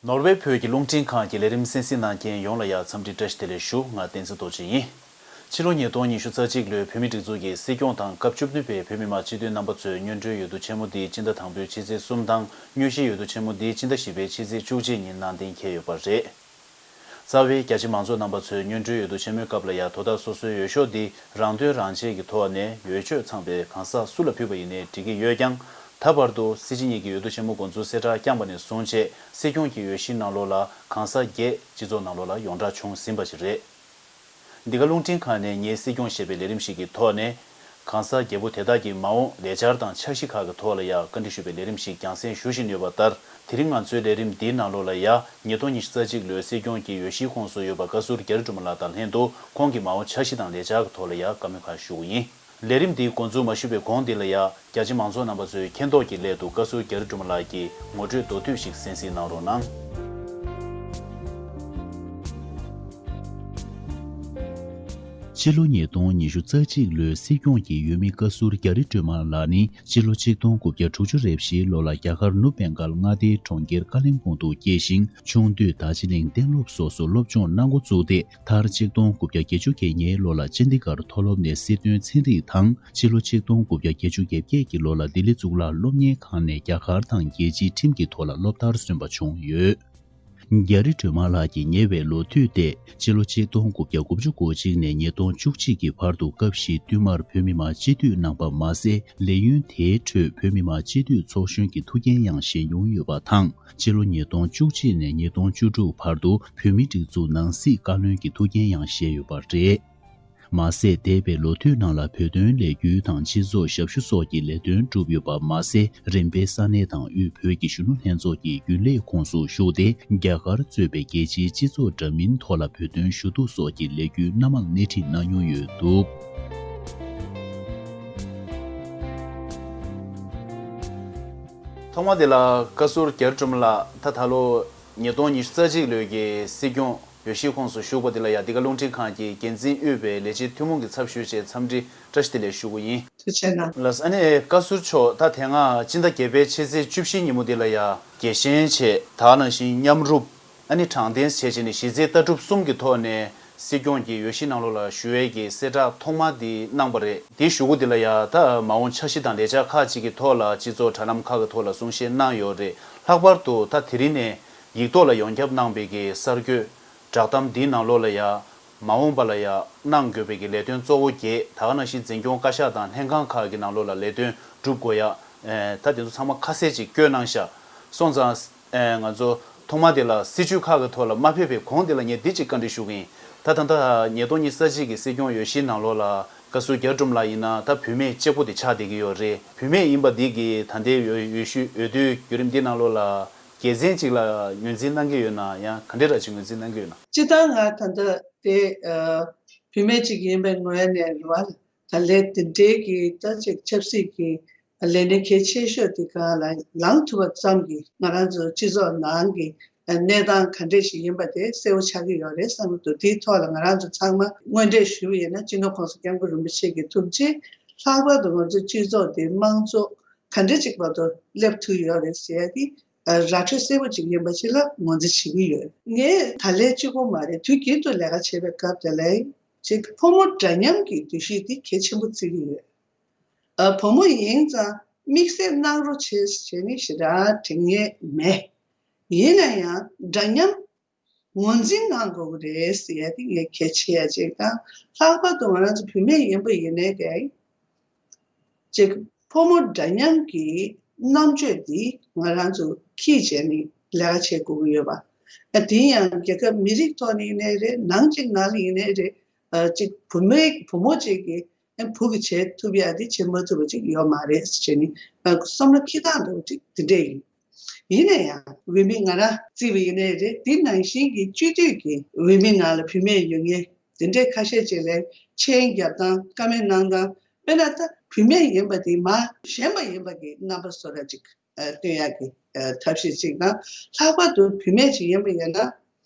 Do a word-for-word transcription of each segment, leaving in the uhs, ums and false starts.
ནོར་ཝེ་བོད་ཀྱི་རླུང་འཕྲིན་ཁང་གི་ལས་རིམ་གསན་གཟིགས་གནང་མཁན་ཡོངས་ལ་ཡང་འཚམས་འདྲི་བཀྲ་ཤིས་བདེ་ལེགས་ཞུ། ང་བསྟན་འཛིན་རྡོ་རྗེ་ཡིན། ཕྱི་ལོ་ཉིས་སྟོང་ཉི་ཤུ་རྩ་གཅིག་ལོའི་བོད་མིའི་སྒྲིག་འཛུགས་ཀྱི་སྲིད་སྐྱོང་དང་སྐབས་བཅུ་བདུན་པའི་བོད་མི་མང་སྤྱི་འཐུས་རྣམ་པ་ཚོའི་སྔོན་འགྲོའི་འོས་བསྡུ་ཆེན་མོ་འདི་སྤྱི་ཟླ་དང་པོའི་ཕྱི་ཚེས་གསུམ་དང་། དངོས་གཞིའི་འོས་བསྡུ་ཆེན་མོ་འདི་སྤྱི་ཟླ་བཞི་པའི་ཕྱི་ཚེས་བཅུ་གཅིག་ཉིན་གནང་གཏན་འཁེལ་ཡོད་པ་རེད། རྩ་བའི་རྒྱ་ཆེ་མང་ཚོགས་རྣམ་པ་ཚོས་སྔོན་འགྲོའི་འོས་བསྡུ་ཆེན་མོའི་སྐབས་ལ་ཡང་དོ་བདག་སོ་སོའི་འོས་ཤོག་འདི་རང་དོན་རང་གཅེས་ཀྱི་ཐོག་ནས་འོས་ཆོས་ཚང་པའི་གང་ཟག་སུ་ལ་ཕུལ་བ་ཡིན་ནའི་འགྲིག་གི་ཡོད་ཀྱང་། ད་བར་དུ་སྲིད་སྤྱི་གཉིས་ཀྱི་འོས་བསྡུ་ཆེན་མོ་འགོ་འཛུགས་གསལ་བསྒྲགས་བསྐྱངས་པ་ནས་བཟུང་བྱས་སྲིད་སྐྱོང་གི་འོས་གཞིའི་ནང་ལོགས་ལ་གང་ཟག་བརྒྱད་སྤྱི་ཚོགས་ནང་ལོགས་ལ་ཡོངས་གྲགས་བྱུང་ཟིན་པ་ཞིག་རེད། འདི་ག་རླུང་འཕྲིན་ཁང་ནས་ངའི་སྲིད་སྐྱོང་ཞེས་པའི་ལས་རིམ་ཞིག་གི་ཐོག་ནས། གང་ཟག་བརྒྱད་པོ་དེ་དག་གི་མ་འོངས་ལས་འཆར་དང་འཆར་གཞི་ཁག་གི་ཐོག་ལ་ཡང་བཀའ་འདྲི་ཞུ་བའི་ལས་རིམ་ཞིག་རྒྱང་སྲིང་ཞུ་བཞིན་ཡོད་པ་ལྟར། དེ་རིང་ང་ཚོའི་ལས་རིམ་འདིའི་ནང་ལོགས་ལ་ཡང་ཉིས་སྟོང་ཉི་ཤུ་རྩ་གཅིག་ལོའི་སྲིད་སྐྱོང་གི་འོས་གཞིའི་ཁོངས་སུ་ཡོད་པ་བཀའ་ཟུར་རྒྱ་རི་སྒྲོལ་མ་ལགས་དང་ལྷན་དུ་ཁོང་གི་མ་འོངས་འཆར་གཞི་དང་ལས་འཆར་གྱི་ཐོག་ལ་ཡང་བཀའ་མོལ་ཁག་ཞུ་གི་ཡིན། ལས་རིམ་འདིའི་འགོ་འཛུགས་མ་ཞུས་པའི་གོང་འདི་ལ་ཡང་རྒྱ་ཆེ་མང་ཚོགས་རྣམ་པ་ཚོས་མཁྱེན་རྟོགས་ཀྱི་སླད་དུ་བཀའ་ཟུར་རྒྱ་རི་སྒྲོལ་མ་ལགས་ཀྱི་ངོ་སྤྲོད་མདོར་བསྡུས་ཤིག་གསན་གཟིགས་གནང་རོགས་གནང་། ཕྱི་ལོ་ཉིས་སྟོང་ཉི་ཤུ་རྩ་གཅིག་ལོའི་སྲིད་སྐྱོང་གི་འོས་མི་བཀའ་ཟུར་རྒྱ་རི་སྒྲོལ་མ་ལགས་ནི་སྤྱི་ལོ་ཆིག་སྟོང་དགུ་བརྒྱ་དྲུག་ཅུ་རེ་བཞིའི་ལོ་ལ་རྒྱ་གར་ནུབ་བྷེང་གལ་མངའ་སྡེའི་གྲོང་ཁྱེར་ཀ་ལིམ་པོང་དུ་སྐྱེས་ཤིང་། ཆུང་དུས་རྡོ་རྗེ་གླིང་གཏན་སློབ་སོགས་སུ་སློབ་སྦྱོང་གནང་འགོ་བཙུགས་ཏེ། མཐར་ཆིག་སྟོང་དགུ་བརྒྱ་བརྒྱད་ཅུ་གྱ་ལྔའི་ལོ་ལ་ཅན་ཌི་གྷར་མཐོ་སློབ་ནས་སྲིད་དོན་ཚན་རིག་དང་། ཕྱི་ལོ་ཆིག་སྟོང་དགུ་བརྒྱ་བརྒྱད་ཅུ་གྱ་བརྒྱད་ཀྱི་ལོ་ལ་ལྡི་ལི་གཙུག་ལག་སློབ་གཉེར་ཁང་ནས་རྒྱ་གར་དང་རྒྱལ་སྤྱིའི་ཁྲིམས་ཀྱི་ཐོག་ལ་སློབ་མཐར་སོན་པ་བྱུང་ཡོད། རྒྱ་རི་སྒྲོལ་མ་ལགས་ཀྱི་ཉེ་བའི་ལོ་དུས་ཏེ། ཕྱི་ལོ་ཆིག་སྟོང་དགུ་བརྒྱ་དགུ་བཅུ་གོ་གཅིག་ནས་ཉིས་སྟོང་བཅུ་གཅིག་གི་བར་དུ་སྐབས་བཞིའི་བསྟུད་མར་བོད་མི་མང་སྤྱི་འཐུས་གནང་པ་མ་ཟད། ལས་ཡུན་དེའི་ཁྲོད་བོད་མི་མང་སྤྱི་འཐུས་ཚོགས་གཞོན་གྱི་ཐུགས་འགན་ཡང་བཞེས་མྱོང་ཡོད་པ་དང་། ཕྱི་ལོ་ཉིས་སྟོང་བཅུ་གཅིག་ནས་ཉིས་སྟོང་བཅུ་དྲུག་བར་དུ་བོད་མིའི་སྒྲིག་འཛུགས་ནང་སྲིད་བཀའ་བློན་གྱི་ཐུགས་འགན་ཡང་བཞེས་ཡོད་པ་རེད། མ་ཟད། འདས་པའི་ལོ་དུས་ནང་ལ་བོད་དོན་ལས་འགུལ་དང་སྤྱི་ཚོགས་ཞབས་ཞུ་སོགས་ཀྱི་ལས་དོན་བསྒྲུབས་ཡོད་པ་མ་ཟད། རིམ་པས་ས་གནས་དང་དབུས་བོད་ཀྱི་གཞོན་ནུ་ལྷན་ཚོགས་ཀྱི་རྒྱུན་ལས་ཁོངས་སུ་ཞུགས་ཏེ། རྒྱ་གར་གཙོས་པའི་རྒྱལ་སྤྱིའི་སྤྱི་ཚོགས་འདྲ་མིན་ཐོག་ལ་བོད་དོན་ཞུ་གཏུག་སོགས་ཀྱི་ལས་འགུལ་སྣ་མང་སྣེ་ཁྲིད་གནང་མྱོང་ཡོད་འདུག། ཐོག་མ་དེ་ལ་བཀའ་ཟུར་རྒྱ་རི་སྒྲོལ་མ་ལགས། ད་ད་ལོ་ཉིས་སྟོང་ཉི་ཤུ་རྩ་གཅིག་ལོའི་གི་སྲིད་སྐྱོང་འོས་གཞིའི་ཁོངས་སུ་ཞུགས་པ་དེ་ལ་ཡ། འདི་ག་རླུང་འཕྲིན་ཁང་གི་འགན་འཛིན་དབུས་པའི་ལས་བྱེད་ཐུན་མོང་གི་ཚབ་ཞུས་བྱས་འཚམས་འདྲི་བཀྲ་ཤིས་བདེ་ལེགས་ཞུ་གི་ཡིན། ཐུགས་རྗེ་གནང་། ལགས། ཨ་ནི་བཀའ་ཟུར་མཆོག། ད་དེ་སྔ་སྤྱི་ཟླ་བརྒྱད་པའི་ཕྱི་ཚེས་བཅུ་བཞི་ཉིན་མོ་འདི་ལ་ཡ། རྒྱལ་ཞེན་བྱས། ད་ག་ནང་བཞིན་མཉམ་རུབ། ཨ་ནི་དྲང་བདེན་བྱས་བྱས་ནས་གཞི་རྩའི་ལྟ་གྲུབ་གསུམ་གྱི་ཐོག་ནས་སྲིད་སྐྱོང་གི་འོས་གཞི་ནང་ལོགས་ལ་ཞུ་ཡས་ཀྱི་གསལ་བསྒྲགས་ཐོག་མ་འདི་གནང་པ་རེད། དེའི་གཞུག་གུ་འདི་ལ་ཡ། ད་མ་འོངས་འཆར་གཞི་དང་ལས་འཆར་ཁག་ཅིག་གི་ཐོག་ལ་སྤྱི་ཚོགས་དྲ་ལམ་ཁག་གི་ཐོག་ལ་གསུང་བཤད་གནང་ཡོད་རེད། ལྷག་པར་དུ་ད་དེ་རིང་ནས་ཡིག་ཐོག་ལ་ཡོངས་ཁྱབ་གནང་པའི་གི་གསར་འགོད་བསྒྲགས་གཏམ་འདིའི་ནང་ལོགས་ལ་ཡ། མ་འོངས་པ་ལ་ཡ་གནང་དགོས་པའི་གི་ལས་དོན་གཙོ་བོ་བརྒྱད། ད་ག་ནང་བཞིན་འཛིན་སྐྱོང་བཀའ་ཤག་དང་ལྷན་ཁང་ཁག་གི་ནང་ལོགས་ལ་ལས་དོན་སྒྲུབ་དགོས་ཡ། ཨེ། ད་དེ་ཚོ་ཚང་མ་ཁ་གསལ་ཅིག་བཀོད་གནང་ཤག། སོང་ཙང་། ཨེ། ང་ཚོ་ཐོག་མ་དེ་ལ་སྲིད་བྱུས་ཁག་གི་ཐོག་ལ་མ་ཕེབས་པའི་གོང་དེ་ལ་ངས་འདི་གཅིག་བཀའ་འདྲི་ཞུ་གི་ཡིན། ད་ད་ལྟ་ཉིས་སྟོང་ཉི་ཤུ་རྩ་གཅིག་གི་སྲིད་སྐྱོང་འོས་གཞིའི་ནང་ལོགས་ལ་བཀའ་ཟུར་རྒྱ་རི་སྒྲོལ་མ་ལགས་ཡིན་ན་ད་བུད་མེད་གཅིག་པོ་དེ་ཆགས་བསྡད་ཀྱི་ཡོད་རེད། བུད་མེད་ཡིན་པ་འདི་གིས་ད་ལྟའི་འོས་འོས་གཞི་འོས་བསྡུའི་བརྒྱུད་རིམ་འདི་ནང་ལོགས་ལ་དགེ་མཚན་ཅིག་ལ་ངོས་འཛིན་གནང་གི་ཡོད་ན། ཡང་ག་འདྲ་ར་ཅིག་ངོས་འཛིན་གནང་གི་ཡོད་ན། སྤྱིར་བཏང་ང་ད་ལྟ་དེ་ཨ་བུད་མེད་ཅིག་ཡིན་པའི་ངོས་ནས་རེད་བ། ད་ལས་དེ་འབྲེལ་གྱི་ད་ཅིག་ཆབ་སྲིད་ཀྱི་ལས་གནས་གལ་ཆེ་ཤོས་དེ་སྒང་ལ་ལངས་ཐུབ་པ་ཙམ་གྱིས་ང་རང་ཚོ་སྤྱི་ཚོགས་ནང་གི་གནས་སྟངས་ག་འདྲས་ཤིག་ཡིན་པ་དེ་གསལ་པོ་ཆགས་ཀྱི་ཡོད་རེད་བསམ་གྱི་འདུག། དེའི་ཐོག་ལ་ང་རང་ཚོ་ཚང་མ་དངོས་འབྲེལ་ཞུས་པ་ཡིན་ན་སྤྱི་ནོར་༸གོང་ས་༸སྐྱབས་མགོན་རིན་པོ་ཆེ་གི་ཐུགས་རྗེ། ལྷག་པར་དུ་ང་ཚོ་སྤྱི་ཚོགས་དེ་དམངས་གཙོ་ག་འདྲས་ཅིག་བར་དུ་སླེབས་ཐུབ་ཡོད་རེད་ཟེར་ཡ་དེ་ར་འཕྲོད་གསལ་པོ་ཅིག་ཡིན་པ་ཅིག་ལ་ངོས་འཛིན་བྱེད་ཀྱི་ཡོད། ངས་ད་ལན་གཅིག་པོ་མ་རེད། དུས་རྒྱུན་དུ་ལས་ཀ་བྱེད་པའི་སྐབས་དེ་ལ་ཅིག་ཕོ་མོ་འདྲ་མཉམ་གྱི་འདུ་ཤེས་དེ་གལ་ཆེན་པོ་བརྩི་གི་ཡོད། ཨ། བུ་མོ་ཡིན་ཙང་དམིགས་བསལ་གནང་རོགས་བྱེད་ཟེར་ནས་ཞེ་དྲག་དྲན་མཁན་མེད། ཡིན་ན་ཡང་འདྲ་མཉམ་ངོས་འཛིན་གནང་དགོས་ཀྱི་རེད་ཟེར་ཡ་དེ་ངས་གལ་ཆེ་ཡ་ཅིག་དང་། ལྷག་པར་དུ་ང་རང་ཚོ་བུད་མེད་ཡིན་པ་ཡིན་ནའི་རེད། ཅིག་ཕོ་མོ་འདྲ་མཉམ་གྱི་རྣམ་དཔྱོད་འདི་ང་རང་ཚོ་ཁྱེར་བྱས་ནས་ལས་ཀ་བྱེད་དགོས་ཀྱི་ཡོད་པ། ཨ། དེ་ཡང་རྒྱལ་ཁབ་མི་རིགས་ཐོག་ནས་ཡིན་ནའི་རེད། ནང་གཅིག་ནང་ལ་ཡིན་ནའི་རེད། ཨ། ཅིག་བུད་མེད་བུ་མོ་གཅིག་གིས་ཨ་བུ་གིས་བྱེད་ཐུབ་ཡ་དེ་བྱེད་མ་ཐུབ་པ་ཅིག་ཡོད་མ་རེད་ཟེར་ནས། ཨ། བསམ་བློ་འཁྱེར་སྟངས་འདྲ་བོ་ཅིག་དེ་འདྲས་ཡིན། ཡིན་ན་ཡང་འོས་མི་ང་རང་བརྩིས་པ་ཡིན་ནའི་རེད། དེ་ནང་བཞིན་གྱི་སྤྱི་འཐུས་ཀྱི་འོས་མི་ནང་ལ་བུད་མེད་ཡོད་མཁན་དེ་འདྲས་ཁ་ཤས་ཅིག་ལ་མཆན་རྒྱབ་སྟངས། ཀ་མེན་གནང་སྟངས། དཔེར་ན་ད་བུད་མེད་ཡིན་པ་དེ་མ་གཞན་པ་ཡིན་པ་གི་རྣམ་པ་བཟོ་འདྲ་ཅིག་ཨ་སྟོན་ཡག་གི་ཨ་ཐབས་ཤེས་ཅིག་དང་། ལྷག་པར་དུ་བུད་མེད་ཅིག་ཡིན་པ་ཡིན་ན་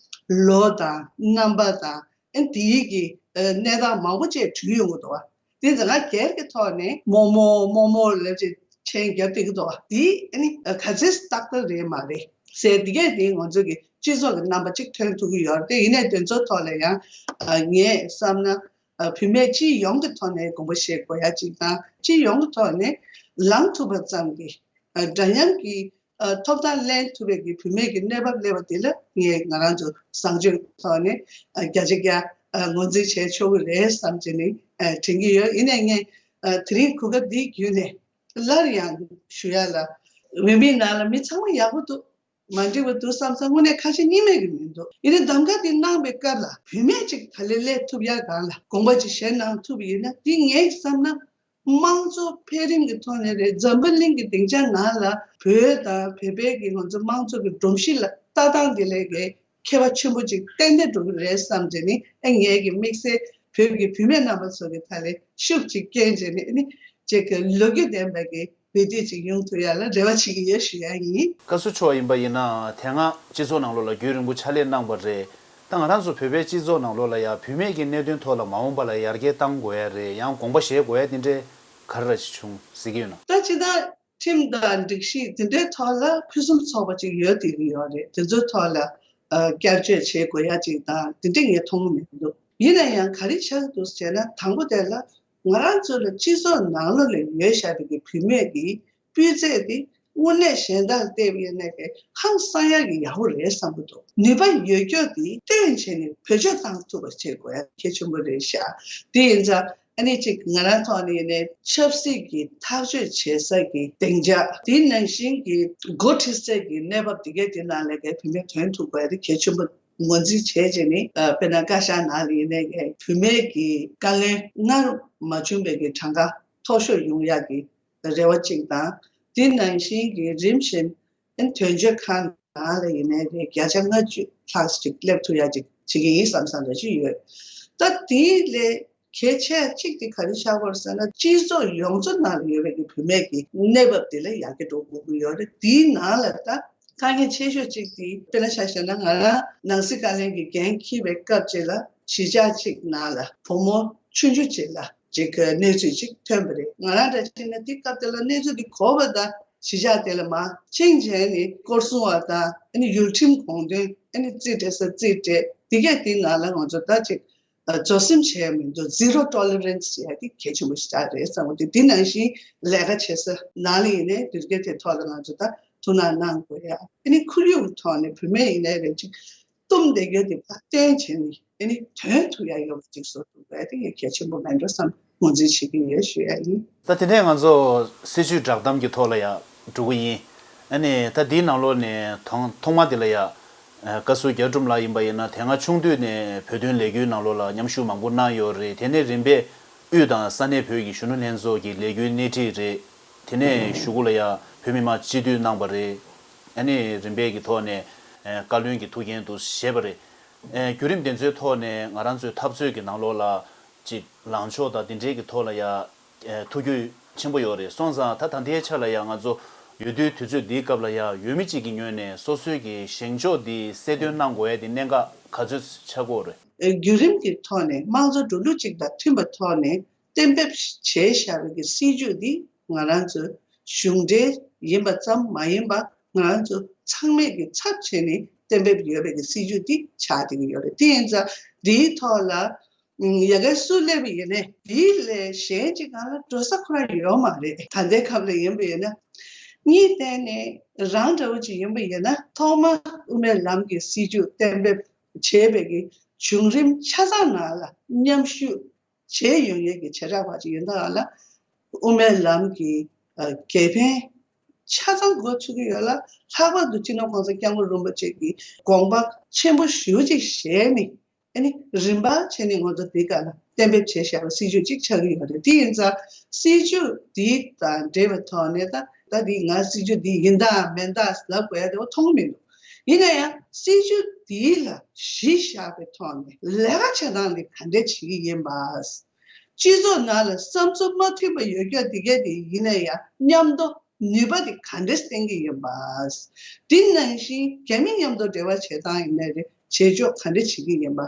ལོ་དང་རྣམ་པ་དང་ཨ་དེའི་གི་ཨ་གནས་སྟངས་མང་པོ་ཅིག་བྲིས་ཡོང་གི་འདུག་བ། དེ་ཚོ་ང་སྒེར་གྱི་ཐོག་ནས་རྨོ་མོ་རྨོ་མོ་ལབ་ཅིག་མཆན་རྒྱབ་བསྡད་ཀྱི་འདུག་བ། དེ་ཨ་ནི་ག་ཚོད་ཏག་ཏག་རེད་མ་རེད། ཟེར་འདི་གས་དེ་ང་ཚོ་གི་སྤྱི་ཚོགས་ཀྱི་རྣམ་པ་གཅིག་ཐོན་ཐུབ་ཀྱི་ཡོད་རེད། དེ་ཡིན་ནའི་དེ་ཚོའི་ཐོག་ལ་ཡང་ཨ་ངས་བསམ་ན་ཨ་བུད་མེད་སྤྱི་ཡོངས་ཀྱི་ཐོག་ནས་དགོངས་པ་བཞེས་དགོས་ཡ་གཅིག་དང་། སྤྱི་ཡོངས་ཀྱི་ཐོག་ནས་ལངས་ཐུབ་པ་ཙམ་གྱིས་ཨ་འདྲ་མཉམ་གྱི་ཨ་ཐོབ་ཐང་ལེན་ཐུབ་པའི་གི་བུད་མེད་ཀྱི་གནས་བབ་སླེབས་པ་དེ་ལ་ངས་ང་རང་ཚོ་བཟང་སྤྱོད་ཐོག་ནས་ཨ་བརྒྱ་ཆ་བརྒྱ་ཨ་ངོས་འཛིན་བྱས་ཆོག་གི་རེད་བསམ་བྱས་ནས་ཨ་དྲན་གྱི་ཡོད། ཡིན་ནའི་ངས་ཨ་དེ་རིང་གོ་སྐབས་འདི་བརྒྱུད་ནས་སླར་ཡང་ཞུ་ཡ་ལ། བོད་མིའི་ནང་ལ་མི་ཚང་མ་ཡག་པོ་འདུག་མ་འགྲིག་པ་འདུག་བསམ་ས་དངོས་གནས་ཁ་ཞེ་གཉིས་མེད་ཀྱི་མི་འདུག་ཡིན་ནའི་གདམ་ག་འདི་གནང་བའི་སྐབས་ལ་བུད་མེད་ཅིག་ད་ལས་སླེབས་ཐུབ་ཡ་སྒང་ལ་དགོངས་པ་ཅིག་བཞེས་གནང་ཐུབ་པ་ཡིན་ན། འདི་ངས་བསམ་ན་དམངས་གཙོ་འཕེལ་རིམ་གྱི་ཐོག་ནས་རེད། འཛམ་བུ་གླིང་གི་སྡིངས་ཆ་ནང་ལ་བོད་དང་བོད་པའི་གི་ང་ཚོ་དམངས་གཙོ་གི་སྒྲོམ་གཞི་ལ་ལྟ་སྟངས་དེ་ལས་ཀའི་ཁྱད་པར་ཆེན་པོ་ཅིག་ཏན་ཏན་འགྲོ་གི་རེད་བསམ་བྱས་ནས། ཨེ་ངའི་གི་དམིགས་བསལ་བོད་ཀྱི་བུད་མེད་རྣམ་པ་ཚོ་གི་ཐད་ལ་ཤུགས་ཅིག་བསྐྱོན་བྱས་ནས། ཨ་ནི་ཅིག་གི་ལོ་རྒྱུས་ལྡན་པའི་གི་བེད་སྤྱོད་ཅིག་ཡོང་ཐུབ་ཡ་ལ་རེ་བ་བྱེད་ཀྱི་ཡོད་ཞུ་ཡ་ཡིན། བཀའ་ཟུར་མཆོག་ཡིན་པ་ཡིན་ན་དེ་སྔ་སྤྱི་ཚོགས་ནང་ལོགས་ལ་རྒྱུན་རིང་པོ་ཕྱག་ལས་གནང་བ་རེད། ད་ང་རང་ཚོ་བོད་པའི་སྤྱི་ཚོགས་ནང་ལོགས་ལ་ཡ་བུད་མེད་ཀྱི་གནད་དོན་ཐོག་ལ་མ་འོངས་པ་ལ་ཡར་རྒྱས་གཏང་དགོས་ཡ་རེད། ཡང་དགོངས་པ་བཞེས་དགོས་ཡ་དེ་འདྲའི་ག་རེ་ར་ཅིག་བྱུང་ཟེར་གྱི་ཡོད་ན། ད་ཅི་ད། ཁྲིམས་དང་སྒྲིག་གཞི་དེ་འདྲའི་ཐོག་ལ་ཕུན་སུམ་ཚོགས་པ་ཅིག་ཡོད་བསྡད་ཀྱི་ཡོད་རེད། དེ་ཚོའི་ཐོག་ལ་ཨ་བསྐྱར་བཅོས་བྱེད་དགོས་ཡ་ཅིག་དང་དེ་འདྲ་ངས་མཐོང་གི་མི་འདུག་ཡིན་ན་ཡང་ག་རེ་ཆགས་འདུག་ཟེར་ན། དང་པོ་དེ་ལ་ང་རང་ཚོ་ལ་སྤྱི་ཚོགས་ནང་ལོགས་ལ་ཡོད་བཞག་པའི་གི་བུད་མེད་ཀྱི་སྤུས་ཚད་དེ་དངོས་གནས་གཞན་དག་བལྟས་པ་ཡིན་ན་གི་ཧང་སང་ཡ་གི་ཡག་པོ་རེད་བསམ་གྱི་འདུག་ནུས་པ་ཡོད་རྒྱུ་དེ་སྟོན་བྱས་ནས་བེད་སྤྱོད་བཏང་ཐུབ་པ་བྱེད་དགོས་ཡ་གལ་ཆེན་པོ་རེད་ཤག་དེ་ཡིན་ཙང་། ཨ་ནི་གཅིག་ང་རང་ཐོག་ནས་ཡིན་ནའི་ཆབ་སྲིད་ཀྱི་ཐག་གཅོད་བྱེད་ས་ཀྱི་སྡིངས་ཆ། དེ་ནང་བཞིན་གྱི་འགོ་ཁྲིད་ས་ཀྱི་གནས་བབ་དེ་གའི་དེ་ནང་ལ་གའི་བུད་མེད་ཐོན་ཐུབ་དགོས་ཡ་དེ་གལ་ཆེན་པོ་ངོས་འཛིན་བྱས་བྱས་ནས། ཨ་དཔེར་ན་བཀའ་ཤག་ནང་ལ་ཡིན་ནའི་གའི་བུད་མེད་ཀྱི་བཀའ་བློན་སྔར་མ་བྱུང་བའི་གི་གྲངས་ཀ་མཐོ་ཤོས་ཡོང་ཡ་གི་རེ་བ་གཅིག་དང་། དེ་ནང་བཞིན་གྱི་རིམ་བཞིན་ཨ་ནི་དོན་གཅོད་ཁང་ནང་ལ་ཡིན་ནའི་རེད། བརྒྱ་ཆ་ལྔ་བཅུ་ལྷག་ཅིག་སླེབས་ཐུབ་ཡ་ཅིག་བྱེད་ཀྱི་ཡིན་བསམ་བསམ་འདྲ་ཅིག་ཡོད། ད་དེའི་ལས་གལ་ཆེ་གཅིག་དེ་ག་རེ་ཆགས་པ་རེད་ཟེར་ན། སྤྱི་ཚོགས་ཡོངས་རྫོགས་ནང་ལ་ཡོད་པའི་གི་བུད་མེད་ཀྱི་གནས་བབ་དེ་ལ་ཡར་རྒྱས་འགྲོ་དགོས་ཀྱི་ཡོད་རེད། དེའི་ནང་ལ་ད་དཀའ་ངལ་ཆེ་ཤོས་གཅིག་དེ་དཔེར་ན་ཆ་བཞག་ན། ང་རང་ནང་སྲིད་བཀའ་བློན་གྱི་འགན་འཁྱེར་བའི་སྐབས་ཅིག་ལ་གཞིས་ཆགས་གཅིག་ནང་ལ་བུ་མོ་ཆུང་ཆུང་ཅིག་ལ་ཅིག་གི་གནས་ཚུལ་ཅིག་ཐོན་པ་རེད། ང་རང་འདྲ་བྱས་ན་དེ་སྐབས་དེ་ལ་གནས་ཚུལ་དེ་གོ་བ་དང་གཞིས་ཆགས་དེ་ལ་མར་ཕྱིན་བྱས་ནས་སྐོར་སྲུང་བ་དང་། ཨ་ནི་ཡུལ་ཁྲིམས་དགོངས་དོན། ཨ་ནི་རྩིས་སྤྲད་ས་རྩིས་སྤྲད། དེ་གས་དེ་ནང་ལ་ང་ཚོ་ད་ཅིག་ཨ་རྫོགས་སེམས་བྱས་མི་འདུག Zero tolerance ཟེར་ཡ་དེ་གལ་ཆེན་པོ་ཞིག་ཆགས་རེད་བསམ་གི་འདུག་དེ་ནང་བཞིན་ལས་ཀ་བྱེད་ས་ནང་ལ་ཡིན་ནའི་དེ་གས་དེ་ཐོག་ལ་ང་ཚོ་ད་ཐུགས་སྣང་གནང་དགོས་ཡ། ཨ་ནི་ཁོར་ཡུག་ཐོག་ནས་བུད་མེད་ཡིན་ནའི་རེད། ཅིག་བཏུམས་བསྡད་རྒྱུ་དེ་ཕར་བཏོན་བྱས་ནས། ཨ་ནི་དོན་ཐུབ་ཡ་ཡོད་པ་ཅིག་བཟོ་ཐུབ་པ་དེ་ཡང་གལ་ཆེན་པོ་མེད་འགྲོ་བསམ་ངོས་འཛིན་བྱེད་ཀྱི་ཡོད་ཞུ་ཡ་ཡིན། ད་དེ་ནས་ང་ཚོ་སྲིད་བྱུས་བསྒྲགས་གཏམ་གྱི་ཐོག་ལ་ཡ་འགྲོ་གི་ཡིན། ཨ་ནི་ད་འདིའི་ནང་ལོགས་ནས་ཐོག་ཐོག་མ་དེ་ལ་ཡ་ཨ་བཀའ་ཟུར་རྒྱ་གྲུབ་ལགས་ཡིན་པ་ཡིན་ན། དེ་སྔ་ཆུང་དུས་ནས་བོད་དོན་ལས་འགུལ་ནང་ལོགས་ལ་མཉམ་ཞུགས་མང་པོ་གནང་ཡོད་རེད། དེ་ནས་རིམ་པས་དབུས་དང་ས་གནས་བོད་ཀྱི་གཞོན་ནུ་ལྷན་ཚོགས་ཀྱི་ལས་འགུལ་སྣེ་ཁྲིད་རེད། དེ་ནས་གཞུག་གུ་ལ་ཡ་བོད་མི་མང་སྤྱི་འཐུས་གནང་བ་རེད། ཨ་ནི་རིམ་པས་ཀྱི་ཐོག་ནས་ཨ་བཀའ་བློན་གྱི་ཐུགས་འགན་དུ་བཞེས་པ་རེད། ཨ་བརྒྱུད་རིམ་དེ་ཚོའི་ཐོག་ནས་ང་རང་ཚོའི་འཐབ་རྩོད་ཀྱི་ནང་ལོགས་ལ་ཅིག་ལངས་ཕྱོགས་དང་དེ་འབྲེལ་གྱི་ཐོག་ལ་ཡ་ཨ་ཐུགས་རྒྱུས་ཆེན་པོ་ཡོད་རེད། སོང་ཙང་ད་ད་ལྟའི་ཆ་ལ་ཡ་ང་ཚོ་འོས་བསྡུའི་དུས་ཚོད་འདིའི་སྐབས་ལ་ཡ་འོས་མི་གཅིག་གི་ངོས་ནས་སོ་སོའི་གི་བཞེངས་ཕྱོགས་འདི་གསལ་སྟོན་གནང་དགོས་ཡ་དེ་གནད་འགག་ག་ཚོད་ཆགས་ཀྱི་ཡོད་རེད། ཨ་བརྒྱུད་རིམ་གྱི་ཐོག་ནས་དམངས་གཙོ་འགྲོ་ལུགས་གཅིག་དང་མཐུན་པའི་ཐོག་ནས་གཏན་འབེབས་བྱས་བཞག་པའི་གི་སྲིད་བྱུས་འདི་ང་རང་ཚོའི་གཞུང་འབྲེལ་ཡིན་པ་ཙམ་མ་ཡིན་པ། ང་རང་ཚོ་ཚང་མས་ཀྱི་ཚབ་བྱས་ནས་གཏན་འབེབས་ཡོད་པའི་གི་སྲིད་བྱུས་འདི་ཆགས་བསྡད་ཀྱི་ཡོད་རེད། དེ་ཡིན་ཙང་འདིའི་ཐོག་ལ་ཡ་གའི་སུ་སླེབས་པ་ཡིན་ནའི་འདི་ལས་གཞན་གཅིག་སྒང་ལ་འགྲོ་ས་ཁོ་རང་ཡོད་མ་རེད། ད་ལྟའི་སྐབས་ལ་ཡིན་པ་ཡིན་ན། གཉིས་བསྟན་ནས་རང་འདྲ་བོ་ཅིག་ཡིན་པ་ཡིན་ན། ཐོག་མ་དབུ་མའི་ལམ་གྱི་སྲིད་བྱུས་གཏན་འབེབས་བྱས་པའི་གི་བྱུང་རིམ་ཆ་ཚང་ནང་ལ་མཉམ་ཞུགས་བྱས་ཡོང་ཡས་ཀྱི་བྱེ་བྲག་པ་ཅིག་ཡིན་ད་ལ། དབུ་མའི་ལམ་གྱི་ཨ་དགེ་ཕན་ཆ་ཚང་འགོ་ཚུགས་ཀྱི་ཡོད་ལ། ལྷག་པར་དུ་སྤྱི་ནོར་༸གོང་ས་༸སྐྱབས་མགོན་རིན་པོ་ཆེ་གི་དགོངས་པ་ཆེན་པོ་ཞེ་པོ་ཅིག་བཞེས་ནས། ཨ་ནི་རིམ་པ་བྱས་ནས་ང་ཚོ་འདི་ག་ལ་གཏན་འབེབས་བྱས་བཞག་པའི་སྲིད་བྱུས་ཅིག་ཆགས་ཀྱི་ཡོད་རེད། དེ་ཡིན་ཙང་སྲིད་བྱུས་འདི་དང་འབྲེལ་བའི་ཐོག་ནས་ད་ད་འདི་ང་སྲིད་བྱུས་འདི་ཡིན་དང་མིན་དང་ལབ་དགོས་ཡ་དེ་བ་མཐོང་གི་མི་འདུག་ཡིན་ན་ཡང་སྲིད་བྱུས་འདི་ལ་གཞི་བཞག་པའི་ཐོག་ནས་ལས་ཀ་བྱེད་སྟངས་འདི་ག་འདྲ་བྱེད་ཀྱི་ཡིན་པ། སྤྱི་ཚོགས་ནང་ལ་བསམ་ཚུལ་མ་མཐུན་པ་ཡོད་རྒྱུ་དེ་གས་དེ་ཡིན་ན་ཡང་མཉམ་དུ་ནུས་པ་དེ་ག་འདྲས་བསྟན་གྱི་ཡིན་པ། དེ་ནང་བཞིན་རྒྱ་མི་མཉམ་དུ་འབྲེལ་བ་བྱེད་སྟངས་ཡིན་ནའི་རེད། བྱེད་ཕྱོགས་ག་འདྲ་བྱེད་ཀྱི་ཡིན་པ།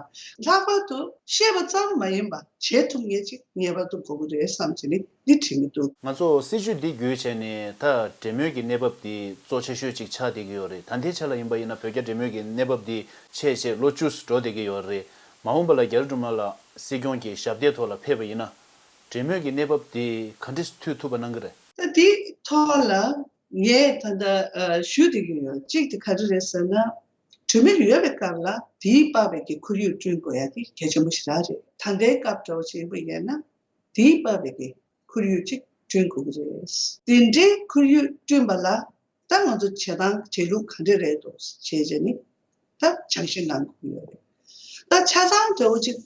ལྷག་པར་དུ་བཤད་པ་ཙམ་མ་ཡིན་པ་བྱེད་ཐུབ་མཁན་ཅིག་ངེས་པར་དུ་དགོས་ཀྱི་རེད་བསམ་བྱས་ནས་འདི་དྲན་གྱི་འདུག། ང་ཚོ་སྲིད་བྱུས་འདི་བརྒྱུད་བྱས་ནས་ད་འབྲེལ་མོལ་གྱི་གནས་བབ་འདི་གཙོ་ཆེ་ཤོས་ཅིག་ཆགས་བསྡད་ཀྱི་ཡོད་རེད། ད་ལྟའི་ཆ་ལ་ཡིན་པ་ཡིན་ན་བོད་རྒྱ་འབྲེལ་མོལ་གྱི་གནས་བབ་འདི་ཆེ་ཆེ་ལོ་བཅུ་འགྲོ་བསྡད་ཀྱི་ཡོད་རེད། མ་འོངས་པ་ལ་རྒྱ་རི་སྒྲོལ་མ་ལགས་སྲིད་སྐྱོང་གི་ཞབས་སྟེགས་ཐོག་ལ་ཕེབས་པ་ཡིན་ན། འབྲེལ་མོལ་གྱི་གནས་བབ་དེ་ག་འདྲས་མཐུད་ཐུབ་པ་གནང་གི་རེད། ད་དེའི་ཐོག་ལ་ངས་ད་ལྟ་ཨ་ཞུ་བསྡད་ཀྱི་ཡོད། གཅིག་དེ་ག་རེ་རེད་ཟེར་ན། གྲོས་མོལ་ཡོད་པའི་སྐབས་ལ་དེའི་དཔག་པའི་གི་ཁོར་ཡུག་བསྐྲུན་དགོས་ཡ་དེ་གལ་ཆེན་པོ་ཞེ་དྲག་རེད། ད་ལྟའི་སྐབས་འདྲ་བོ་ཞིག་ཡིན་པ་ཡིན་ན་དེའི་དཔག་པའི་གི་ཁོར་ཡུག་ཅིག་བསྐྲུན་དགོས་ཀྱི་རེད། དེ་འདྲའི་ཁོར་ཡུག་བསྐྲུན་པ་ལ་ད་ང་ཚོ་བྱེད་སྟངས་བྱེད་ལུགས་ག་འདྲ་རེད་འདུག་བྱས་བྱས་ནས་ད་སྦྱང་བཤད་གནང་དགོས་ཀྱི་ཡོད་རེད། ད་ཆ་ཚང་འདྲ་བོ་ཅིག་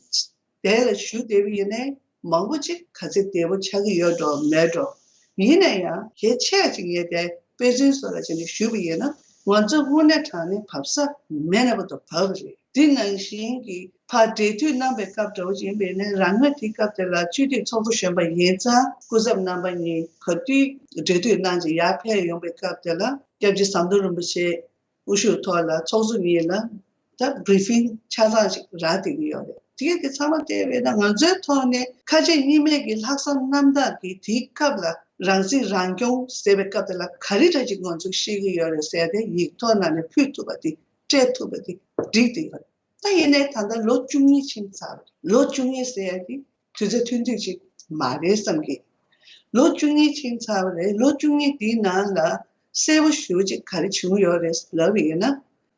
དེ་ལ་ཞུ་བསྡད་པ་ཡིན་ནའི་མང་པོ་ཅིག་ག་ཚོད་བདེ་པོ་ཆགས་ཀྱི་ཡོད་འགྲོ་མེད་འགྲོ། ཡིན་ན་ཡང་གལ་ཆེ་ཅིག་ངས་དེ་དཔེ་མཚོན་བཟོ་འདྲ་བྱས་ནས་ཞུས་པ་ཡིན་ན། ང་ཚོ་དངོས་གནས་དྲང་གནས་བབས་ས་མེད་ན་བར་དུ་བབས་པ་རེད། འདི་ནང་བཞིན་གྱི་ཕར་འབྲེལ་མཐུད་གནང་པའི་སྐབས་འདྲ་བོ་ཅིག་ཡིན་པ་ཡིན་ན། རང་ང་དེའི་སྐབས་དེ་ལ་སྤྱི་འཐུས་ཚོགས་གཙོ་གཞོན་པ་ཡིན་ཙང་སྐུ་ཚབ་རྣམ་པ་གཉིས་ག་དུས་འབྲེལ་མཐུད་གནང་ཅིག་ཡར་ཕེབས་ཡོང་པའི་སྐབས་དེ་ལ་སྐྱབས་རྗེ་ཟམ་གདོང་རིན་པོ་ཆེ་དབུ་བཞུགས་ཐོག་ལ་ཚོགས་གཙོ་གཉིས་ལ་ད་བྷི་རི་ཕིང་ཆ་ཚང་ཞིག་རག་བསྡད་ཀྱི་ཡོད་རེད། དེ་གས་དེ་ཚང་མ་བལྟས་པས་ན་ང་ཚོའི་ཐོག་ནས་ཁ་ཆེ་གཉིས་མེད་ཀྱི་ལྷག་བསམ་རྣམ་དག་གིས་དེའི་སྐབས་ལ་རང་སྲིད་རང་སྐྱོང་ཟེར་བའི་སྐབས་དེ་ལ་ག་རེ་འདྲ་ཅིག་ང་ཚོས་ཤེས་ཀྱི་ཡོད་རེད་ཟེར་ཏེ་ཡིག་ཐོག་ནང་ནས་ཕུལ་ཐུབ་པ་དེ་སྤྲད་ཐུབ་པ་དེ་འགྲིག་བསྡད་ཡོད་རེད། ད་ཡིན་ནའི་ད་ལྟ་ལོ་བཅུ་གཉིས་ཕྱིན་ཚར་བ་རེད། ལོ་བཅུ་གཉིས་ཟེར་ཡ་དེ་དུས་ཚོད་ཐུང་ཐུང་ཅིག་མ་རེད་བསམ་གི། ལོ་བཅུ་གཉིས་ཕྱིན་ཚར་བ་རེད། ལོ་བཅུ་གཉིས་དེའི་ནང་ལ་གསལ་པོ་ཞེ་པོ་ཅིག་ག་རེ་བྱུང་ཡོད་རེད་ལབ་པ་ཡིན་ན།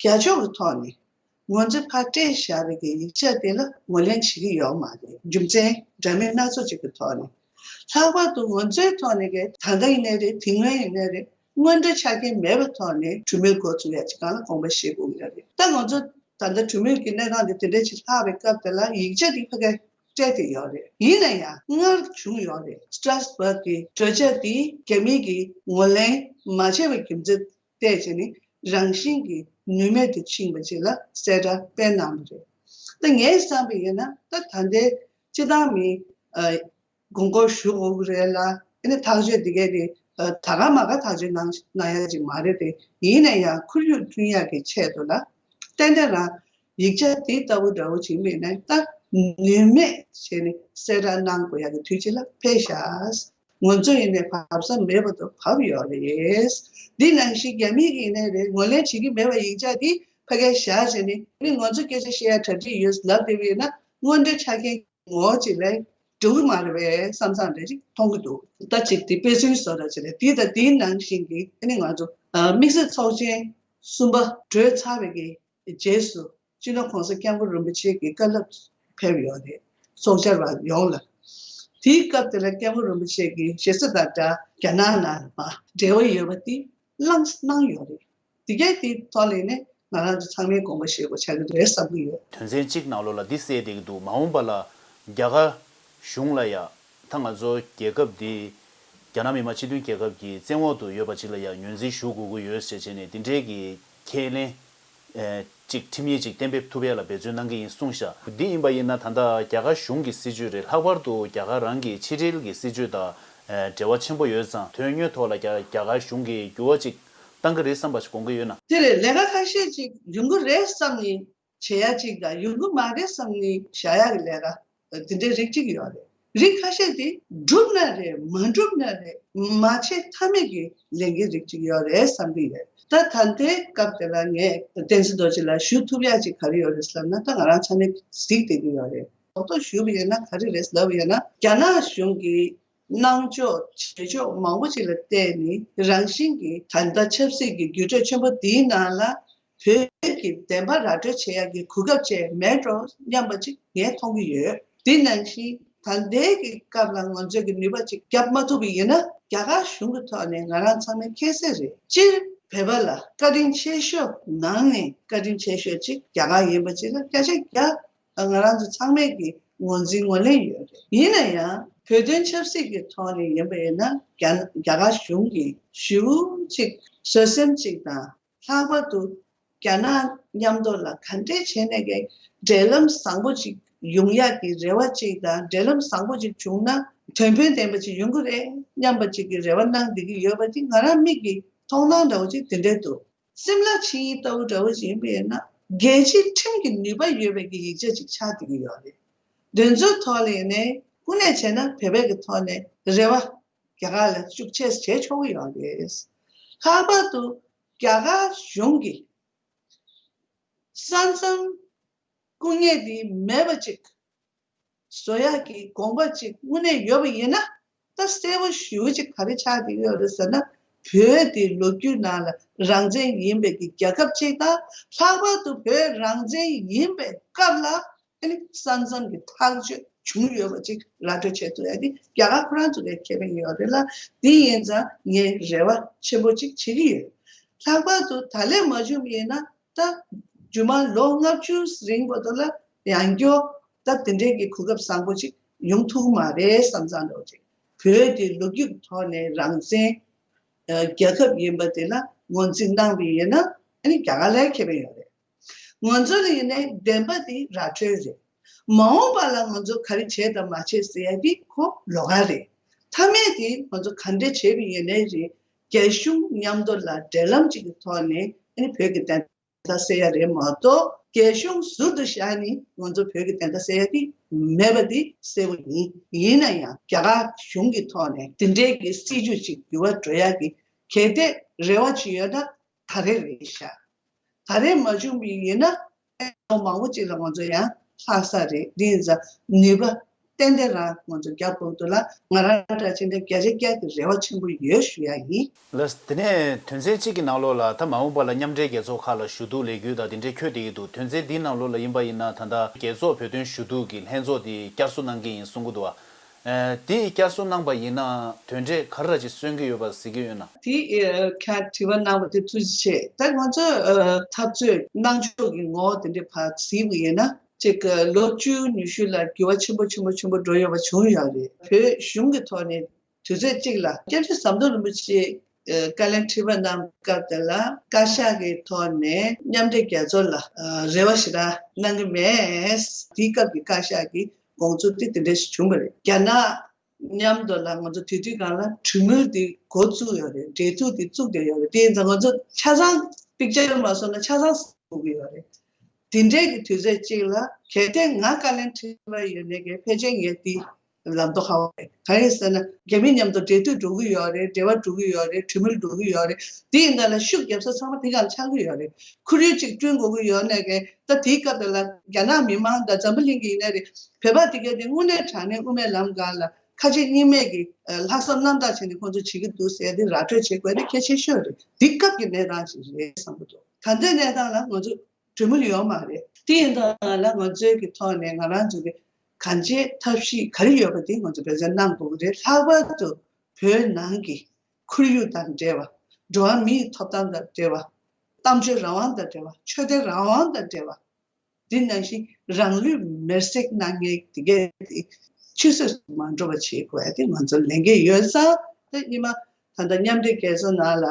རྒྱ་ཕྱོགས་ཀྱི་ཐོག་ནས་ང་ཚོས་ཕར་སྤྲད་བཞག་པའི་གི་ཡིག་ཆ་དེ་ལ་ངོས་ལེན་བྱེད་ཀྱི་ཡོད་མ་རེད། རྒྱུ་མཚན་འདྲ་མིན་སྣ་ཚོགས་ཅིག་གི་ཐོག་ནས། ལྷག་པར་དུ་ང་ཚོའི་ཐོག་ནས་གི་ད་ལྟ་ཡིན་ནའི་རེད། དེ་སྔོན་ཡིན་ནའི་རེད། སྔོན་འགྲོ་ཆ་རྐྱེན་མེད་པའི་ཐོག་ནས་གྲོས་མོལ་འགོ་ཚུགས་ཡ་ཅིག་སྒང་ལ་དགོངས་པ་བཞེས་དགོས་ཀྱི་ཡོད་རེད། ད་ང་ཚོ་ད་ལྟ་གྲོས་མོལ་གྱི་གནས་སྟངས་དེ་དེ་འདྲ་ཞིག་ལྷག་པའི་སྐབས་དེ་ལ་ཡིག་ཆ་དེ་ཕ་གིར་སྤྲད་དེ་ཡོད་རེད། ཡིན་ན་ཡང་སྔར་བྱུང་ཡོད་རེད། སི་ཏྲ་སི་བྷག་གི་གྲོས་འཆར་དེ་རྒྱ་མི་གིས་ངོས་ལེན་མ་བྱས་པའི་རྒྱུ་མཚན་བལྟས་བྱས་ནས་རང་བཞིན་གྱིས་ནུས་མེད་དུ་ཕྱིན་པ་ཅིག་ལ་གསལ་བསྒྲགས་སྤེལ་གནང་བ་རེད། ད་ངས་བསམ་པ་ཡིན་ན་ད་ད་ལྟའི་སྤྱི་བཏང་མི་ཨ་དགོངས་སྐོར་ཞུ་དགོས་ཀྱི་རེད་ལ། ཨ་ནི་ཐག་གཅོད་འདི་གས་དེ་ཨ་ད་ག་མ་ག་ཐག་གཅོད་གནང་གནང་ཡ་ཅིག་མ་རེད་དེ། ཡིན་ན་ཡང་ཁོར་ཡུག་བསྐྲུན་ཡག་གི་ཆེད་དུ་ལ་ཏན་ཏན་རང་ཡིག་ཆ་དེ་ལྟ་བུ་འདྲ་བོ་ཅིག་མེད་ན་ད་ནུས་མེད་བྱས་ནས་གསལ་བསྒྲགས་གནང་དགོས་ཡག་གི་དུས་ཅིག་ལ་ཕེབས་ཤག། ང་ཚོ་ཡིན་ནའི་བབས་ས་མེད་པ་དུ་བབས་ཡོད་རེད། འདི་ནང་བཞིན་རྒྱ་མི་གིས་ཡིན་ནའི་རེད། ངོས་ལེན་བྱེད་ཀྱི་མེད་པ་ཡིག་ཆ་འདི་ཕ་གིར་བཞག་བྱས་ནས་ཨ་ནི་ང་ཚོ་སྐད་ཆ་བཤད་ཡ་གྲ་སྒྲིག་ཡོད་ལབ་བསྡད་པ་ཡིན་ན་སྔོན་འགྲོའི་ཆ་རྐྱེན་ངོ་ཅིག་ལས་འགྲོ་གི་མ་རེད་པས་བསམ་བསམ་རེ་ཅིག་མཐོང་གི་འདུག། ད་ཅིག་དེ་དཔེ་མཚོན་བཟོ་འདྲ་ཅིག་རེད། དེ་དང་དེའི་ནང་བཞིན་གྱི་ཨ་ནི་ང་ཚོ་ཨ་དམིགས་བསལ་ཚོགས་ཆེན་གསུམ་པ་གྲོལ་ཚར་བའི་གི་རྗེས་སུ་སྤྱི་ནོར་༸གོང་ས་༸སྐྱབས་མགོན་རིན་པོ་ཆེ་གི་བཀའ་སློབ་ཕེབས་ཡོད་རེད། ཚོགས་བཅར་བ་ཡོངས་ལ། དེའི་སྐབས་དེ་ལ་༸སྐྱབས་མགོན་རིན་པོ་ཆེ་གི་ཞེ་ས་དང་སྦྲགས་རྒྱ་ནག་ནང་ལ་འབྲེལ་བ་ཡོད་པ་དེ་བླངས་གནང་ཡོད་རེད། དེ་གས་དེའི་ཐོག་ལ་ནི་ང་རང་ཚོ་ཚང་མས་དགོངས་པ་བཞེས་དགོས་ཆགས་ཀྱི་རེད་བསམ་གྱི་ཡོད། དོན་ཚན་གཅིག་ནང་ལོགས་ལ་འདི་གསལ་བསྡད་ཀྱི་འདུག། མ་འོངས་པ་ལ་རྒྱ་གར་གཞུང་ལ་ཡ་ད་ང་ཚོ་རྒྱལ་ཁབ་འདི་རྒྱ་ནག་མི་དམངས་སྤྱི་མཐུན་རྒྱལ་ཁབ་ཀྱི་བཙན་འོག་ཏུ་ཡོད་པ་ཅིག་ལ་ཡ་ངོས་འཛིན་ཞུ་དགོས་ཀྱི་ཡོད་ཟེར་བྱས་ནས་འདི་འདྲའི་གི་ཁས་ལེན་ཨེ་ཅིག་ཁྲིམས་ཡིག་ཅིག་གཏན་འབེབས་ཐུབ་ཡ་ལ་འབད་བརྩོན་གནང་གི་ཡིན་གསུངས་ཤག། འདི་ཡིན་པ་ཡིན་ན་ད་ལྟ་རྒྱ་གར་གཞུང་གི་སྲིད་བྱུས་རེད། ལྷག་པར་དུ་རྒྱ་གར་རང་གི་ཕྱི་འབྲེལ་གྱི་སྲིད་བྱུས་དང་ཨེ་འབྲེལ་བ་ཆེན་པོ་ཡོད་ཙང་དོན་དངོས་ཐོག་ལ་རྒྱ་རྒྱ་གར་གཞུང་གིས་འགྱུར་བ་ཅིག་བཏང་གི་རེད་བསམ་པ་ཞིག་དགོངས་ཀྱི་ཡོད་ན། དེ་རེད། ལས་ཀ་ཁ་ཤས་ཅིག་ཡོང་གི་རེད་བསམ་ནས་བྱེད་ཡ་ཅིག་དང་ཡོང་གི་མ་རེད་བསམ་ནས་བཞག་ཡ་གི་ལས་ཀ་འདི་འདྲའི་རིགས་གཅིག་ཡོད་རེད། རིགས་ཁ་ཤས་དེ་འགྲུབ་ན་རེད། མ་འགྲུབ་ན་རེད། མ་བྱེད་ཐབས་མེད་ཀྱི་ལས་འགན་རིགས་གཅིག་ཡོད་རེད་བསམ་གྱི་ཡོད། ད་ད་ལྟའི་སྐབས་དེ་ལ་ངས་བསྟན་འཛིན་རྡོ་རྗེ་ལ་ཞུ་ཐུབ་ཡ་ཅིག་ག་རེ་ཡོད་རེད་ལབ་ན། ད་ང་རང་ཚང་མས་གཟིགས་བསྡད་ཀྱི་ཡོད་རེད། རྡོག་རྡོག་ཞུས་པ་ཡིན་ན་ག་རེ་རེད་ལབ་པ་ཡིན་ན། རྒྱ་ནག་གཞུང་གིས་གནང་ཕྱོགས་བྱེད་ཕྱོགས་མང་པོ་ཅིག་ལ་བལྟས་ནས་རང་བཞིན་གྱིས་ད་ལྟ་ཆབ་སྲིད་ཀྱི་འགྱུར་འགྲོས་ཆེན་པོ་འདིའི་ནང་ལ་བོད་ཀྱི་བདེན་པ་ར་སྤྲོད་བྱེད་ཡག་གི་གོ་སྐབས་ཅིག་མེད་འགྲོ་སྙམ་པ་ཅིག་ངས་མཐོང་གི་ཡོད། དེ་ནང་བཞིན་ད་ལྟའི་གི་སྐབས་ལ་ང་ཚོས་ཀྱི་ནུས་པ་ཅིག་བརྒྱབ་མ་ཐུབ་པ་ཡིན་ན། རྒྱ་གར་གཞུང་གི་ཐོག་ནས་ང་རང་ཚང་མས་མཁྱེན་གསལ་རེད། སྤྱིར་བོད་པ་ལ་བཀའ་དྲིན་ཆེ་ཤོས་ནང་ནས་བཀའ་དྲིན་ཆེ་ཤོས་ཅིག་རྒྱ་གར་ཡིན་པ་ཅིག་ལ་བརྒྱ་ཆ་བརྒྱ་ང་རང་ཚོ་ཚང་མས་ཀྱི་ངོས་འཛིན་ངོས་ལེན་ཡོད་རེད། ཡིན་ན་ཡང་བོད་དོན་ཆབ་སྲིད་ཀྱི་ཐོག་ནས་ཡིན་པ་ཡིན་ན་རྒྱ་རྒྱ་གར་གཞུང་གིས་ཞེ་པོ་ཅིག་བཟོད་སེམས་ཅིག་དང་། ལྷག་པར་དུ་རྒྱ་ནག་མཉམ་དུ་ལ་ག་འདྲས་བྱས་ནས་ཀྱི་འབྲེལ་ལམ་བཟང་པོ་ཅིག་ཡོང་ཡག་གི་རེ་བ་ཅིག་དང་། འབྲེལ་ལམ་བཟང་པོ་ཅིག་བྱུང་ན་དོན་ཕན་ལྡན་པ་ཅིག་ཡོང་གི་རེད་སྙམ་པ་ཅིག་གི་རེ་བ་གནང་བསྡད་ཀྱི་ཡོད་པ་དེ་ང་རང་མིག་གི་མཐོང་སྣང་འདྲ་བོ་ཅིག་དེ་འདྲས་འདུག། སིམ་ལ་ཆིངས་ཡིག་ལྟ་བུ་འདྲ་བོ་ཞིག་ཡིན་པས་ན། རྒྱལ་སྤྱིའི་ཁྲིམས་ཀྱི་ནུས་པ་ཡོད་པའི་གི་ཡིག་ཆ་ཅིག་ཆགས་བསྡད་ཀྱི་ཡོད་རེད། འདི་ཚོའི་ཐོག་ལ་ཡིན་ནའི་དངོས་གནས་བྱས་ན་བོད་པའི་གི་ཐོག་ནས་རེ་བ་རྒྱ་གར་ལ་ཤུགས་ཆེ་བྱེད་ཆོག་གི་ཡོད་རེད། ལྷག་པར་དུ་རྒྱ་གར་གཞུང་གིས་ས་མཚམས་སྐུ་ངལ་འདི་མེད་པ་ཅིག་བཟོ་ཡག་གི་དགོངས་པ་ཅིག་དངོས་གནས་ཡོད་པ་ཡིན་ན། ད་གསལ་པོ་ཞེ་པོ་ཅིག་ག་རེ་ཆགས་བསྡད་ཡོད་རེད་ཟེར་ན། བོད་དེ་ལོ་རྒྱུས་ནང་ལ་རང་བཙན་ཡིན་པའི་གི་རྒྱལ་ཁབ་ཅིག་དང་། ལྷག་པར་དུ་བོད་རང་བཙན་ཡིན་པའི་སྐབས་ལ་ཨ་ནི་ས་མཚམས་ཀྱི་ཐག་གཅོད་བྱུང་ཡོད་པ་ཅིག་ར་སྤྲོད་བྱེད་ཐུབ་ཡ་དེ་རྒྱ་གར་ཁོ་རང་ཚོ་ལ་ཁེ་ཕན་ཡོད་རེད་ལ། དེ་ཡིན་ཙང་ངས་རེ་བ་ཆེན་པོ་ཅིག་བྱེད་ཀྱི་ཡོད། ལྷག་པར་དུ་ད་ལན་མ་བྱུང་བ་ཡིན་ན། ད་རྒྱུ་མ་ལོ་ལྔ་བཅུ་རིང་བར་དུ་ལ་ཡང་སྐྱར་ད་དེ་འདྲའི་གི་གོ་སྐབས་བཟང་པོ་ཅིག་ཡོང་ཐུབ་ཀྱི་མ་རེད་བསམ་བསམ་འདྲ་བོ་ཅིག་བོད་དེ་ལོ་རྒྱུས་ཐོག་ནས་རང་བཙན་ཨ་རྒྱལ་ཁབ་ཡིན་པ་དེ་ལ་ངོས་འཛིན་གནང་བ་ཡིན་ན། ཨ་ནི་རྒྱ་གར་ལ་ཁེ་ཕན་ཡོད་རེད། ང་ཚོ་ལ་ཡིན་ནའི་བདེན་པ་དེ་ར་འཕྲོད་རེད། མ་འོངས་པ་ལ་ང་ཚོ་ག་རེ་བྱེད་དང་མ་བྱེད་ཟེར་ཡ་དེ་ཁོ་ལོགས་ཀ་རེད། མཐའ་མའི་དེ་ང་ཚོ་ག་འདྲ་བྱེད་པ་ཡིན་ནའི་རེད། རྒྱ་གཞུང་མཉམ་དུ་ལ་འབྲེལ་ལམ་གཅིག་གི་ཐོག་ནས་ཨ་ནི་བོད་ཀྱི་བདེན་མཐའ་གསལ་ཡ་རེད་མ་གཏོགས། རྒྱ་གཞུང་ཟུར་དུ་བཞག་ནས་ང་ཚོ་བོད་ཀྱི་བདེན་མཐའ་གསལ་ཡ་དེ་མེད་པ་དེ་གསལ་པོ་ཡིན། ཡིན་ན་ཡང་རྒྱ་གར་གཞུང་གི་ཐོག་ནས་དེ་འདྲའི་གི་སྲིད་ཇུས་ཅིག་འགྱུར་བ་འགྲོ་ཡ་གི་གལ་ཏེ་རེ་བ་ཅིག་ཡོད་ན་ད་རེས་རེད་ཤག་ད་རེས་མ་བྱུང་བ་ཡིན་ན། ཨེ་ལོ་མང་པོ་ཅིག་ལ་ང་ཚོ་ཡང་ལྷག་ས་རེད། འདི་ཡིན་ཙང་ནུས་པ་ཏན་ཏན་རང་ང་ཚོ་རྒྱག་དགོས་འདུག་ལ། ང་རང་འདྲ་ཅིག་འདི་བརྒྱ་ཆ་བརྒྱ་གི་རེ་བ་ཆེན་པོ་ཡོད་ཞུ་ཡ་ཡིན། ལགས། དེ་ནས་དོན་ཚན་གཅིག་གི་ནང་ལོགས་ལ་ད་མ་འོངས་པ་ལ་མཉམ་འབྲེལ་རྒྱལ་ཚོགས་ཁག་ལ་ཞུ་གཏུག་ལས་འགུལ་དང་དེ་འདྲའི་འཁྱོལ་བསྡད་ཀྱི་འདུག་དོན་ཚན་འདིའི་ནང་ལོགས་ལ་ཡིན་པ་ཡིན་ན་ད་ལྟ་རྒྱལ་ཚོགས་བོད་དོན་ཞུ་གཏུག་གི་ལྷན་ཚོགས་དེ་བསྐྱར་གསོ་གནང་གི་ཡིན་གསུང་གི་འདུག་བ། ཨ། དེ་བསྐྱར་གསོ་གནང་པ་ཡིན་ན་དོན་འབྲས་ག་རེ་ཅིག་སོན་གྱི་ཡོད་པ་གཟིགས་ཀྱི་ཡོད་ན། དེ་ཨ་ཁྱེད་དྲི་བ་གནང་བ་དེ་ཐུགས་རྗེ་ཆེ། ད་ང་ཚོ་ཨ་འཐབ་རྩོད་གནང་ཕྱོགས་ཀྱི་ངོ་བོ་དེ་འདྲ་ཕར་གཟིགས་པ་ཡིན་ན། གཅིག་ལོ་བཅུ་ཉི་ཤུ་ལ་འགྱུར་བ་ཆེན་པོ་ཆེན་པོ་ཆེན་པོ་འགྲོ་ཡོད་པ་བྱུང་ཡོད་རེད། བོད་གཞུང་གི་ཐོག་ནས་དུས་ཚོད་གཅིག་ལ་སྐྱབས་རྗེ་ཟམ་གདོང་རིན་པོ་ཆེ་ཨ་བཀའ་ལན་དྲི་བ་གནང་སྐབས་དེ་ལ་བཀའ་ཤག་གི་ཐོག་ནས་མཉམ་འབྲེལ་རྒྱལ་ཚོགས་ལ་ཨ་རེ་བ་ཞེ་དྲག་གནང་གི་མེད། དེའི་སྐབས་ཀྱི་བཀའ་ཤག་གི་དགོངས་ཚུལ་དེ་དེ་འདྲ་ཞིག་བྱུང་བ་རེད། རྒྱ་ནག་མཉམ་དུ་ལ་ང་ཚོ་དེ་དུས་སྒང་ལ་གྲོས་མོལ་དེ་འགོ་བཙུགས་ཡོད་རེད། འབྲེལ་མཐུད་དེ་བཙུགས་བསྡད་ཡོད་རེད། དེ་ཡིན་ཙང་ང་ཚོ་ཆ་ཚང་པིག་ཅར་མ་བཟོ་ན་ཆ་ཚང་དགོས་ཀྱི་ཡོད་རེད། དེ་འདྲའི་གི་དུས་ཚོད་ཅིག་ལ་གལ་ཏེ་ང་བཀའ་ལན་དྲི་བ་ཡོད་ནའི་གི་ཕལ་ཆེར་ངས་དེ་ལམ་ཐོ་ཧ་གོ་རེད། གང་ཡིན་ཟེར་ན་རྒྱ་མི་མཉམ་དུ་འབྲེལ་མཐུད་འགྲོ་གི་ཡོད་རེད། འབྲེལ་བ་འགྲོ་གི་ཡོད་རེད། གྲོས་མོལ་འགྲོ་གི་ཡོད་རེད། དེ་ཡིན་ད་ལ་ཤུགས་རྒྱབ་ས་ཚང་མ་དེ་ག་ལ་ཆགས་ཀྱི་ཡོད་རེད། ཁོར་ཡུག་ཅིག་བསྐྲུན་དགོས་ཀྱི་ཡོད་ནའི་གི་ད་དེའི་སྐབས་དེ་ལ་རྒྱ་ནག་མི་མང་དང་འཛམ་བུ་གླིང་གི་ཡིན་ནའི་རེད། བོད་པ་དེ་གས་དེ་དངོས་གནས་དྲང་གནས་དབུ་མའི་ལམ་སྒང་ལ་ཁ་ཆེ་གཉིས་མེད་ཀྱི་ལྷག་བསམ་རྣམ་དག་བྱས་ནས་ཁོང་ཚོ་བྱེད་ཀྱི་འདུག་ཟེར་ཏེ་ར་སྤྲོད་བྱེད་དགོས་དེ་གལ་ཆེ་ཤོས་རེད། འདི་སྐབས་ཀྱི་གནས་སྟངས་ཤིག་རེད་བསམ་གྱི་འདུག་ད་ལྟའི་གནས་སྟངས་ལ་ང་ཚོ་གྲོས་མོལ་ཡོད་མ་རེད། དེ་ཡིན་ཙང་ལ་ང་ཚོའི་གི་ཐོག་ནས་ང་རང་ཚོ་གི་གང་ཅིའི་ཐབས་ཤེས་ག་རེ་ཡོད་པ་དེ་ང་ཚོ་འབད་བརྩོན་གནང་དགོས་ཀྱི་རེད། ལྷག་པར་དུ་བོད་ནང་གི་ཁོར་ཡུག་དང་འབྲེལ་བ། འགྲོ་བ་མིའི་ཐོབ་ཐང་དང་འབྲེལ་བ། གཏམ་བརྗོད་རང་དབང་དང་འབྲེལ་བ། ཆོས་དད་རང་དབང་དང་འབྲེལ་བ། འདི་ནང་བཞིན་རང་ལུས་མེར་སྲེག་གནང་མཁན་དེ་གས་དེ་ཆུད་ཟོས་སུ་མ་འགྲོ་བ་བྱེད་དགོས་ཡ་དེ་ང་ཚོ་ལས་འགན་ཡོད་ཙང་། དེ་ཉི་མ་ད་ལྟ་མཉམ་འབྲེལ་རྒྱལ་ཚོགས་ནང་ལ་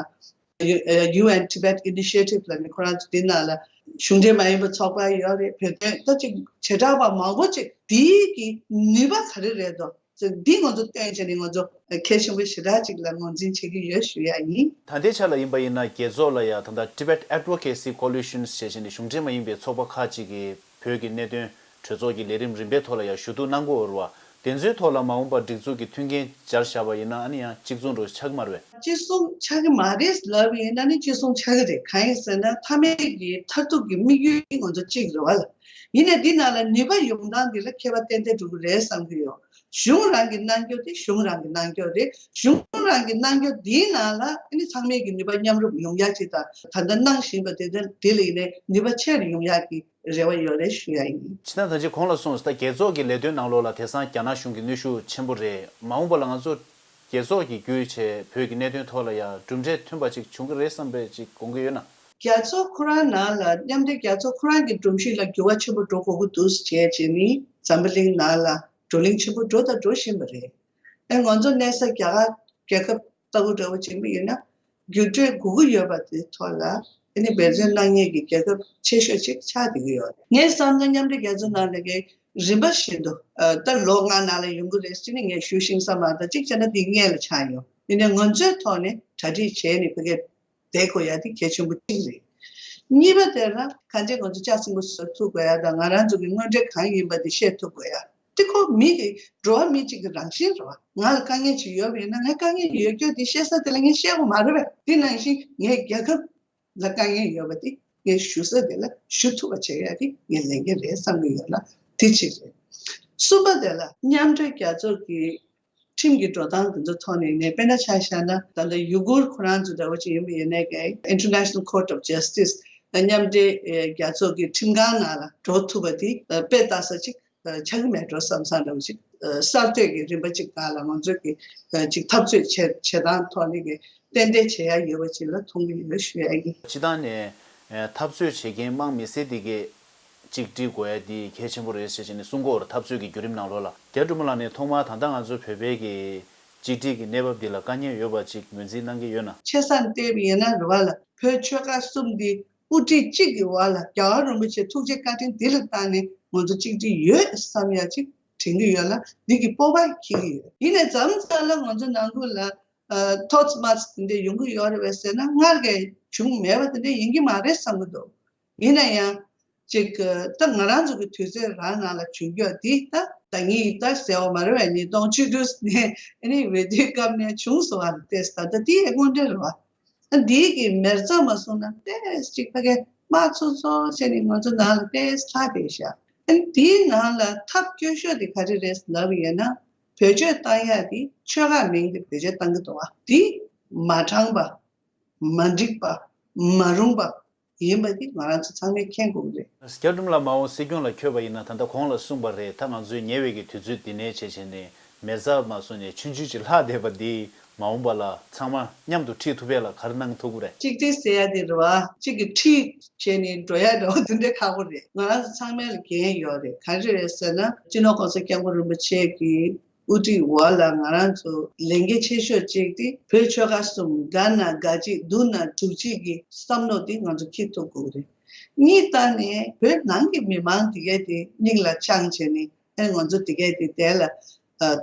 ཡུ་ཨེ་ཡུ་ཨེན་Tibet Initiative ལབ་ནས་ཁོ་རང་ཚོ་དེ་ནང་ལ་གཞུང་འབྲེལ་མ་ཡིན་པ་ཚོགས་པ་ཡོད་རེད། བོད་དོན་ད་ཅིག་བྱེ་བྲག་པ་མང་པོ་ཅིག་དེའི་གི་ནུས་པ་ག་རེ་རེད་དོ། འདི་ང་ཚོ་བཏོན་བྱས་ནས་ང་ཚོ་གལ་ཆེན་པོ་ཞེ་དྲག་ཅིག་ལ་ངོས་འཛིན་བྱེད་ཀྱི་ཡོད་ཞུ་ཡ་ཡིན། ད་ལྟའི་ཆ་ལ་ཡིན་པ་ཡིན་ན་རྒྱལ་ཚོགས་ལ་ཡ་ད་ལྟ་Tibet Advocacy Coalition ཞེས་བྱས་ནས་གཞུང་འབྲེལ་མ་ཡིན་པའི་ཚོགས་པ་ཁག་ཅིག་གིས་བོད་ཀྱི་གནད་དོན་གྲོས་ཚོགས་ཀྱི་ལས་རིམ་རིམ་པའི་ཐོག་ལ་ཡ་ཞུ་གཏུག་གནང་གི་ཡོད་རེད་བ། དེ་ཚོའི་ཐོག་ལ་མ་འོངས་པར་སྒྲིག་འཛུགས་ཀྱི་མཐུན་རྐྱེན་སྦྱར་བཞག་པ་ཡིན་ན་ཨ་ནི་ཡང་གཅིག་མཚུངས་འགྲོ་ཆགས་ཀྱི་མ་རེད། གཅིག་མཚུངས་ཆགས་ཀྱི་མ་རེད་ལབ་ཡིན་ན་ནི་གཅིག་མཚུངས་ཆགས་ཀྱི་རེད། གང་ཡིན་ཟེར་ན་མཐའ་མའི་གི་མཐར་ཐུག་གི་དམིགས་ཡུལ་ང་ཚོ་གཅིག་རེད་བ་ལ། ཡིན་ནའི་འདི་ནང་ལ་ནུས་པ་ཡོང་སྟངས་འདི་ལ་ཁྱད་པར་ཏན་ཏན་འགྲོ་གི་རེད་བསམ་གྱི་ཡོད། གཞུང་རང་གི་རྣམ་འགྱུར་དེ་གཞུང་རང་གི་རྣམ་འགྱུར་རེད། གཞུང་རང་གི་རྣམ་འགྱུར་འདིའི་ནང་ལ་ཨ་ནི་ཚང་མས་ཀྱི་ནུས་པ་མཉམ་རུབ་ཡོང་ཡག་ཅིག་དང་། ད་ལྟ་གནང་བཞིན་པ་དེ་དེ་ལ་ཡིན་ནའི་ནུས་པ་ཆེ་རུ་ཡོང་ཡག་གི་རེ་བ་ཡོད་རེད་ཞུ་ཡ་ཡིན། ཇི་ལྟར་ད་ཅི་གོང་ལ་གསུངས་ད་རྒྱལ་ཚོགས་ཀྱི་ལས་དོན་ནང་ལོགས་ལ་དེང་སང་རྒྱ་ནག་གཞུང་གི་གནོན་ཤུགས་ཆེན་པོ་རེད། མ་འོངས་པ་ལ་ང་ཚོ་རྒྱལ་ཚོགས་ཀྱི་བརྒྱུད་བྱས་བོད་ཀྱི་གནད་དོན་ཐོག་ལ་ཡ་གྲུབ་འབྲས་ཐོན་པ་ཅིག་བྱུང་གི་རེད་བསམ་པའི་ཅིག་དགོངས་ཀྱི་ཡོད་ན། རྒྱལ་ཚོགས་ཁོ་རང་ནང་ལ་མཉམ་འབྲེལ་རྒྱལ་ཚོགས་ཁོ་རང་གི་སྒྲོམ་གཞི་ལ་འགྱུར་བ་ཆེན་པོ་འགྲོ་དགོས་ཀྱི་འདུག་ཟེར་བྱས་ནི་འཛམ་བུ་གླིང་ནང་ལ་བགྲོ་གླེང་ཆེན་པོ་འགྲོ་དང་འགྲོ་བཞིན་པ་རེད། ཨེ་ང་ཚོ་གནས་ས་རྒྱ་གར་རྒྱལ་ཁབ་ལྟ་བུ་འདྲ་བོ་བྱེད་པ་ཡིན་ན། འགྱུར་འགྲོས་དགོས་ཀྱི་ཡོད་པ་དེའི་ཐོག་ལ་ཨ་ནི་འབད་བརྩོན་གནང་མཁན་གྱི་རྒྱལ་ཁབ་ཆེ་ཤོས་ཅིག་ཆགས་བསྡད་ཀྱི་ཡོད་རེད། ངས་བསམ་ན་མཉམ་འབྲེལ་རྒྱལ་ཚོགས་ནང་ལ་གི་རིམ་པ་བཞིན་དུ་ཨ་ད་ལོ་ལྔ་ནང་ལ་ཡོང་གི་རེད་ཟེར་ནས་ངས་ཞུ་ཤེས་ས་མ་གཏོགས། གཅིག་བྱས་ན་དེ་སྔོན་ལ་ཆགས་ཡོང་། ཡིན་ནའི་ང་ཚོའི་ཐོག་ནས་གྲ་སྒྲིག་བྱས་ནས་ཕ་གིར་བསྡད་དགོས་ཡ་དེ་གལ་ཆེན་པོ་གཅིག་རེད། གཉིས་པ་དེ་ལ་གང་ཅི་ང་ཚོ་ལྕགས་སྲིན་པོ་བཟོ་ཐུབ་དགོས་ཡ་དང་ང་རང་ཚོ་གི་དངོས་འབྲེལ་གང་ཡིན་པ་དེ་ཤེས་ཐུབ་དགོས་ཡ། དེ་ཁོ་མི་གི་འགྲོ་བ་མི་གཅིག་གི་རང་བཞིན་རེད་བ། ང་ལ་དཀའ་ངལ་ཅིག་ཡོད་པ་ཡིན་ན་ངས་དཀའ་ངལ་ཡོད་རྒྱུ་དེ་བཤད་ས་དེ་ལ་ངས་བཤད་དགོས་མ་རེད་བས། དེ་ནང་བཞིན་ངས་རྒྱལ་ཁབ་ལ་དཀའ་ངལ་ཡོད་པ་དེ་ངས་ཞུ་ས་དེ་ལ་ཞུ་ཐུབ་པ་བྱེད་ཡ་དེ་ངས་ལས་འགན་རེད་བསམ་གྱི་ཡོད་ལ་དེ་གཅིག་རེད། གསུམ་པ་དེ་ལ་མཉམ་འབྲེལ་རྒྱལ་ཚོགས་ཀྱི་ཁྲིམས་ཀྱི་འགྲོ་སྟངས་དེ་ཚོ་ཐོག་ནས་ནས་དཔེར་ན་ཆ་བཞག་ན་ད་ལྟ་ཡུ་གུར་ཁོ་རང་ཚོ་འདྲ་བོ་ཅིག་ཡིན་པ་ཡིན་ནའི་གི་International Court of Justice མཉམ་འབྲེལ་རྒྱལ་ཚོགས་ཀྱི་ཁྲིམས་ཁང་ནང་ལ་འགྲོ་ཐུབ་པ་དེ་དཔེ་ལྟ་ས་ཅིག་ཆགས་ཀྱི་མེད་འགྲོ་བསམ་བསམ་འདྲ་བོ་ཅིག་གསར་གཏོད་ཀྱི་རིམ་པ་ཅིག་སྒང་ལ་ང་ཚོས་ཀྱི་ཅིག་འཐབ་རྩོད་བྱེད་བྱེད་སྟངས་ཐོག་ནས་ཀྱི་ཏན་ཏན་བྱེད་ཡ་ཡོད་པ་ཅིག་ལ་མཐོང་གི་ཡོད་ཞུ་ཡ་ཡིན། སྤྱི་བཏང་ནས་འཐབ་རྩོད་བྱེད་མཁན་དམག་མི་སེར་དེ་གས་གཅིག་སྒྲིལ་དགོས་ཡ་དེ་གལ་ཆེན་པོ་རེད་ཟེར་བྱས་ནས་གསུང་གི་ཡོད་རེད། འཐབ་རྩོད་ཀྱི་བརྒྱུད་རིམ་ནང་ལོགས་ལ། རྒྱ་སྒྲོལ་མ་ལགས་ནས་ཐོག་མར་ད་ལྟ་ང་ཚོ་བོད་པའི་གི་གཅིག་སྒྲིལ་གྱི་གནས་བབ་འདི་ལ་དཀའ་ངལ་ཡོད་པ་ཅིག་ངོས་འཛིན་གནང་གི་ཡོད་ན། ཆེ་སར་བལྟས་པ་ཡིན་ན་རེད་བ་ལ་བོད་ཆོལ་ཁ་གསུམ་འདི་དབུ་ཁྲིད་གཅིག་གི་འོག་ལ་རྒྱལ་བ་རིན་པོ་ཆེ་ཐུགས་རྗེ་བཀའ་དྲིན་འདི་ལ་བརྟེན་ནས་ང་ཚོ་གཅིག་སྒྲིལ་ཡོད་བསམ་ཡ་ཅིག་དྲན་གྱི་ཡོད་ལ་འདི་གི་སྤོབས་པ་འཁྱེར་གྱི་ཡོད། ཡིན་ནའི་མཚམས་མཚམས་ལ་ང་ཚོ་ནང་ཁུལ་ལ་ཨ་ཐོག་མ་དེ་འདྲ་ཡོང་གི་ཡོད་རེད་བས་ཟེར་ན་སྔར་གྱི་བྱུང་མེད་པ་དེ་འདྲ་ཡིན་གྱི་མ་རེད་བསམ་གྱི་འདུག་ཡིན་ན་ཡང་ཅིག་ད་ང་རང་ཚོ་གི་དུས་ཚོད་རང་ནང་ལ་བྱུང་རྒྱུ་འདི་ད་ད་ངས་ད་ཟེར་བ་མ་རེད་བས། ཉིས་སྟོང་བཅུ་དྲུག་ནས་ཨ་ནི་འོས་བསྡུའི་སྐབས་ནས་བྱུང་སོང་བ་རེད་དེ། ད་ལྟ་འདི་ཡི་དངོས་འབྲེལ་རེད་བ། ཨ་འདི་གི་མེར་ཙམ་མ་སོང་ན་ཏེས་ཅིག་ཕ་གི་དམག་ཚོ་ཚོ་བྱས་ནས་ང་ཚོ་ནང་ལ་ཏེས་ལྷག་བསྡད་ཤག་ཨ་འདིའི་ནང་ལ་ཐབས་སྐྱོ་ཤོས་དེ་ག་རེ་རེད་ལབ་ཡོད་ན་བེད་སྤྱོད་བཏང་ཡག་དེ་ཆོལ་ཁ་མིང་དེ་བེད་སྤྱོད་བཏང་གི་འདུག་བ། འདི་མ་དྲང་པ། མ་འགྲིག་པ། མ་རུང་པ་ཡིན་པ་འདི་ང་རང་ཚོ་ཚང་མས་མཁྱེན་དགོས་ཀྱི་རེད། རྒྱ་སྒྲོལ་མ་ལགས་མ་འོངས་སྲིད་སྐྱོང་ལ་འཁོད་པ་ཡིན་ན་ད་ལྟ་གོང་ལ་གསུངས་པ་རེད། ད་ང་ཚོའི་ཉེ་བའི་གི་དུས་ཚོད་འདི་ནས་བྱས་བྱས་ནས་མེ་བཙའ་མ་སོང་ནས་ཆུང་ཆུང་ཅིག་ལྷག་བསྡད་པ་འདི་མ་འོངས་པ་ལ་ཚང་མ་མཉམ་དུ་ཁྲིད་ཐུབ་པ་ལ་ག་རེ་གནང་ཐུབ་ཀྱི་རེད། གཅིག་སྒྲིལ་ཟེར་ཡ་འདི་རེད་བ། གཅིག་གི་ཁྲིད་བྱས་ནས་འགྲོ་ཡ་འདྲ་བོ་འདི་འདྲའི་ཁག་པོ་རེད། ང་རང་ཚོ་ཚང་མའི་ལ་འགན་ཡོད་རེད། ག་རེ་རེད་ཟེར་ན་སྤྱི་ནོར་༸གོང་ས་༸སྐྱབས་མགོན་རིན་པོ་ཆེ་གི་དབུ་ཁྲིད་འོག་ལ་ང་རང་ཚོ་ལས་འགན་ཆེ་ཤོས་གཅིག་དེ་བོད་ཆོལ་ཁ་གསུམ་དགའ་ན་དགའ་གཅིག་སྡུག་ན་སྡུག་གཅིག་གི་བསམ་བློ་དེ་ང་ཚོ་འཁྱེར་ཐུབ་དགོས་རེད། གཉིས་ལྟ་ནས་བོད་ནང་གི་མི་མང་དེ་གས་དེ་སྙིང་ལ་བཅངས་བྱས་ནས་ཨ་ང་ཚོ་དེ་གས་དེ་དེ་ལ་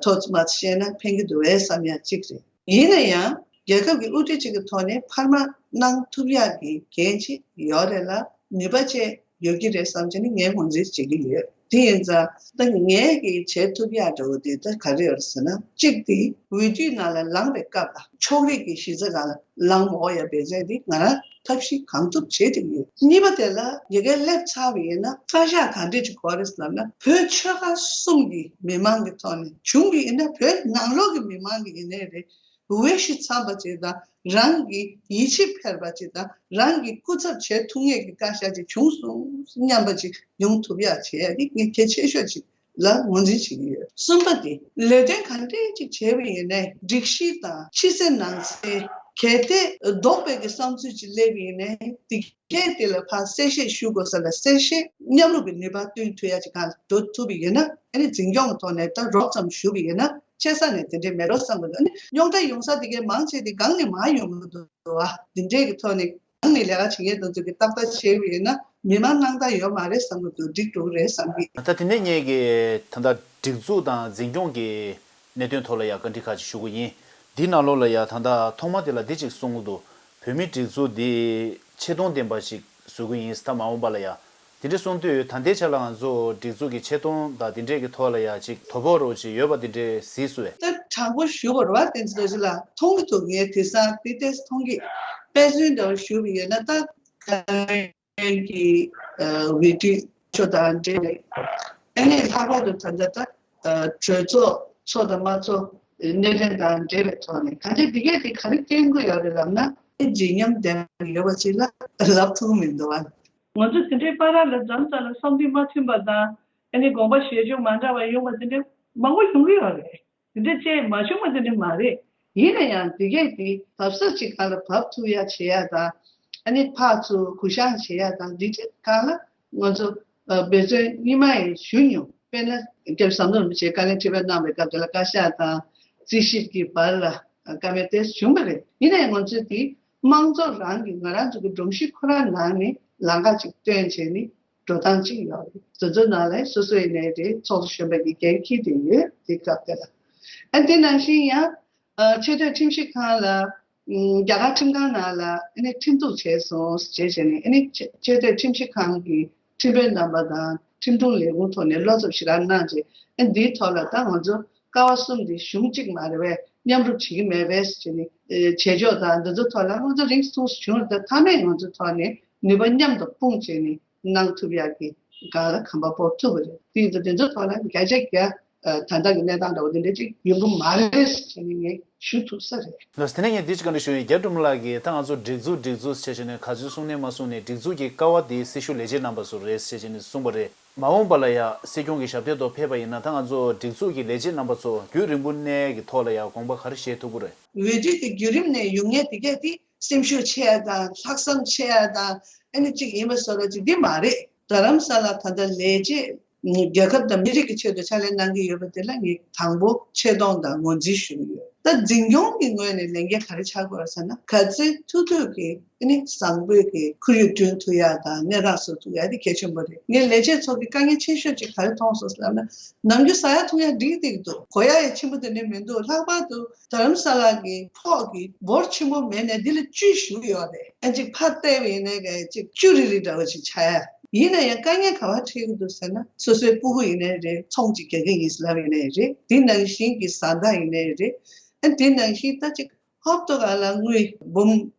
ཐོག་མ་བཤད་ན་ཕན་གྱི་འདུག་བས་བསམ་ཡ་གཅིག་རེད། ཡིན་ན་ཡང་རྒྱལ་ཁབ་ཀྱི་དབུ་ཁྲིད་ཅིག་གི་ཐོག་ནས་འཕར་མ་གནང་ཐུབ་ཡག་གི་འགན་ཅིག་ཡོད་རེད་ལ་ནུས་པ་བཅས་ཡོད་ཀྱི་རེད་བསམ་བྱས་ནས་ངས་ངོས་འཛིན་བྱེད་ཀྱི་ཡོད། དེ་ཡིན་ཙང་ད་ངས་ཀྱི་བྱེད་ཐུབ་ཡག་འདྲ་བོ་དེ་ད་ག་རེ་ཡོད་ཟེར་ན་གཅིག་དེ་འོས་བསྡུའི་ནང་ལ་ལངས་པའི་སྐབས་ལ་ཕྱོགས་རིས་ཀྱི་གཞི་རྩ་སྒང་ལ་ལངས་མ་འོང་ཡ་འབད་བརྩོན་དེ་ང་རང་ཐབས་ཤེས་གང་ཐུབ་བྱེད་ཀྱི་ཡོད། གཉིས་པ་དེ་ལ་ཡ་གིར་སླེབས་ཚར་བ་ཡིན་ན་བཀའ་ཤག་ག་འདྲས་ཅིག་དགོས་རེད་ལབ་ན་བོད་ཆོལ་ཁ་གསུམ་གྱི་མི་མང་གི་ཐོག་ནས་བྱུང་གི་ཡིན་ན་བོད་ནང་ལོགས་ཀྱི་མི་མང་གི་ཡིན་ནའི་རེད། འོས་གཞི་འཚམ་པ་ཅིག་དང་རང་གི་ཡིད་ཆེས་འཕེར་བ་ཅིག་དང་རང་གི་སྐུ་ཚབ་བྱེད་ཐུབ་མཁན་གྱི་བཀའ་ཤག་ཅིག་བྱུང་སོང་སྙམ་པ་ཅིག་ཡོང་ཐུབ་ཡག་བྱེད་ཡག་དེ་ངས་གལ་ཆེ་ཤོས་ཅིག་ལ་ངོས་འཛིན་བྱེད་ཀྱི་ཡོད། གསུམ་པ་དེ་ལས་དོན་གང་འདྲས་ཅིག་བྱས་པ་ཡིན་ནའི་སྒྲིག་གཞི་དང་ཕྱི་གསལ་ནང་གསལ་གལ་ཏེ་ལྡོག་པའི་གི་བསམ་ཚུལ་ཅིག་སླེབས་པ་ཡིན་ནའི་དེ་གས་དེ་ལ་ཕར་གསལ་བཤད་ཞུ་དགོས་ས་ལ་གསལ་བཤད་མཉམ་རུབ་ཀྱི་ནུས་པ་བསྟུན་ཐུབ་ཡག་ཅིག་གང་འགྲོ་ཐུབ་པ་ཡིན་ན་ཨ་ནི་འཛིན་སྐྱོང་གི་ཐོག་ནས་ད་རོབ་ཙམ་ཞུ་བ་ཡིན་ན། ཆེ་ས་ནས་དེ་འདྲའི་མེད་འགྲོ་བསམ་གྱི་འདུག་ཨ་ནི་རྙོག་དྲ་ཡོང་ས་དེ་གའི་མང་ཆེ་དེ་སྒང་ནས་མར་ཡོང་གི་འདུག་བ། འདི་འདྲའི་གི་ཐོག་ནས་སྒང་ནས་ལས་ཀ་བྱེད་མཁན་དེ་ཚོ་གི་ཏག་ཏག་བྱས་པ་ཡིན་ན་མི་མང་སྣང་དག་ཡོད་མ་རེད་བསམ་གྱི་འདུག་འགྲིག་འགྲོ་གི་རེད་བསམ་གི། ད་དེ་ནས་ངས་གི་ད་ལྟ་སྒྲིག་འཛུགས་དང་འཛིན་སྐྱོང་གི་གནད་དོན་ཐོག་ལ་ཡང་བཀའ་འདྲི་ཁག་ཅིག་ཞུ་གི་ཡིན། འདི་ནང་ལོགས་ལ་ཡང་ད་ལྟ་ཐོག་མ་དེ་ལ་འདི་ཅིག་གསུང་གི་འདུག་བོད་མིའི་སྒྲིག་འཛུགས་འདི་ཆེ་མཐོང་ལྡན་པ་ཞིག་བཟོ་གི་ཡིན། ད་མ་འོངས་པ་ལ་ཡང་། དེ་འདྲ་གསུངས་དུས་ད་ལྟའི་ཆ་ལ་ང་ཚོ་སྒྲིག་འཛུགས་ཀྱི་ཆེ་མཐོང་དང་དེ་འདྲས་ཀྱི་ཐོག་ལ་ཡང་ཅིག་དོ་ཕོག་རོགས་ཅིག་ཡོད་པ་དེ་འདྲས་གཟིགས་སོང་བས། ད་དྲང་པོ་ཞུ་བ་རེད་བ། བསྟན་འཛིན་རྡོ་རྗེ་ལགས་མཐོང་གི་འདུག་ངས་དེང་སང་དེ་ལྟས་མཐོང་གི། དཔེ་མཚོན་འདྲ་བོ་ཞུ་བ་ཡིན་ན་ད་ག་རེ་གི་འོས་བསྡུ་ཆོ་དང་འབྲེལ་བའི་ཨ་ནི་ལྷག་པར་དུ་ད་ལྟ་ད་གྲོས་ཚོགས་ཚོགས་དང་མ་ཚོགས་གནད་དོན་དང་འབྲེལ་བའི་ཐོག་ནས་ག་འདྲས་འདི་གས་དེ་ག་རེ་སྟོན་གི་ཡོད་རེད་ལབ་ན་ཨེ་བརྗིད་ཉམས་ལྡན་པ་ཡོད་པ་ཅིག་ལ་ལབ་ཐུབ་མི་འདུག་བ། ང་ཚོ་དེ་འདྲའི་བར་ལ་མཚམས་མཚམས་ལ་བསམ་འདུན་མ་མཐུན་པ་དང་ཨ་ནི་དགོངས་པ་བཞེས་ཕྱོགས་མ་འདྲ་བ་ཡོང་བ་དེ་འདྲ་མང་པོ་ཡོང་གི་ཡོད་རེད། དེ་འདྲ་བཅས་མ་བྱུང་བ་དེ་འདྲ་མ་རེད། ཡིན་ན་ཡང་དེ་གས་དེ་བབས་ས་གཅིག་སྒང་ལ་བབས་ཐུབ་ཡ་བྱེད་ཡ་དང་ཨ་ནི་ཕར་ཚུར་གུ་བཤངས་བྱེད་ཡ་དང་འདི་གཅིག་སྒང་ལ་ང་ཚོ་འབད་བརྩོན་སྔོན་མ་ཡང་ཞུ་མྱོང་། དཔེར་ན་སྐྱབས་ཟམ་གདོང་རིན་པོ་ཆེས་བཀའ་ལན་ཁྲི་པ་གནང་བའི་སྐབས་དེ་ལ་བཀའ་ཤག་དང་རྩིས་ཞིབ་ཀྱི་བར་ལ་བཀའ་མོལ་དེ་བྱུང་བ་རེད། ཡིན་ན་ཡང་ང་ཚོས་དེ་དམངས་གཙོ་རང་གི་ང་རང་ཚོ་གི་སྒྲོམ་གཞི་ཁོ་རང་ནང་ནས་ལམ་ཁ་ཅིག་སྟོན་བྱས་ནས། འགྲོ་སྟངས་གཅིག་ཡོད་རེད། དེ་ཚོའི་ནང་ལ་སོ་སོ་ཡིན་ནའི་རེད། ཚོགས་གཙོ་གཞོན་པ་གི་འགན་འཁྱེར་བསྡད་ཡོད་དེ་སྐབས་དེ་ལ། ཨ་དེ་ནང་བཞིན་ཡང་ཨ་ཆེས་མཐོའི་ཁྲིམས་ཞིབ་ཁང་ལ་ རྒྱ་གར་ཁྲིམས་ཁང་ནང་ལ་ཨ་ནི་ཁྲིམས་གཏུག་བྱས་སོང་ཞེས་བྱས་ནས། ཨ་ནི་ཆེ་ཆེ་མཐོའི་ཁྲིམས་ཞིབ་ཁང་གི་ཁྲིམས་དཔོན་རྣམ་པ་དང་ཁྲིམས་དྲུང་ལས་ཁུངས་ཐོག་ནས་བློ་འཚབ་ཞེ་དྲག་གནང་རྗེས། ཨ་འདིའི་ཐོག་ལ་ད་ང་ཚོ་ཀ་བ་གསུམ་འདི་གཞུང་གཅིག་མ་རེད་པས། མཉམ་རུབ་བྱེད་ཀྱི་མེད་པས་ཟེར་ནས་བྱེད་ཕྱོགས་དང་འདི་ཚོ་ཐོག་ལ་ང་ཚོ་རིང་ཐུང་བྱུང་རེད། ད་མཐའ་མའི་ང་ཚོ་ཐོག་ནས་ནུས་པ་མཉམ་དུ་སྤུངས་བྱས་ནས་གནང་ཐུབ་ཡག་གི་སྒང་ལ་གོམ་པ་སྤོ་ཐུབ་པ་རེད། དེ་ཡིན་ཙང་དེ་ཚོ་ཐོག་ལ་བརྒྱ་ཆ་བརྒྱ་ད་ལྟ་གི་གནས་སྟངས་འདྲ་བོ་དེ་འདྲ་ཅིག་ཡོང་གི་མ་རེད་ཟེར་ནས་ངས་ཞུ་ཐུབ་ས་རེད། ལགས་སོ། དེ་ནས་ངས་འདི་ཅིག་ག་འདྲ་ཞུ་ཡིན། རྒྱ་གྲུབ་ལགས་ཀྱིས་ད་ང་ཚོ་སྒྲིག་འཛུགས་སྒྲིག་འཛུགས་ཟེར་བྱས་ནས་ག་ཚོད་གསུང་ནས་མ་གསུང་ནས་སྒྲིག་འཛུགས་ཀྱི་ཀ་བ་དེ་སྲི་ཞུ་ལས་བྱེད་རྣམ་པ་ཚོ་རེད་ཟེར་བྱས་ནས་གསུངས་པ་རེད། མ་འོངས་པ་ལ་ཡ་སྲིད་སྐྱོང་གི་ཞབས་སྟེགས་ཐོག་ཕེབས་པ་ཡིན་ན་ད་ང་ཚོ་སྒྲིག་འཛུགས་ཀྱི་ལས་བྱེད་རྣམ་པ་ཚོ་རྒྱུན་རིང་པོ་གནས་ཀྱི་ཐོག་ལ་ཡ་དགོངས་པ་ག་རེ་བཞེས་ཐུབ་ཀྱི་རེད། འོས་བསྡུ་གི་བརྒྱུད་རིམ་ནས་ཡོང་མཁན་དེ་གས་དེ་སེམས་ཤུགས་ཆེ་ཡ་དང་ལྷག་བསམ་ཆེ་ཡ་དང་ཨ་ནི་གཅིག་ཡིན་པ་བཟོ་འདྲ་ཅིག་འདི་མ་རེད། རྡ་རམ་ས་ལ་ད་ལྟ་ལས་བྱེད་རྒྱལ་ཁབ་དང་མི་རིགས་ཀྱི་ཆེད་དུ་ཕྱག་ལས་གནང་གི་ཡོད་པ་དེ་ལ་ངས་དང་པོ་ཆེ་མཐོང་དང་ངོས་འཛིན་ཞུ་གི་ཡོད། ད་འཛིན་སྐྱོང་གི་ངོས་ནས་ལས་འགན་ག་རེ་ཆགས་དགོས་ཟེར་ན། ག་ཚོད་ཐུབ་ཐུབ་ཀྱིས་ཨ་ནི་བཟང་པོའི་གི་ཁོར་ཡུག་བསྐྲུན་ཐུབ་ཡ་དང་གནས་སྟངས་བཟོ་ཐུབ་ཡ་དེ་གལ་ཆེན་པོ་རེད། ངས་ལས་བྱེད་ཚོ་གི་དཀའ་ངལ་ཆེ་ཤོས་ཅིག་ག་རེ་མཐོང་སོང་ཟེར་ན། ནམ་རྒྱུན་ཟ་ཡ་འཐུང་ཡ་འགྲིག་འགྲིག་འདུག་གོན་ཡ་ཡང་ཆེན་པོ་དེ་འདྲ་མི་འདུག་ལྷག་པར་དུ་རྡ་རམ་ས་ལ་གི་ཕོགས་ཀྱི་འབོར་ཆེན་པོ་མེད་ནས་འདི་ལ་བཅུད་ཞུགས་ཡོད་རེད། ཨ་ཅིག་ཕར་བལྟས་པ་ཡིན་ནའི་ག་ཅིག་བཅུ་རེ་རེ་འདྲ་བོ་ཅིག་ཆགས་ཡ། ཡིན་ན་ཡང་དཀའ་ངལ་ག་པར་འཕྲད་ཀྱི་འདུག་ཟེར་ན། སོ་སོའི་སྤུ་གུ་ཡིན་ནའི་རེད། ཚོང་ཅིག་རྒྱག་གི་ཡིན་ཟེར་ལབ་ཡིན་ནའི་རེད། དེ་ནང་བཞིན་གྱི་བཟའ་ཟླ་ཡིན་ནའི་རེད། ཨ་དེ་ནང་བཞིན་ད་ཅིག་ཧོབ་ཏོ་ག་ལ་དངུལ་འབུམ་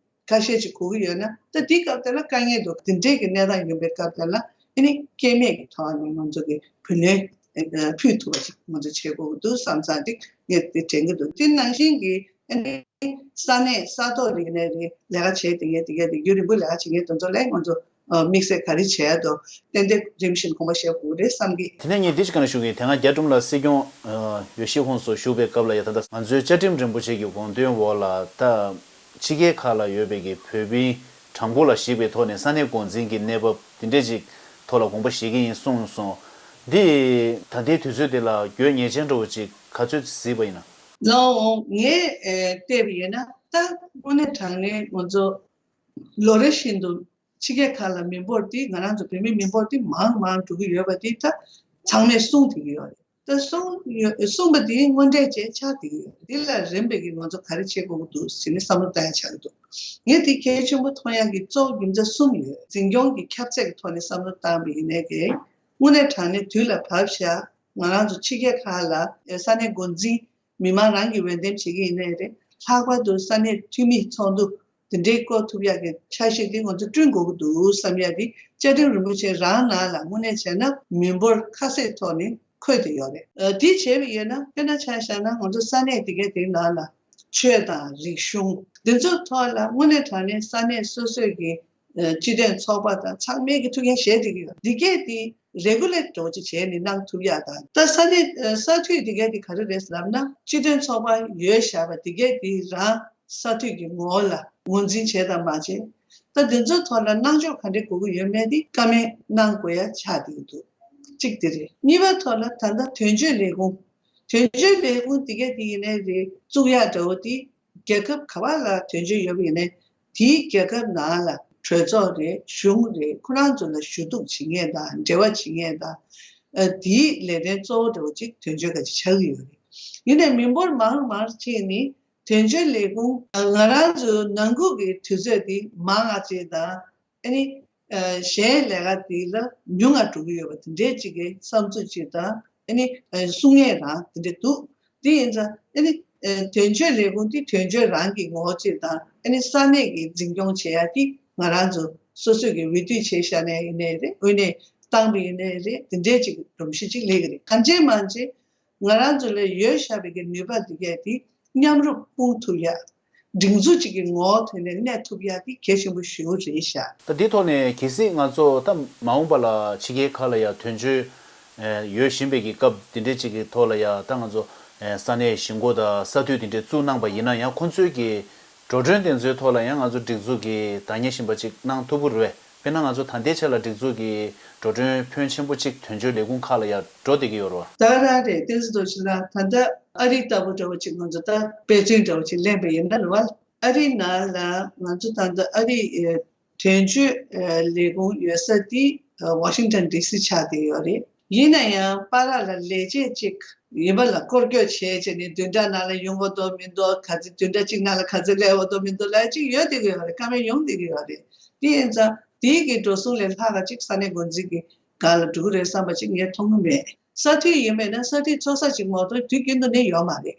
ཁ་ཤས་ཅིག་དགོས་ཀྱི་ཡོད་ན། ད་དེའི་སྐབས་དེ་ལ་དཀའ་ངལ་འདུག་དེ་འདྲས་ཀྱི་གནས་སྟངས་ཡིན་པའི་སྐབས་དེ་ལ་ཨ་ནི་སྐྱེད་མེད་ཀྱི་ཐོག་ནས་ང་ཚོ་གི་བུ་ལོན་ཕུལ་ཐུབ་པ་ཅིག་ང་ཚོ་བྱེད་དགོས་ཀྱི་འདུག་བསམ་བསམ་ཅིག་ངས་དེ་དྲན་གྱི་འདུག་དེ་ནང་བཞིན་གྱི་ཨ་ནི་ས་གནས་ས་ཐོག་རིག་གནས་རེད། ལས་ཀ་བྱེད་དེ་ངས་དེ་གས་དེ་རྒྱུན་རིང་པོ་ལས་ཀ་བྱེད་མཁན་དེ་ཚོ་ལ་ང་ཚོ་དམིགས་བསལ་ག་རེ་བྱས་འདུག་ཏན་ཏན་རིམ་བཞིན་དགོངས་པ་བཞེས་དགོས་རེད་བསམ་གྱི། དེ་ནས་ངས་འདི་ཅིག་ག་ནས་ཞུ་གི། དེ་སྔ་རྒྱ་གྲུབ་ལགས་སྲིད་སྐྱོང་ཡོད་ཤི་ཁོངས་སུ་བཞུགས་པའི་སྐབས་ལ་ཡ་ད་ལྟ་ང་ཚོའི་བཅའ་ཁྲིམས་རིན་པོ་ཆེ་གི་དགོངས་དོན་འོག་ལ་ད་ཕྱི་རྒྱལ་ཁག་ལ་ཡོད་པའི་གི་བོད་མིའི་གྲངས་འབོར་ལ་གཞིགས་པའི་ཐོག་ནས་ས་གནས་འགོ་འཛིན་གྱི་གནས་བབ་དེ་འདྲས་ཅིག་ཐོག་ལ་དགོངས་པ་བཞེས་ཀྱི་ཡིན་གསུངས་སོང་། འདི་ད་ལྟའི་དུས་ཚོད་དེ་ལ་དགོས་ངེས་ཅན་འདྲ་བོ་ཅིག་ག་ཚོད་གཟིགས་པ་ཡིན་ན། ལགས་འོང་། ངས་ཨེ་བལྟས་པ་ཡིན་ན་ད་དངོས་གནས་དྲང་གནས་ང་ཚོ་ལོ་རེ་བཞིན་དུ་ཕྱི་རྒྱལ་ཁག་ལ་མི་འབོར་འདི་ང་རང་ཚོ་བོད་མི་མི་འབོར་འདི་མང་མང་འགྲོ་གི་ཡོད་པ་འདི་ད་ཚང་མས་གསུངས་བསྡད་ཀྱི་ཡོད་རེད། ད་གསུངས་ཡོད་གསུངས་པ་འདི་དངོས་འབྲེལ་བྱས་ཆགས་བསྡད་ཀྱི་ཡོད་རེད། འདི་ལ་རིམ་པས་ཀྱི་ང་ཚོ་ག་རེ་བྱེད་དགོས་ཀྱི་འདུག་ཟེར་ནས་བསམ་བློ་བཏང་ཡ་ཆགས་ཀྱི་འདུག་ངས་འདི་གལ་ཆེན་པོ་མཐོང་ཡ་གི་གཙོ་བོ་རྒྱུ་མཚན་གསུམ་ཡོད། འཛིན་སྐྱོང་གི་ཁྱབ་ཚད་ཀྱི་ཐོག་ནས་བསམ་བློ་བཏང་པ་ཡིན་ནའི་གི་དངོས་གནས་དྲང་གནས་དུས་ལ་བབས་ཤག་ང་རང་ཚོ་ཕྱི་རྒྱལ་ཁག་ལ་ས་གནས་འགོ་འཛིན་མི་མང་རང་གིས་འོས་འདེམས་བྱེད་ཀྱི་ཡིན་ནའི་རེད། ལྷག་པར་དུ་ས་གནས་འཐུས་མི་ཚོགས་འདུ་དེ་འདྲའི་བསྐོང་ཐུབ་ཡག་གི་ཆ་ཤས་དེ་ང་ཚོ་བསྐྲུན་དགོས་ཀྱི་འདུག་བསམ་ཡག་དེ་བཅའ་ཁྲིམས་རིན་པོ་ཆེ་རང་ནང་ལ་དངོས་གནས་བྱས་ན་མི་འབོར་ཁ་གསལ་ཐོག་ནས་འཁོད་དེ་ཡོད་རེད། ཨ་དེ་བྱས་པ་ཡིན་ན་དཔེར་ན་ཆ་བཞག་ན་ང་ཚོ་ས་གནས་དེ་གའི་དེའི་ནང་ལ་ཆོས་དང་རིག་གཞུང་འདི་ཚོའི་ཐོག་ལ་དངོས་གནས་དྲང་གནས་ས་གནས་སོ་སོའི་གི་སྤྱི་མཐུན་ཚོགས་པ་དང་ཚང་མས་ཀྱི་ཐུགས་འགན་བཞེས་བསྡད་ཀྱི་ཡོད། འདི་གས་དེ་རེ་གུ་ལེ་ཊི་འདྲ་བོ་ཅིག་བྱས་ནས་གནང་ཐུབ་ཡག་དང་། ད་ས་གནས་ས་འཐུས་འདི་གས་དེ་ག་རེ་རེད་ལབ་ན། སྤྱི་མཐུན་ཚོགས་པ་ཡོད་བཞག་པ་འདི་གས་དེ་རང་ས་འཐུས་ཀྱི་ངོ་བོ་ལ་ངོས་འཛིན་བྱས་དང་མ་བྱས། ད་འདི་ཚོའི་ཐོག་ལ་གནང་ཕྱོགས་ག་འདྲས་དགོས་ཀྱི་ཡོད་མེད་དེ་བཀའ་མོལ་གནང་དགོས་ཡ་ཆགས་བསྡད་ཀྱི་འདུག་གཅིག་དེ་རེད། གཉིས་པ་ཐོག་ལ་ད་ལྟ་དོན་གཅོད་ལས་ཁུངས། དོན་གཅོད་ལས་ཁུངས་འདི་གས་དེ་ཡིན་ནའི་རེད། བཙུགས་ཡག་འདྲ་བོ་དེ། རྒྱལ་ཁབ་ག་པ་ལ་དོན་གཅོད་ཡོད་པ་ཡིན་ནའི་དེའི་རྒྱལ་ཁབ་ནང་ལ་གྲོས་ཚོགས་རེད། གཞུང་རེད། ཁོ་རང་ཚོ་ལ་ཞུ་གཏུག་བྱེད་མཁན་དང་འབྲེལ་བ་བྱེད་མཁན་དང་། ཨ་དེའི་ལས་དོན་གཙོ་བོ་འདྲ་བོ་ཅིག་དོན་གཅོད་ག་ཅིག་ཆགས་ཀྱི་ཡོད་རེད། ཡིན་ནའི་མི་འབོར་མང་མང་ཅིག་ནི་དོན་གཅོད་ལས་ཁུངས་ང་རང་ཚོའི་ནང་ཁུལ་གྱི་དུས་ཚོད་དེ་མང་ང་ཅིག་དང་། ཨ་ནི། ཨ་གཞན་ལས་ཀ་དེ་ལ་ཉུང་ང་འགྲོ་གི་ཡོད་པ་དེ་འདྲའི་ཅིག་གི་བསམ་ཚུལ་ཅིག་དང་། ཨ་ནི་ཨ་གསུང་ཡས་རང་དེ་འདྲ་འདུག་དེ་ཡིན་ཙང་ཨ་ནི་ཨ་དོན་གཅོད་ལས་ཁུངས་དེ་དོན་གཅོད་རང་གི་ངོ་བོ་ཅིག་དང་། ཨ་ནི་ས་གནས་ཀྱི་འཛིན་སྐྱོང་བྱེད་ཡ་དེ་ང་རང་ཚོ་སོ་སོས་ཀྱི་འོས་བསྡུ་བྱས་བཞག་ནའི་ཡིན་ནའི་རེད། འོས་ནས་བཏང་པ་ཡིན་ནའི་རེད། དེ་འདྲའི་ཅིག་སྒྲོམ་གཞི་ཅིག་སླེབས་ཀྱི་རེད། གང་ཅི་མང་ཅི་ང་རང་ཚོ་ལ་ཡོད་བཞག་པའི་གི་ནུས་པ་དེ་གས་དེ་མཉམ་རུབ་སྤུངས་ཐུབ་ཡ། སྒྲིག་འཛུགས་གཅིག་གི་ངོ་བོ་དེ་ནས་གནས་ཐུབ་ཡ་དེ་གལ་ཆེན་པོ་ཞེ་པོ་རེད་ཤག་ད་འདི་ཐོག་ནས་གལ་སྲིད་ང་ཚོ་ད་མ་འོངས་པ་ལ་ཕྱི་རྒྱལ་ཁག་ལ་ཡ་དོན་གཅོད་ཨེ་ཡོད་བཞིན་པའི་གི་སྐབས་འདི་འདྲའི་གཅིག་གི་ཐོག་ལ་ཡ་ད་ང་ཚོ་ཨེ་ས་གནས་གཞིས་འགོ་དང་ས་འཐུས་འདི་འདྲའི་བཙུགས་གནང་པ་ཡིན་ན་ཡང་ཁོང་ཚོའི་གི་འགྲོ་གྲོན་དེ་ཚོའི་ཐོག་ལ་ཡང་ང་ཚོ་སྒྲིག་འཛུགས་ཀྱིས་བདག་གཉེར་བཞིན་པ་ཅིག་གནང་ཐུབ་ཀྱི་རེད་པས། དཔེར་ན་ང་ཚོ་ད་ལྟའི་ཆ་ལ་སྒྲིག་འཛུགས་ཀྱི་འགྲོ་གྲོན་ཕོན་ཆེན་པོ་ཅིག་དོན་གཅོད་ལས་ཁུངས་ཁག་ལ་ཡ་འགྲོ་བསྡད་ཀྱི་ཡོད་རེད་བ། ད་ག་རང་རེད། བསྟན་འཛིན་རྡོ་རྗེ་ལགས། ད་ལྟ་ཨ་རི་ལྟ་བུ་འདྲ་བོ་ཅིག་ང་ཚོ་ད་དཔེ་མཚོན་འདྲ་བོ་ཅིག་ལེན་པ་ཡིན་ན་རེད་བ། ཨ་རི་ནང་ལ་ང་ཚོ་ད་ལྟ་ཨ་རི་ཨེ་དོན་གཅོད་ཨེ་ལས་ཁུངས་ཡོད་ས་དེ་ཨེ་ཝ་ཤིང་ཊོན་ཌི་སི་ཆགས་བསྡད་ཡོད་རེད། ཡིན་ན་ཡང་པཱ་ལགས་ལ་ལས་བྱེད་ཅིག་ ཡིན་པ་ལ་སྐོར་སྐྱོད་བྱས་བྱས་ནས་བདུན་ཕྲག་ནང་ལ་ཡོང་གི་འདུག་མི་འདུག་ག་ཚོད་བདུན་ཕྲག་གཅིག་ནང་ལ་ག་ཚོད་སླེབས་ཡོང་གི་འདུག་མི་འདུག་ལབ་ཅིག་ཡོད་བསྡད་ཀྱི་ཡོད་རེད། བཀའ་མོལ་ཡོང་བསྡད་ཀྱི་ཡོད་རེད། དེ་ཡིན་ཙང་དེའི་གི་འགྲོ་སོང་ལས་ལྷག་ག་ཅིག་ས་གནས་འགོ་འཛིན་གྱི་སྒང་ལ་འགྲོ་གི་རེད་བསམ་པ་ཅིག་ངས་མཐོང་གི་མེད། ས་འཐུས་ཡིན་པས་ན་ས་འཐུས་ཚོགས་ས་ཅིག་མ་གཏོགས་དུས་རྒྱུན་དུ་ནི་ཡོད་མ་རེད།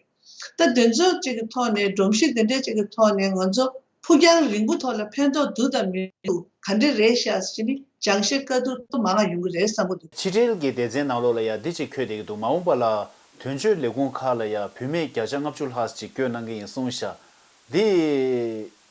ད་དེ་ཚོ་ཅིག་གི་ཐོག་ནས་སྒྲོམ་གཞི་དེ་འདྲ་ཅིག་གི་ཐོག་ནས་ང་ཚོ་ཕུགས་རྒྱང་རིང་པོ་ཐོག་ལ་ཕན་ཐོགས་འདུག་དང་མི་འདུག་ག་འདྲ་རེད་ཤག་ཟེར་ནི་སྦྱང་བཤད་བཀའ་བསྡུར་མང་བ་ཡོང་གི་རེད་བསམ་གི་འདུག་ཕྱི་འབྲེལ་གྱི་སྡེ་ཚན་ནང་ལོགས་ལ་ཡ་འདི་ཅིག་འཁོད་བསྡད་ཀྱི་འདུག་མ་འོངས་པ་ལ་དོན་གཅོད་ལས་ཁུངས་ཁག་ལ་ཡ་བུད་མེད་བརྒྱ་ཆ་ལྔ་བཅུ་ལྷག་ཅིག་བསྐོས་གནང་གི་ཡིན་གསུངས་ཤག་འདི་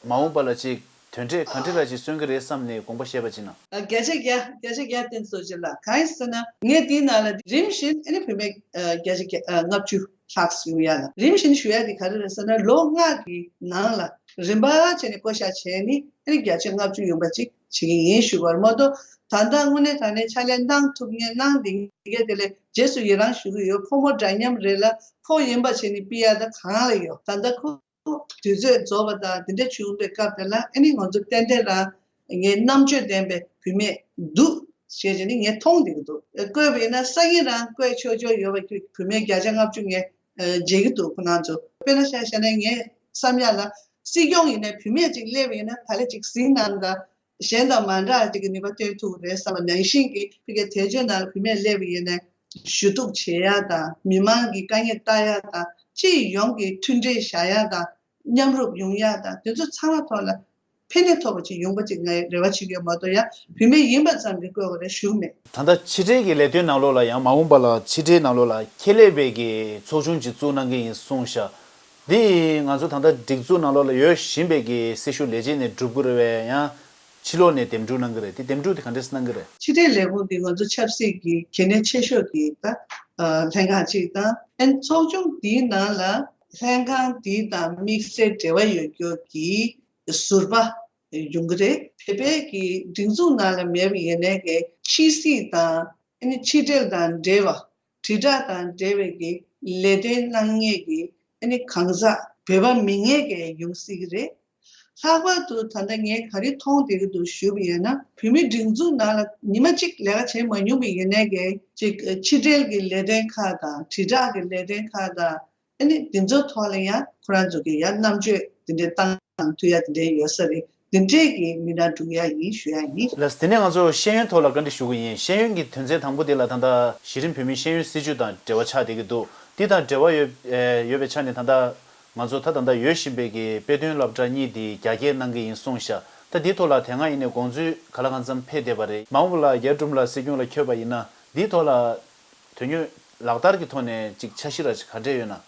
མ་འོངས་པ་ལ་ཅིག་དོན་འབྲས་ག་འདྲ་ལ་ཅིག་སོན་གི་རེད་བསམ་ནས་དགོངས་པ་བཞེས་པ་ཅིག་ན། ཨ། བརྒྱ་ཆ་བརྒྱ། བརྒྱ་ཆ་བརྒྱ་བསྟན་གསོལ་ཇི་ལགས། གང་ཡིན་ཟེར་ན་ངས་འདིའི་ནང་ལ་རིམ་བཞིན་ཨ་ནི་བུད་མེད་ཨ་བརྒྱ་ཆ་བརྒྱ་ཨ་ལྔ་བཅུ་ལྷག་ཞུ་ཡ་ལ། རིམ་བཞིན་ཞུ་ཡ་དེ་ག་རེ་རེད་ཟེར་ན་ལོ་ལྔ་གི་ནང་ལ་རིམ་པ་བྱས་ནས་བསྐོ་བཞག་བྱས་ནི་ཨ་ནི་བརྒྱ་ཆ་ལྔ་བཅུ་ཡོང་པ་ཅིག་བྱེད་ཀྱི་ཡིན་ཞུ་བར་མ་གཏོགས། ད་ལྟ་དངོས་གནས་དྲང་གནས་ཕྱག་ལས་གནང་ཐུབ་མཁན་གནང་བསྡད་མཁན་དེ་ལས་རྗེས་སུ་ཡི་རང་ཞུ་གི་ཡོད། ཕོ་མོ་འདྲ་མཉམ་རེད་ལ་ཕོ་ཡིན་པ་བྱས་ནས་ཕུད་ཡ་ད་གང་ལ་ཡོད། ད་ལྟ་ཁོ་དུས་ཚོད་རྫོགས་པ་དང་དེ་འདྲ་བྱུང་བའི་སྐབས་དེ་ལ་ཨ་ནི་ང་ཚོ་ཏན་ཏན་རང་ངའི་རྣམ་དཔྱོད་ལྡན་པའི་བུད་མེད་འདུག་ཞེས་བྱས་ནས་ངས་མཐོང་བསྡད་ཀྱི་འདུག་བསྐོས་པ་ཡིན་ན་སང་ཉིན་རང་བསྐོས་ཆོག་ཆོག་ཡོད་པ་བུད་མེད་བརྒྱ་ཆ་ལྔ་བཅུ་ངས་མཇལ་གྱི་འདུག་ཁོ་རང་ཚོ། དཔེར་ན་ཆ་བཞག་ན་ངས་བསམ་ཡ་ལ་སྲིད་སྐྱོང་ཡིན་ན་བུད་མེད་ཅིག་སླེབས་ཡིན་ན་ག་ལེ་ཅིག་ཟིང་ནང་དང་གཞན་དང་མ་འདྲ་ཅིག་གི་ནུས་པ་སྟོན་ཐུབ་ཀྱི་རེད་བསམ་པ་ནང་བཞིན་གྱི་ཕ་གིའི་དལ་འབྱོར་ནང་ལ་བུད་མེད་སླེབས་པ་ཡིན་ན། ཞུ་གཏུག་བྱེད་ཡ་དང་མི་མང་གི་དཀའ་ངལ་ལྟ་ཡ་དང་སྤྱི་ཡོངས་ཀྱི་མཐུན་སྒྲིལ་བྱ་ཡ་དང་མཉམ་རུབ་ཡོང་ཡ་དང་དེ་ཚོ་ཚང་མ་ཐོག་ལ་ཕན་ནུས་ཐོགས་པ་ཅིག་ཡོང་པ་ཅིག་ངས་རེ་བ་བྱེད་ཀྱི་ཡོད་མ་གཏོགས་ཡ་བུད་མེད་ཡིན་པ་ཙམ་གྱིས་བསྐོས་པ་རེད་ཞུ་གི་མེད། ད་ལྟ་ཕྱི་འབྲེལ་གྱི་ལས་དོན་ནང་ལོགས་ལ་ཡང་མ་འོངས་པ་ལ་ཕྱི་འབྲེལ་ནང་ལོགས་ལ་ཁེ་ལས་པའི་གི་ཚོགས་ཆུང་ཅིག་བཙུགས་གནང་གི་ཡིན་གསུངས་ཤག་འདི་ང་ཚོ་ད་ལྟ་སྒྲིག་འཛུགས་ནང་ལོགས་ལ་ཡོད་བཞིན་པའི་གི་སྲི་ཞུ་ལས་བྱེད་ནས་སྒྲུབ་དགོས་རེད་པས་ཡང་ཕྱི་ལོགས་ནས་འདེམས་སྒྲུག་གནང་གི་རེད། དེ་འདེམས་སྒྲུག་དེ་ག་འདྲས་གནང་གི་རེད། ཕྱི་འབྲེལ་ལས་ཁུངས་དེ་ང་ཚོ་ཆབ་སྲིད་ཀྱི་གལ་གནད་ཆེ་ཤོས་ཀྱི་ད་ལྷན་ཁང་ཅིག་དང་ཨན་ཚོགས་ཆུང་དེའི་ནང་ལ་ལྷན་ཁང་དེ་དང་དམིགས་བསལ་འབྲེལ་བ་ཡོད་རྒྱུ་གི་ཟུར་པ་ཡོང་གི་རེད། བོད་པའི་གི་སྒྲིག་འཛུགས་ནང་ལ་མེད་པའི་ཡིན་ནའི་གི་ཕྱི་སྲིད་དང་ཨ་ནི་ཕྱི་འབྲེལ་དང་འབྲེལ་བ། དྲིལ་བསྒྲགས་དང་འབྲེལ་བའི་གི་ལས་དོན་གནང་མཁན་གྱི་ཨ་ནི་གང་ཟག་བོད་པ་མིན་མཁན་གྱི་ཡོང་སྲིད་ཀྱི་རེད། ལྷག་པར་དུ་ད་ལྟ་ངས་ག་རེ་མཐོང་བསྡད་ཀྱི་འདུག་ཞུས་པ་ཡིན་ན་བོད་མིའི་སྒྲིག་འཛུགས་ནང་ལ་ཉི་མ་གཅིག་ལས་ཀ་བྱེད་མ་མྱོང་བ་ཡིན་ནའི་གི་ཅིག་ཕྱི་འབྲེལ་གྱི་ལས་དོན་ཁག་དང་དྲིལ་བསྒྲགས་ཀྱི་ལས་དོན་ཁག་དང་། ཨ་ནི་འདི་ཚོ་ཐོག་ལ་ཡང་ཁོ་རང་ཚོ་གི་ཡང་རྣམ་དཔྱོད་འདི་འདྲའི་བཏང་ཐུབ་ཡ་འདི་འདྲའི་ཡོད་ས་རེད། འདི་འདྲའི་གི་མི་སྣ་སྒྲུག་ཡ་ཡིན་ཞུ་ཡ་ཡིན། ལགས། དེ་ནས་ང་ཚོ་ཤེས་ཡོན་ཐོག་ལ་བཀའ་འདྲི་ཞུ་གི་ཡིན། ཤེས་ཡོན་གྱི་དོན་ཚན་དང་པོ་དེ་ལ་ད་ལྟ་གཞི་རིམ་བོད་མིའི་ཤེས་ཡོན་སྲིད་བྱུས་དང་འབྲེལ་བ་ཆགས་བསྡད་ཀྱི་འདུག་འདི་དང་འབྲེལ་བ་ཡོད་ཨེ་ཡོད་པའི་ཆ་ནས་ད་ལྟ་ང་ཚོ་ད་ད་ལྟ་ཡོད་བཞིན་པའི་གི་དཔེ་སྟོན་སློབ་གྲྭ་གཉིས་འདི་རྒྱ་སྐྱེད་གནང་གི་ཡིན་གསུངས་ཤག་ད་འདིའི་ཐོག་ལ་དེ་སྔ་ཡིན་ནའི་དགོངས་ཚུལ་ག་ལ་གང་འཚམ་ཕེབས་བསྡད་པ་རེད། མ་འོངས་པ་ལ་རྒྱ་སྒྲོམ་ལ་སྲིད་སྐྱོང་ལ་འཁྱོད་པ་ཡིན་ན་འདིའི་ཐོག་ལ། དོན་དངོས་ལག་བསྟར་གྱི་ཐོག་ནས་ཅིག་འཆར་གཞི་ར་ཅིག་ག་འདྲས་ཡོད་ན།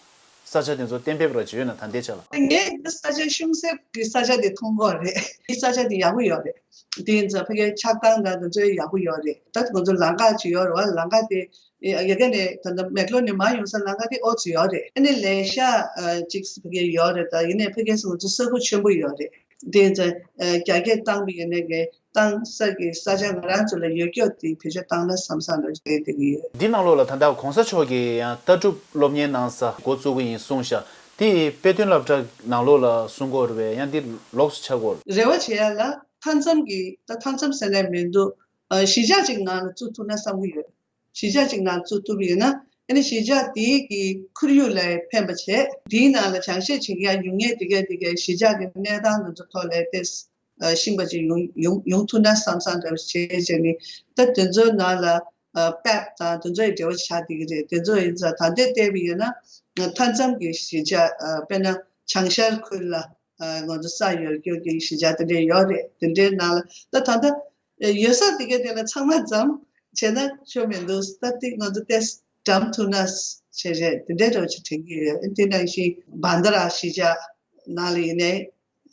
ས་ཆ་དེ་ཚོ་གཏན་འབེབས་ར་ཅིག་ཡོད་ན་ད་ལྟའི་ཆ་ལ། ངས་འདི་ས་ཆ་ཤུང་སེབ་ཀྱི་ས་ཆ་དེ་མཐོང་གི་རེད། འདི་ས་ཆ་དེ་ཡག་པོ་ཡོད་རེད། དེ་ཡིན་ཙང་ཕ་གིའི་ཆགས་སྟངས་དང་དེ་ཚོ་ཡག་པོ་ཡོད་རེད། ད་ང་ཚོ་ལམ་ཁ་ཅིག་ཡོད་རེད་བ། ལམ་ཁ་དེ་ཡ་གི་ནས་ད་ལྟ་མེག་ལོར་ནས་མར་ཡོང་ས་ལམ་ཁ་དེ་ཨོ་ཙི་ཡོད་རེད། ཨ་ནི་ལས་ཤག་ཅིག་ཕ་གི་ཡོད་རེད། ད་ཡིན་ནའི་ཕ་གིའི་ང་ཚོ་ས་ཁུག་ཆེན་པོ་ཡོད་རེད། དེ་ཚོ་རྒྱ་སྐྱེད་བཏང་བའི་ཡིན་ནའི་གི། བཏང་ས་གི་ས་ཆ་ང་རང་ཚོ་ལ་ཡོད་སྐྱོ་དེ་བེད་སྤྱོད་བཏང་ན་བསམ་བསམ་རེ་བྱས་བསྡད་ཀྱི་ཡོད། འདི་ནང་ལོགས་ལ་ད་ལྟ་གོང་ས་མཆོག་གི་ཡང་ལྟ་གྲུབ་སློབ་གཉེར་གནང་ས་འགོ་བཙུགས་ཀྱི་ཡིན་གསུངས་ཤག་དེ་དཔེ་སྟོན་སློབ་གྲྭ་ནང་ལོགས་ལ་གསུང་གི་ཡོད་རེད་པས། ཡང་འདི་ལོགས་སུ་ཆགས་ཀྱི་ཡོད་རེད། རེ་བ་བྱེད་ཡ་ལ་མཐའ་མཚམས་ཀྱི་ད་མཐའ་མཚམས་ཟེར་ནས་མི་འདུག་གཞིས་ཆགས་ཅིག་ནང་ལ་བཙུགས་ཐུབ་ན་བསམ་གྱི་ཡོད། གཞིས་ཆགས་ཅིག་ནང་བཙུགས་ཐུབ་ཡོད་ན་ཨ་ནི་གཞིས་ཆགས་དེའི་གི་ཁོར་ཡུག་ལ་ཕན་པ་བྱས། དེའི་ནང་ལ་སྦྱང་བཤད་བྱེད་མཁན་ཡང་ཡོང་མཁན་དེ་གའི་དེ་གའི་གཞིས་ཆགས་ཀྱི་གནས་སྟངས་དེ་ཚོ་ཐོག་ལ་ཏེ་ཤེས་པ་ཅིག་ཡོང་ཡོང་ཡོང་ཐུབ་ན་བསམ་བསམ་འདྲ་བ་བྱས་བྱས་ནས་ད་དེ་ཚོའི་ནང་ལ་པེབ་དང་དེ་ཚོའི་འབྲེལ་བ་ཆགས་བསྡད་ཀྱི་རེད། དེ་ཚོ་ཡིན་ཙང་ད་ལྟའི་བལྟས་པ་ཡིན་ན་མཐའ་མཚམས་ཀྱི་གཞིས་ཆགས་དཔེར་ན་བྱང་ཤར་ཁུལ་ལ། ང་ཚོ་ས་ཡོད་རྒྱུ་གི་གཞིས་ཆགས་དེ་འདྲས་ཡོད་རེད། དེ་འདྲའི་ནང་ལ་ད་ད་ལྟ་ཡོད་ས་དེ་ག་དེ་ལ་ཚང་མ་འཛོམས་བྱས་ན་ཆོ་མི་འདུག་ད་དེ་ང་ཚོ་ཏེས་འགྲམ་ཐུག་ན་བྱས་རེད། དེ་འདྲའི་འདྲ་བོ་ཅིག་དྲན་གྱི་ཡོད། དེ་ནང་བཞིན་བྷན་དྷ་ར་གཞིས་ཆགས་ནང་ལ་ཡིན་ནའི་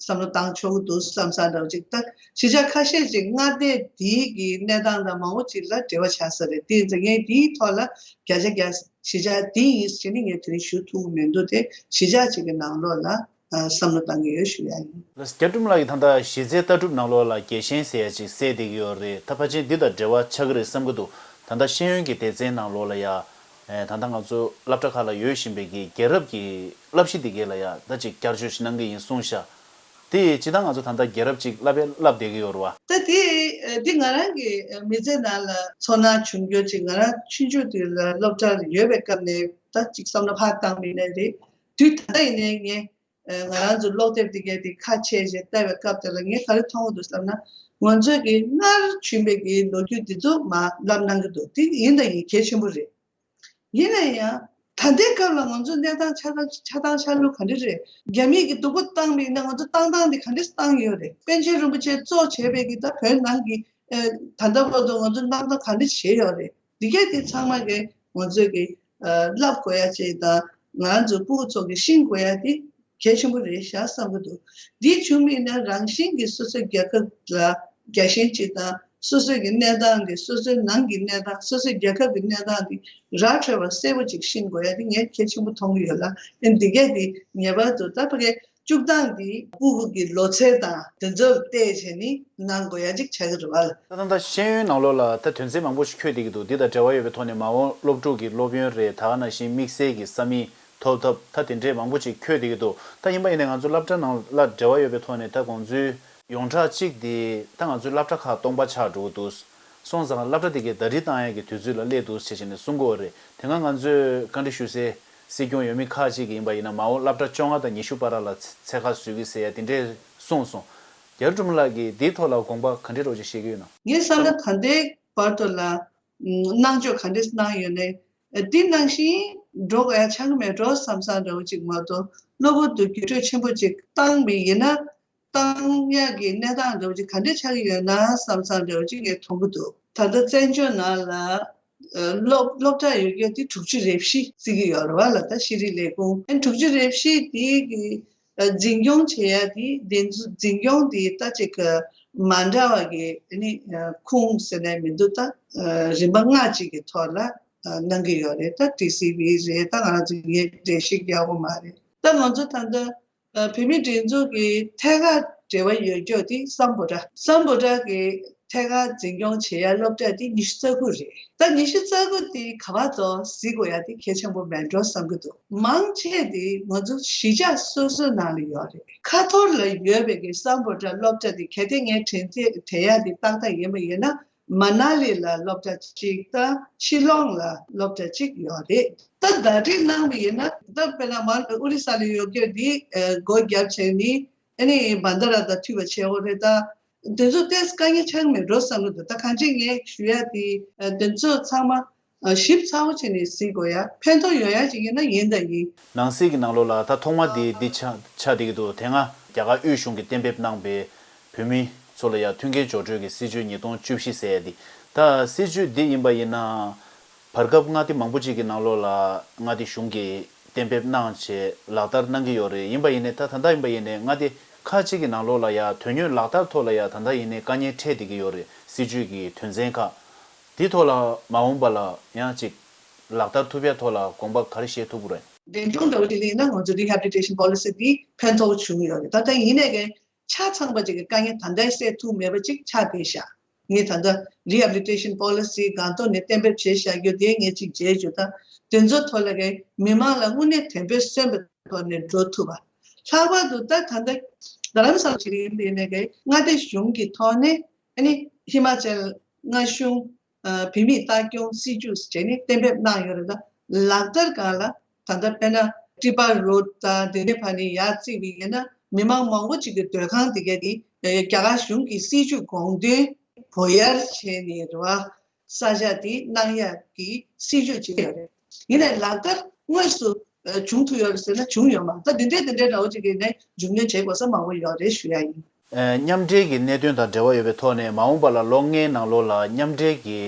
བསམ་བློ་བཏང་ཆོག་གི་འདུག་བསམ་བསམ་འདྲ་བོ་ཅིག་ད་གཞིས་ཆགས་ཁ་ཤས་ཅིག་མངའ་སྡེ་འདིའི་གི་གནས་སྟངས་དང་མང་པོ་ཅིག་ལ་འབྲེལ་བ་ཆགས་ས་རེད། དེ་ཡིན་ཙང་ངས་དེའི་ཐོག་ལ་བརྒྱ་ཆ་བརྒྱ་གཞིས་ཆགས་འདི་ཡིན་ཟེར་ནས་ངས་དེ་རིང་ཞུ་ཐུབ་ཀྱི་མི་འདུག་དེ་གཞིས་ཆགས་ཅིག་གི་ནང་ལོགས་ལ། ཨ། བསམ་བློ་བཏང་གི་ཡོད་ཞུ་ཡ་ཡིན། ལགས། རྒྱ་སྒྲོམ་ལགས་ཀྱིས་ད་ལྟ་གཞི་རྩའི་ལྟ་གྲུབ་ནང་ལོགས་ལ་རྒྱལ་ཞེན་ཟེར་ཡ་ཅིག་གསལ་བསྡད་ཀྱི་ཡོད་རེད། ད་ཕལ་ཆེར་འདི་དང་འབྲེལ་བ་ཆགས་ཀྱི་རེད་བསམ་གྱི་འདུག་ད་ལྟ་ཤེས་ཡོན་གྱི་སྡེ་ཚན་ནང་ལོགས་ལ་ཡ། ཨེ། ད་ལྟ་ང་ཚོ་སློབ་གྲྭ་ཁག་ལ་ཡོད་བཞིན་པའི་གི་རྒྱལ་རབས་ཀྱི་བསླབ་གཞི་འདི་གས་ལ་ཡ་ད་ཅིག་བསྐྱར་བཅོས་ཤིག་གནང་གི་ཡིན་གསུངས་ཤག་དེ་སྤྱིར་བཏང་ང་ཚོ་ད་ལྟ་རྒྱལ་རབས་ཅིག་བསླབ་པའི་བསླབ་བསྡད་ཀྱི་ཡོད་རེད་བ། ད་དེ་འདི་ང་རང་གི་མི་ཚེ་ནང་ལ་ཚོར་སྣང་བྱུང་རྒྱུ་ཅིག་ང་རང་ཆུང་ཆུང་དུས་ལ་སློབ་གྲྭར་ཡོད་པའི་སྐབས་ནས། ད་ཅིག་བསམ་བློ་ཕར་བཏང་མེད་ནའི་རེད། དུས་ད་ལྟ་ཡིན་ནའི་ངས་ཨ་ང་རང་ཚོ་ཀློག་དེབ་འདི་གས་དེ་ཁ་ཕྱེ་བྱས་བལྟ་བའི་སྐབས་དེ་ལ་ངས་ག་རེ་མཐོང་གི་འདུག་བསམ་ན། ང་ཚོས་ཀྱི་སྔར་བྱུང་བའི་གི་ལོ་རྒྱུས་འདི་ཚོ་མར་ལབ་གནང་གི་འདུག་དེ་ཡིན་དང་ཡིན་གལ་ཆེན་པོ་རེད། ཡིན་ན་ཡང་ད་ལྟའི་སྐབས་ལ་ང་ཚོ་གནས་སྟངས་ཆ་ཚང་ཆ་ཚང་ཆ་ལུགས་ག་འདྲ་རེད། རྒྱ་མིས་ཀྱི་སྡུག་པོ་བཏང་བ་ཡིན་ན་ང་ཚོ་བཏང་སྟངས་དེ་ག་འདྲ་བཏང་ཡོད་རེད། པཎ་ཆེན་རིན་པོ་ཆེ་གཙོ་བྱས་པའི་གི་ད་བོད་ནང་གི་ཨ་ད་ལྟ་བར་དུ་ང་ཚོ་གནང་སྟངས་ག་འདྲ་བྱས་ཡོད་རེད། འདི་གས་དེ་ཚང་མ་གི་ང་ཚོས་ཀྱི་ཨ་བསླབ་དགོས་ཡ་ཅིག་དང་ང་ཚོ་སྤུ་གུ་ཚོ་གི་ཤེས་དགོས་ཡ་དེ་གལ་ཆེན་པོ་རེད་ཤག་བསམ་གི་འདུག་འདི་བྱུང་མིན་ན་རང་བཞིན་གྱི་སོ་སོའི་རྒྱལ་ཁབ་ལ་རྒྱལ་ཞེན་ཅིག་དང་སོ་སོའི་གི་གནས་སྟངས་དེ་སོ་སོའི་ནང་གི་གནས་སྟངས་སོ་སོའི་རྒྱལ་ཁབ་ཀྱི་གནས་སྟངས་དེ་ར་འཕྲོད་པ་གསལ་པོ་ཅིག་ཤེས་དགོས་ཡ་དེ་ངས་གལ་ཆེན་པོ་མཐོང་གི་ཡོད་ལ། ཨེ་འདི་གས་དེ་ངེས་པར་དུ་ད་ཕ་གའི་བཅུག་སྟངས་དེ་སྤུ་གུ་གི་ལོ་ཚད་དང་དེ་ཚོར་བལྟས་བྱས་ནི་གནང་དགོས་ཡ་ཅིག་ཆགས་ཀྱི་རེད་བ། ད་ད་ལྟ་ཤེས་ཡོན་ནང་ལོགས་ལ་ད་དོན་ཚན་མང་པོ་ཞིག་འཁོད་བསྡད་ཀྱི་འདུག་འདི་དང་འབྲེལ་བ་ཡོད་པའི་ཐོག་ནས་མ་འོངས་སློབ་ཕྲུག་གི་སློབ་ཡོན་རེད། ད་ག་ནང་བཞིན་དམིགས་བསལ་གྱི་ས་མིག་ཐོབ་ཐབས་ད་དེ་འདྲས་མང་པོ་ཅིག་འཁོད་བསྡད་ཀྱི་འདུག་ད་ཡིན་པ་ཡིན་ནའི་ང་ཚོ་སློབ་གྲྭ་ནང་ལ་འབྲེལ་བ་ཡོད་པའི་ཐོག་ནས་ད་དགོང་ཚུལ་ཡོངས་གྲགས་གཅིག་དེ་ད་ང་ཚོའི་སློབ་གྲྭ་ཁག་སྟོང་པ་ཆགས་འགྲོ་གི་འདུག་སོང་ཙང་སློབ་གྲྭ་དེ་གའི་ཟླ་སྒྲིལ་བཏང་ཡས་ཀྱི་དུས་ཚོད་ལ་སླེབས་འདུག་ཟེར་བྱས་ནས་གསུང་གི་ཡོད་རེད། དེ་སྔ་ང་ཚོས་བཀའ་འདྲི་ཞུ་སའི་སྲིད་སྐྱོང་འོས་མི་ཁག་ཅིག་གིས་ཡིན་པ་ཡིན་ན་མ་འོངས་སློབ་གྲྭ་བཅོ་ལྔ་དང་ཉི་ཤུ་བར་ལ་ཚེ་ཚེ་ཁག་བཟོ་གི་ཟེར་ཡ་དེ་འདྲས་གསུངས་སོང་། རྒྱ་རི་སྒྲོལ་མ་ལགས་ཀྱིས་འདིའི་ཐོག་ལ་དགོངས་པ་ག་འདྲས་རོགས་ཅིག་བཞེས་ཀྱི་ཡོད་ན། ངས་བསམ་ན་ད་ལྟའི་བར་དུ་ལ་ཨམ་གནང་ཕྱོགས་ག་འདྲས་གནང་ཡོད་ནའི་ཨ་འདི་ནང་བཞིན་འགྲོ་དགོས་ཡ་ཆགས་ཀྱི་མེད་འགྲོ་བསམ་བསམ་འདྲ་བོ་ཅིག་མ་གཏོགས་གློ་བུར་དུ་འགྱུར་འགྲོས་ཆེན་པོ་ཅིག་བཏང་བ་ཡིན་ན། བཏང་ཡག་གི་གནས་སྟངས་འདྲ་བོ་ཅིག་ག་འདྲས་ཆགས་ཀྱི་ཡོད་ན་བསམ་བསམ་འདྲ་བོ་ཅིག་ངས་མཐོང་གི་འདུག་ད་ལྟ་བཙན་བྱོལ་ནང་ལ་ཨ་སློབ་སློབ་གྲྭ་ཡོད་རྒྱུ་དེ་དྲུག་ཅུ་རེ་བཞི་བརྩི་གི་ཡོད་རེད་བ་ལ། ད་ཤེས་རིག་ལས་ཁུངས་ཨ་དྲུག་ཅུ་རེ་བཞི་དེ་གི་ཨ་འཛིན་སྐྱོང་བྱེད་ཡ་དེ་དེ་ཚོ་འཛིན་སྐྱོང་དེ་ད་ཅིག་གི་མ་འདྲ་བ་གི་ཨ་ནི་ཨ་ཁུངས་ཟེར་ནས་མི་འདུག་ད་ཨ་རིམ་པ་ལྔ་ཅིག་གི་ཐོག་ལ་ཨ་གནང་གི་ཡོད་རེད། ད་ཊི་སི་ཝི་རེད། ད་ང་རང་ཚོ་ངས་འགྲེལ་བཤད་རྒྱག་དགོས་མ་རེད། ད་ང་ཚོ་ད་ལྟ་ཨ་བོད་མིའི་སྒྲིག་འཛུགས་ཀྱི་ཐད་ཀར་འབྲེལ་བ་ཡོད་རྒྱུ་དེ་སམ་བྷོ་ཊ། སམ་བྷོ་ཊ་གི་ཐད་ཀར་འཛིན་སྐྱོང་བྱེད་ཡ་སློབ་གྲྭ་དེ་ཉི་ཤུ་རྩ་དགུ་རེད། ད་ཉི་ཤུ་རྩ་དགུ་དེ་ག་པར་དུ་གཟིགས་དགོས་ཡ་དེ་གལ་ཆེན་པོ་མེད་འགྲོ་བསམ་གྱི་འདུག་མང་ཆེ་དེ་ང་ཚོ་གཞིས་ཆགས་སོ་སོའི་ནང་ལ་ཡོད་རེད། ཁ་ཐོར་ལ་ཡོད་པའི་གི་སམ་བྷོ་ཊ་སློབ་གྲྭ་དེ་གལ་ཏེ་ངས་དྲན་ཚེ་དྲན་ཡ་དེ་ཏག་ཏག་ཡིན་པ་ཡིན་ན། མ་ན་ལི་ལ་སློབ་གྲྭ་གཅིག་དང་ཤི་ལོང་ལ་སློབ་གྲྭ་གཅིག་ཡོད་རེད། ད་ཟླ་སྒྲིལ་གནང་བ་ཡིན་ན་ད་དཔེར་ན་མ་ཨོ་རི་ས་ལ་ཡོད་རྒྱུ་འདི་ཨ་སྒོ་བརྒྱབ་བྱས་ནི་ཨ་ནི་བྷན་དྷ་ར་དང་མཐུད་པ་བྱེད་དགོས་རེད། ད་དེ་ཚོ་ཏོག་ཙམ་དཀའ་ངལ་ཆགས་མེད་འགྲོ་བསམ་གྱི་འདུག་ད་གང་ཅི་ངས་ཞུ་ཡ་དེ་ཨ་དེ་ཚོ་ཚང་མ་ཨ་ཞིབ་ཚགས་པོ་བྱས་ནས་གཟིགས་དགོས་ཡ། ཕན་ཐོགས་ཡོད་ཡ་ཅིག་ཡིན་ན་ཡིན་དང་ཡིན། ནང་སྲིད་ཀྱི་ནང་ལོགས་ལ་ད་ཐོག་མ་དེ་འདི་ཆགས་ཆགས་བསྡད་ཀྱི་འདུག་དེ་སྔ་རྒྱ་གར་དབུས་གཞུང་གིས་གཏན་འབེབས་གནང་པའི་བོད་མི་ཚོ་ལ་ཡང་མཐུན་རྐྱེན་སྦྱོར་སྤྲོད་ཀྱི་སྲིད་བྱུས་ཉིས་སྟོང་བཅུ་བཞི་ཟེར་ཡ་འདི། ད་སྲིད་བྱུས་འདི་ཡིན་པ་ཡིན་ན་བར་སྐབས་མངའ་སྡེ་མང་པོ་ཅིག་གི་ནང་ལོགས་ལ་མངའ་སྡེ་གཞུང་གིས་གཏན་འབེབས་གནང་བྱས་ལག་བསྟར་གནང་གི་ཡོད་རེད། ཡིན་པ་ཡིན་ནའི་ད་ད་ལྟ་ཡིན་པ་ཡིན་ནའི་མངའ་སྡེ་ཁག་ཅིག་གི་ནང་ལོགས་ལ་ཡང་དོན་དངོས་ལག་བསྟར་ཐོག་ལ་ཡང་ད་ལྟ་ཡིན་ནའི་དཀའ་ངལ་འཕྲད་བསྡད་ཀྱི་ཡོད་རེད། སྲིད་བྱུས་ཀྱི་དོན་ཚན་ཁག་འདི་ཐོག་ལ་མ་འོངས་པ་ལ་ཡང་ཅིག་ལག་བསྟར་ཐུབ་ཡ་ཐོག་ལ་དགོངས་པ་ག་རེ་བཞེས་ཐུབ་ཀྱི་རེད། འབྲིང་ཆུང་འདྲ་བོ་ཅིག་ལ་ཡིན་ན་ང་ཚོ་Rehabilitation Policy འདི་ཕན་ཐོགས་བྱུང་ཡོད་རེད། ད་ལྟ་ཡིན་ནའི་གི་ཆ་ཚང་པ་ཅིག་གི་དཀའ་ངལ་ད་ལྟའི་སེལ་ཐུབ་མེད་པ་ཅིག་ཆགས་བསྡད་ཤག་ངས་ད་ལྟ་Rehabilitation Policy སྒང་ཐོག་ནས་གཏན་འབེབས་བྱས་བཞག་རྒྱུ་དེ་ངས་ཅིག་མཇལ་རྒྱུ་དང་དེ་ཚོ་ཐོག་ལ་གི་མི་མང་ལ་དངོས་གནས་དོན་ཕན་སོན་པའི་ཐོག་ནས་འགྲོ་ཐུབ་པ། ལྷག་པར་དུ་ད་ད་ལྟ་རྡ་རམ་ས་ལ་ཅིག་ཡིན་པ་ཡིན་ནའི་གི་མངའ་སྡེ་གཞུང་གི་ཐོག་ནས་ཨ་ནི་ཧི་མ་ཅལ་མངའ་གཞུང་ཨ་བོད་མིའི་ལྟ་སྐྱོང་སྲིད་བྱུས་ཟེར་ནས་གཏན་འབེབས་གནང་ཡོད་རེད། ད་ལག་བསྟར་སྒང་ལ་ད་ལྟ་དཔེར་ན་ཊི་པ་རོཌ་དང་དེ་འདྲའི་ཕར་ནས་ཡར་བརྩིས་པ་ཡིན་ན་མི་མང་མང་པོ་ཅིག་གི་སྡོད་ཁང་དེ་ག་དེ་རྒྱ་གར་གཞུང་གི་སྲིད་བྱུས་དགོངས་དོན་བོད་ཡར་བྱས་ནས་རེད་བ། ས་ཆ་དེ་གནང་ཡག་གི་སྲིད་བྱུས་ཅིག་ཡོད་རེད། ཡིན་ནའི་ལག་བསྟར་དངོས་སུ་ཨ་བྱུང་ཐུབ་ཡོད་རེད་ཟེར་ན་བྱུང་ཡོད་མ་རེད། ད་འདི་འདྲའི་འདི་འདྲའི་འདྲ་བོ་ཅིག་གི་ནས་མཇུག་སྣོན་བྱེད་དགོས་ས་མང་པོ་ཡོད་རེད་ཞུ་ཡ་ཡིན། ཨ་མཉམ་འབྲེལ་གྱི་གནད་དོན་དང་འབྲེལ་བ་ཡོད་པའི་ཐོག་ནས་མ་འོངས་པ་ལ་ལོ་ལྔའི་ནང་ལོགས་ལ་མཉམ་འབྲེལ་གྱི་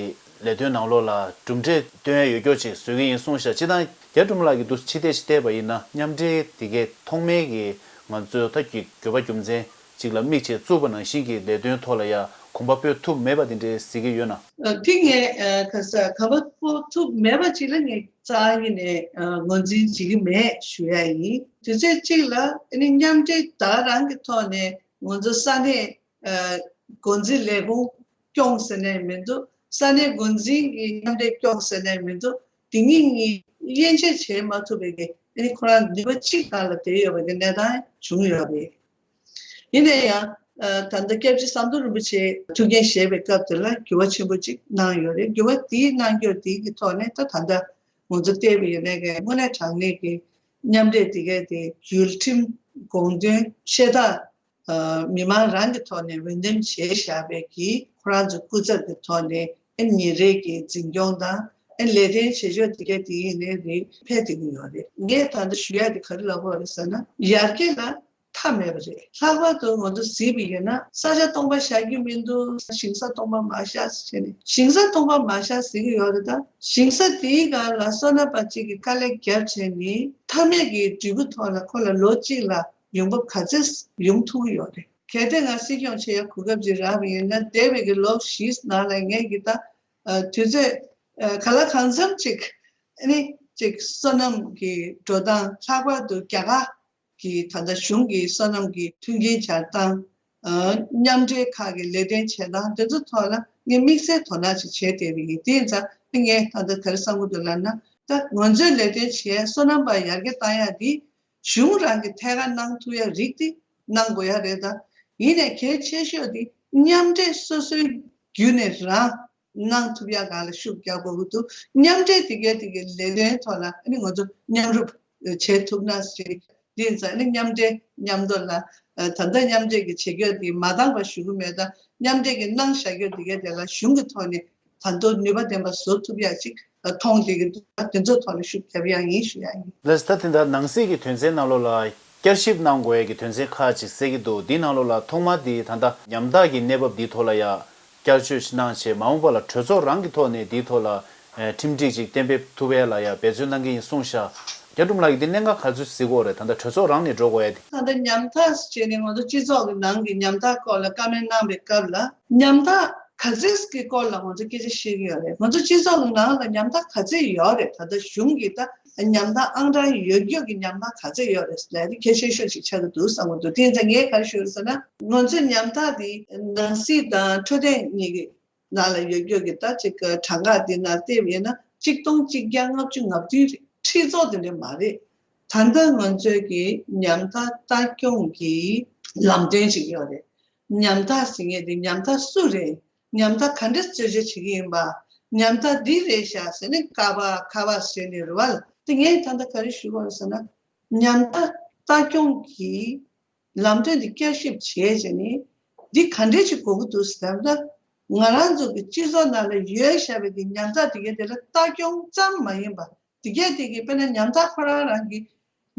ལས་དོན་ནང་ལོགས་ལ་གྲུབ་འབྲས་སྟོན་ཡ་ཡོད་སྐྱོར་ཅིག་བཟོ་གི་ཡིན་གསུངས་ཤག་སྤྱིར་བཏང་རྒྱ་གྲུབ་ལགས་ཀྱིས་འདུག་ཕྱི་བལྟས་ཤིག་བལྟས་པ་ཡིན་ན་མཉམ་འབྲེལ་དེ་གའི་ཐོག་མའི་གི་ང་ཚོའི་ད་གི་དགོས་པ་རྒྱུ་མཚན་ཅིག་ལ་དམིགས་བྱས་བཙུགས་པ་ནང་བཞིན་གྱི་ལས་དོན་ཐོག་ལ་ཡ་གོམ་པ་སྤོས་ཐུབ་མེད་པ་དེ་འདྲའི་གཟིགས་ཀྱི་ཡོད་ན། ཨ་དེ་ངས་ཨ་ག་ས་གོམ་པ་སྤོ་ཐུབ་མེད་པ་ཅིག་ལ་ངས་རྩ་བ་ཉིད་ནས་ཨ་ངོས་འཛིན་བྱེད་ཀྱི་མེད་ཞུ་ཡ་ཡིན། དུས་ཚོད་གཅིག་ལ་ཨ་ནི་མཉམ་འབྲེལ་ད་ག་རང་གི་ཐོག་ནས་ང་ཚོ་ས་གནས་ཨ་འགོ་འཛིན་ལས་ཁུངས་སྐྱོང་ཟེར་ནས་མི་འདུག་ས་གནས་འགོ་འཛིན་གྱི་མཉམ་འབྲེལ་སྐྱོང་ཟེར་ནས་མི་འདུག་དེ་གཉིས་གཉིས་དབྱེ་འབྱེད་བྱེད་མ་ཐུབ་པའི་གི་ཨ་ནི་ཁོ་རང་ནུས་པ་གཅིག་སྒང་ལ་བསྡད་ཡོད་པའི་གི་གནས་སྟངས་བྱུང་ཡོད་རེད། ཡིན་ན་ཡང་ཨ་ད་ལྟ་སྐྱབས་རྗེ་ཟམ་གདོང་རིན་པོ་ཆེ་ཐུགས་འགན་བཞེས་པའི་སྐབས་དེ་ལ་འགྱུར་བ་ཆེན་པོ་གཅིག་གནང་ཡོད་རེད། འགྱུར་བ་དེའི་གནང་སྐྱོར་དེའི་གི་ཐོག་ནས་ད་ད་ལྟ་ ང་ཚོ་བལྟས་པ་ཡིན་ན་གི་དངོས་གནས་དྲང་གནས་ཀྱི་མཉམ་འབྲེལ་དེ་གས་དེ་ཡུལ་ཁྲིམས་དགོངས་དོན་ཤ་སྟག་ཨ་མི་མང་རང་གི་ཐོག་ནས་འོས་འདེམས་བྱས་བཞག་པའི་གི་ཁོ་རང་ཚོའི་སྐུ་ཚབ་ཀྱི་ཐོག་ནས་ཨ་ཉིན་རེ་གི་འཛིན་སྐྱོང་དང་ཨ་ལས་དོན་བྱེད་ཕྱོགས་དེ་གས་དེ་ཡིན་ནའི་རེད། འཕེལ་བསྡད་ཀྱི་ཡོད་རེད། ངས་ད་ལྟ་ཞུ་ཡ་དེ་ག་རེ་ལབ་དགོས་རེད་ཟེར་ན། ཡར་རྒྱས་ལ་མཐའ་མེད་པ་རེད། ལྷག་པར་དུ་ང་ཚོ་གཟིགས་པ་ཡིན་ན་ས་ཆ་སྟོང་པ་བཞག་རྒྱུ་མི་འདུག་ཞིང་ས་སྟོང་པ་མ་བཞག་ཟེར་བྱས་ནས། ཞིང་ས་སྟོང་པ་མ་བཞག་ཟེར་གྱི་ཡོད་རེད། ད་ཞིང་ས་དེའི་སྒང་ལ་སོ་ནམ་པ་གཅིག་གིས་དཀའ་ལས་བརྒྱབ་བྱས་ནས་མཐའ་མའི་གི་འབྲས་བུ་ཐོག་ལ་ཁོ་ལ་ལོ་གཅིག་ལ་ཡོང་འབབ་ག་ཚད་ཡོང་ཐུབ་ཀྱི་ཡོད་རེད། གལ་ཏེ་ང་སྲིད་སྐྱོང་བྱེད་ཡ་གོ་སྐབས་ཅིག་རག་པ་ཡིན་ན། འདས་པའི་གི་ལོ་བཞིའི་ནང་ལ་ངས་གི་ད་ཨ་དུས་ཚོད་ཨ་གང་ལ་གང་འཚམ་ཅིག་ཨ་ནི་ཅིག་སོ་ནམ་གི་འགྲོ་སྟངས། ལྷག་པར་དུ་རྒྱ་གར་གི་ད་ལྟ་གཞུང་གི་སོ་ནམ་གྱི་མཐུན་རྐྱེན་སྦྱར་སྟངས། ཨ་མཉམ་འབྲེལ་ཁག་གི་ལས་དོན་བྱེད་སྟངས་དེ་ཚོ་ཐོག་ལ་ངས་དམིགས་བསལ་དོ་སྣང་ཞིག་བྱས་བསྡད་པ་ཡིན། དེ་ཡིན་ཙང་ངས་ད་ལྟ་ག་རེ་བསམ་གྱི་འདུག་ལབ་ན། ད་ང་ཚོའི་ལས་དོན་བྱེད་སོ་ནམ་པ་ཡར་རྒྱས་བཏང་ཡ་འདི་གཞུང་རང་གིས་ཐད་ཀར་གནང་ཐུབ་ཡ་རིགས་དེ་གནང་དགོས་ཡ་རེད། ད་ཡིན་ནའི་གལ་ཆེ་ཤོས་དེ་མཉམ་འབྲེལ་སོ་སོའི་བརྒྱུད་ནས་རང་གནང་ཐུབ་ཡ་སྒང་ལ་ཤུགས་རྒྱག་དགོས་ཀྱི་འདུག་མཉམ་འབྲེལ་དེ་གའི་དེ་གའི་ལས་དོན་ཐོག་ལ་ཨ་ནི་ང་ཚོ་མཉམ་རུབ་བྱེད་ཐུབ་ན་ཞེས། དེ་ཡིན་ཙང་ཨ་ནི་མཉམ་འབྲེལ་མཉམ་དུ་ལ་ད་ལྟ་མཉམ་འབྲེལ་གྱི་བྱེད་རྒྱུ་དེ་མ་འདང་བ་ཞུ་གི་མེད། ད་མཉམ་འབྲེལ་གྱི་གནང་བཞག་རྒྱུ་དེ་གའི་དེ་ལ་གཞུང་གི་ཐོག་ནས་ད་དུང་ནུས་པ་ལྡན་པ་བཟོ་ཐུབ་ཡ་ཅིག་མཐོང་བསྡད་ཀྱི་འདུག་དེ་ཚོ་ཐོག་ལ་ཤུགས་རྒྱབ་ཡ་ཡིན་ཞུ་ཡ་ཡིན། ལགས་སོ། ད་དེ་འདྲ་ནང་སྲིད་ཀྱི་དོན་ཚན་ནང་ལོགས་ལ་བསྐྱར་ཞིབ་གནང་དགོས་ཡ་གི་དོན་ཚན་ཁག་ཅིག་གསལ་གྱི་འདུག་འདིའི་ནང་ལོགས་ལ་ཐོག་མ་དེ་ད་ལྟ་ཉམ་ཐག་གི་གནས་བབ་འདིའི་ཐོག་ལ་ཡ་བསྐྱར་བཅོས་ཤིག་གནང་བྱས། མ་འོངས་པ་ལ་གྲོས་ཚོགས་རང་གི་ཐོག་ནས་འདིའི་ཐོག་ལ་ཨེ་ཁྲིམས་སྒྲིག་ཅིག་གཏན་འབེབས་ཐུབ་ཡ་ལ་ཡ་འབད་བརྩོན་གནང་གི་ཡིན་གསུངས་ཤག་རྒྱ་སྒྲོམ་ལགས་ཀྱིས་འདི་གནད་འགག་ག་ཚོད་གཟིགས་ཀྱི་ཡོད་རེད། ད་ལྟ་གྲོས་ཚོགས་རང་ནས་འགྲོ་དགོས་ཡ་དེ། ད་ལྟ་ཉམ་ཐག་བྱས་ནས་ང་ཚོ་སྤྱི་ཚོགས་ཀྱི་ནང་གི་ཉམ་ཐག་སྐོར་ལ་བཀའ་མོལ་གནང་པའི་སྐབས་ལ། ཉམ་ཐག་ག་ཚོད་ཀྱི་སྐོར་ལ་ང་ཚོ་སྐད་ཆ་བཤད་ཀྱི་ཡོད་རེད། ང་ཚོ་སྤྱི་ཚོགས་ཀྱི་ནང་ལ་ཉམ་ཐག་ག་ཚོད་ཡོད་རེད། ད་ལྟ་གཞུང་གི་ད་ཉམ་ཐག་ཨང་གྲངས་ཡོད་རྒྱུ་གི་ཉམ་ཐག་ག་ཚོད་ཡོད་རེད་ལབ་དེ་གལ་ཆེ་ཤོས་ཤིག་ཆགས་ཀྱི་འདུག་བསམ་གྱི་འདུག་དེ་ཡིན་ཙང་ངས་ག་རེ་ཞུ་རེད་ཟེར་ན། ང་ཚོའི་ཉམ་ཐག་དེ་ནང་སྲིད་དང་འཕྲོད་བསྟེན་གཉིས་ཀྱི་ནང་ལ་ཡོད་རྒྱུ་གི་ད་ཅིག་གྲངས་ཀ་དེ་ནང་བལྟས་པ་ཡིན་ན་གཅིག་སྟོང་གཅིག་བརྒྱ་ལྔ་བཅུ་ང་བདུན་རེད། ཁྲི་ཚོ་དེ་འདྲ་མ་རེད། ད་ལྟ་ང་ཚོའི་གི་ཉམ་ཐག་ལྟ་སྐྱོང་གི་ལམ་སྟོན་ཅིག་ཡོད་རེད། ཉམ་ཐག་ཟེར་མཁན་དེ་ཉམ་ཐག་སུ་རེད། ཉམ་ཐག་ག་འདྲ་རྩད་གཅོད་བྱེད་ཀྱི་ཡིན་པ། ཉམ་ཐག་འདི་རེད་ཤག་ཟེར་ནས་ཀ་པ་ཁ་པ་ཟེར་ནས་རེད་བ། དེ་ངས་ད་ལྟ་ག་རེ་ཞུ་དགོས་རེད་ཟེར་ན། ཉམ་ཐག་ལྟ་སྐྱོང་གི་ལམ་སྟོན་འདི་བསྐྱར་ཞིབ་བྱས་བྱས་ནས་འདི་ག་འདྲས་ཅིག་དགོས་ཀྱི་འདུག་ཟེར་ན། ང་རང་ཚོ་གི་སྤྱི་ཚོགས་ནང་ལ་ཡོད་བཞག་པའི་གི་ཉམ་ཐག་དེ་གའི་དེ་ལ་ལྟ་སྐྱོང་ཙམ་མ་ཡིན་པ། དེ་གས་དེ་གི་དཔེར་ན་ཉམ་ཐག་ཁོ་རང་རང་གི་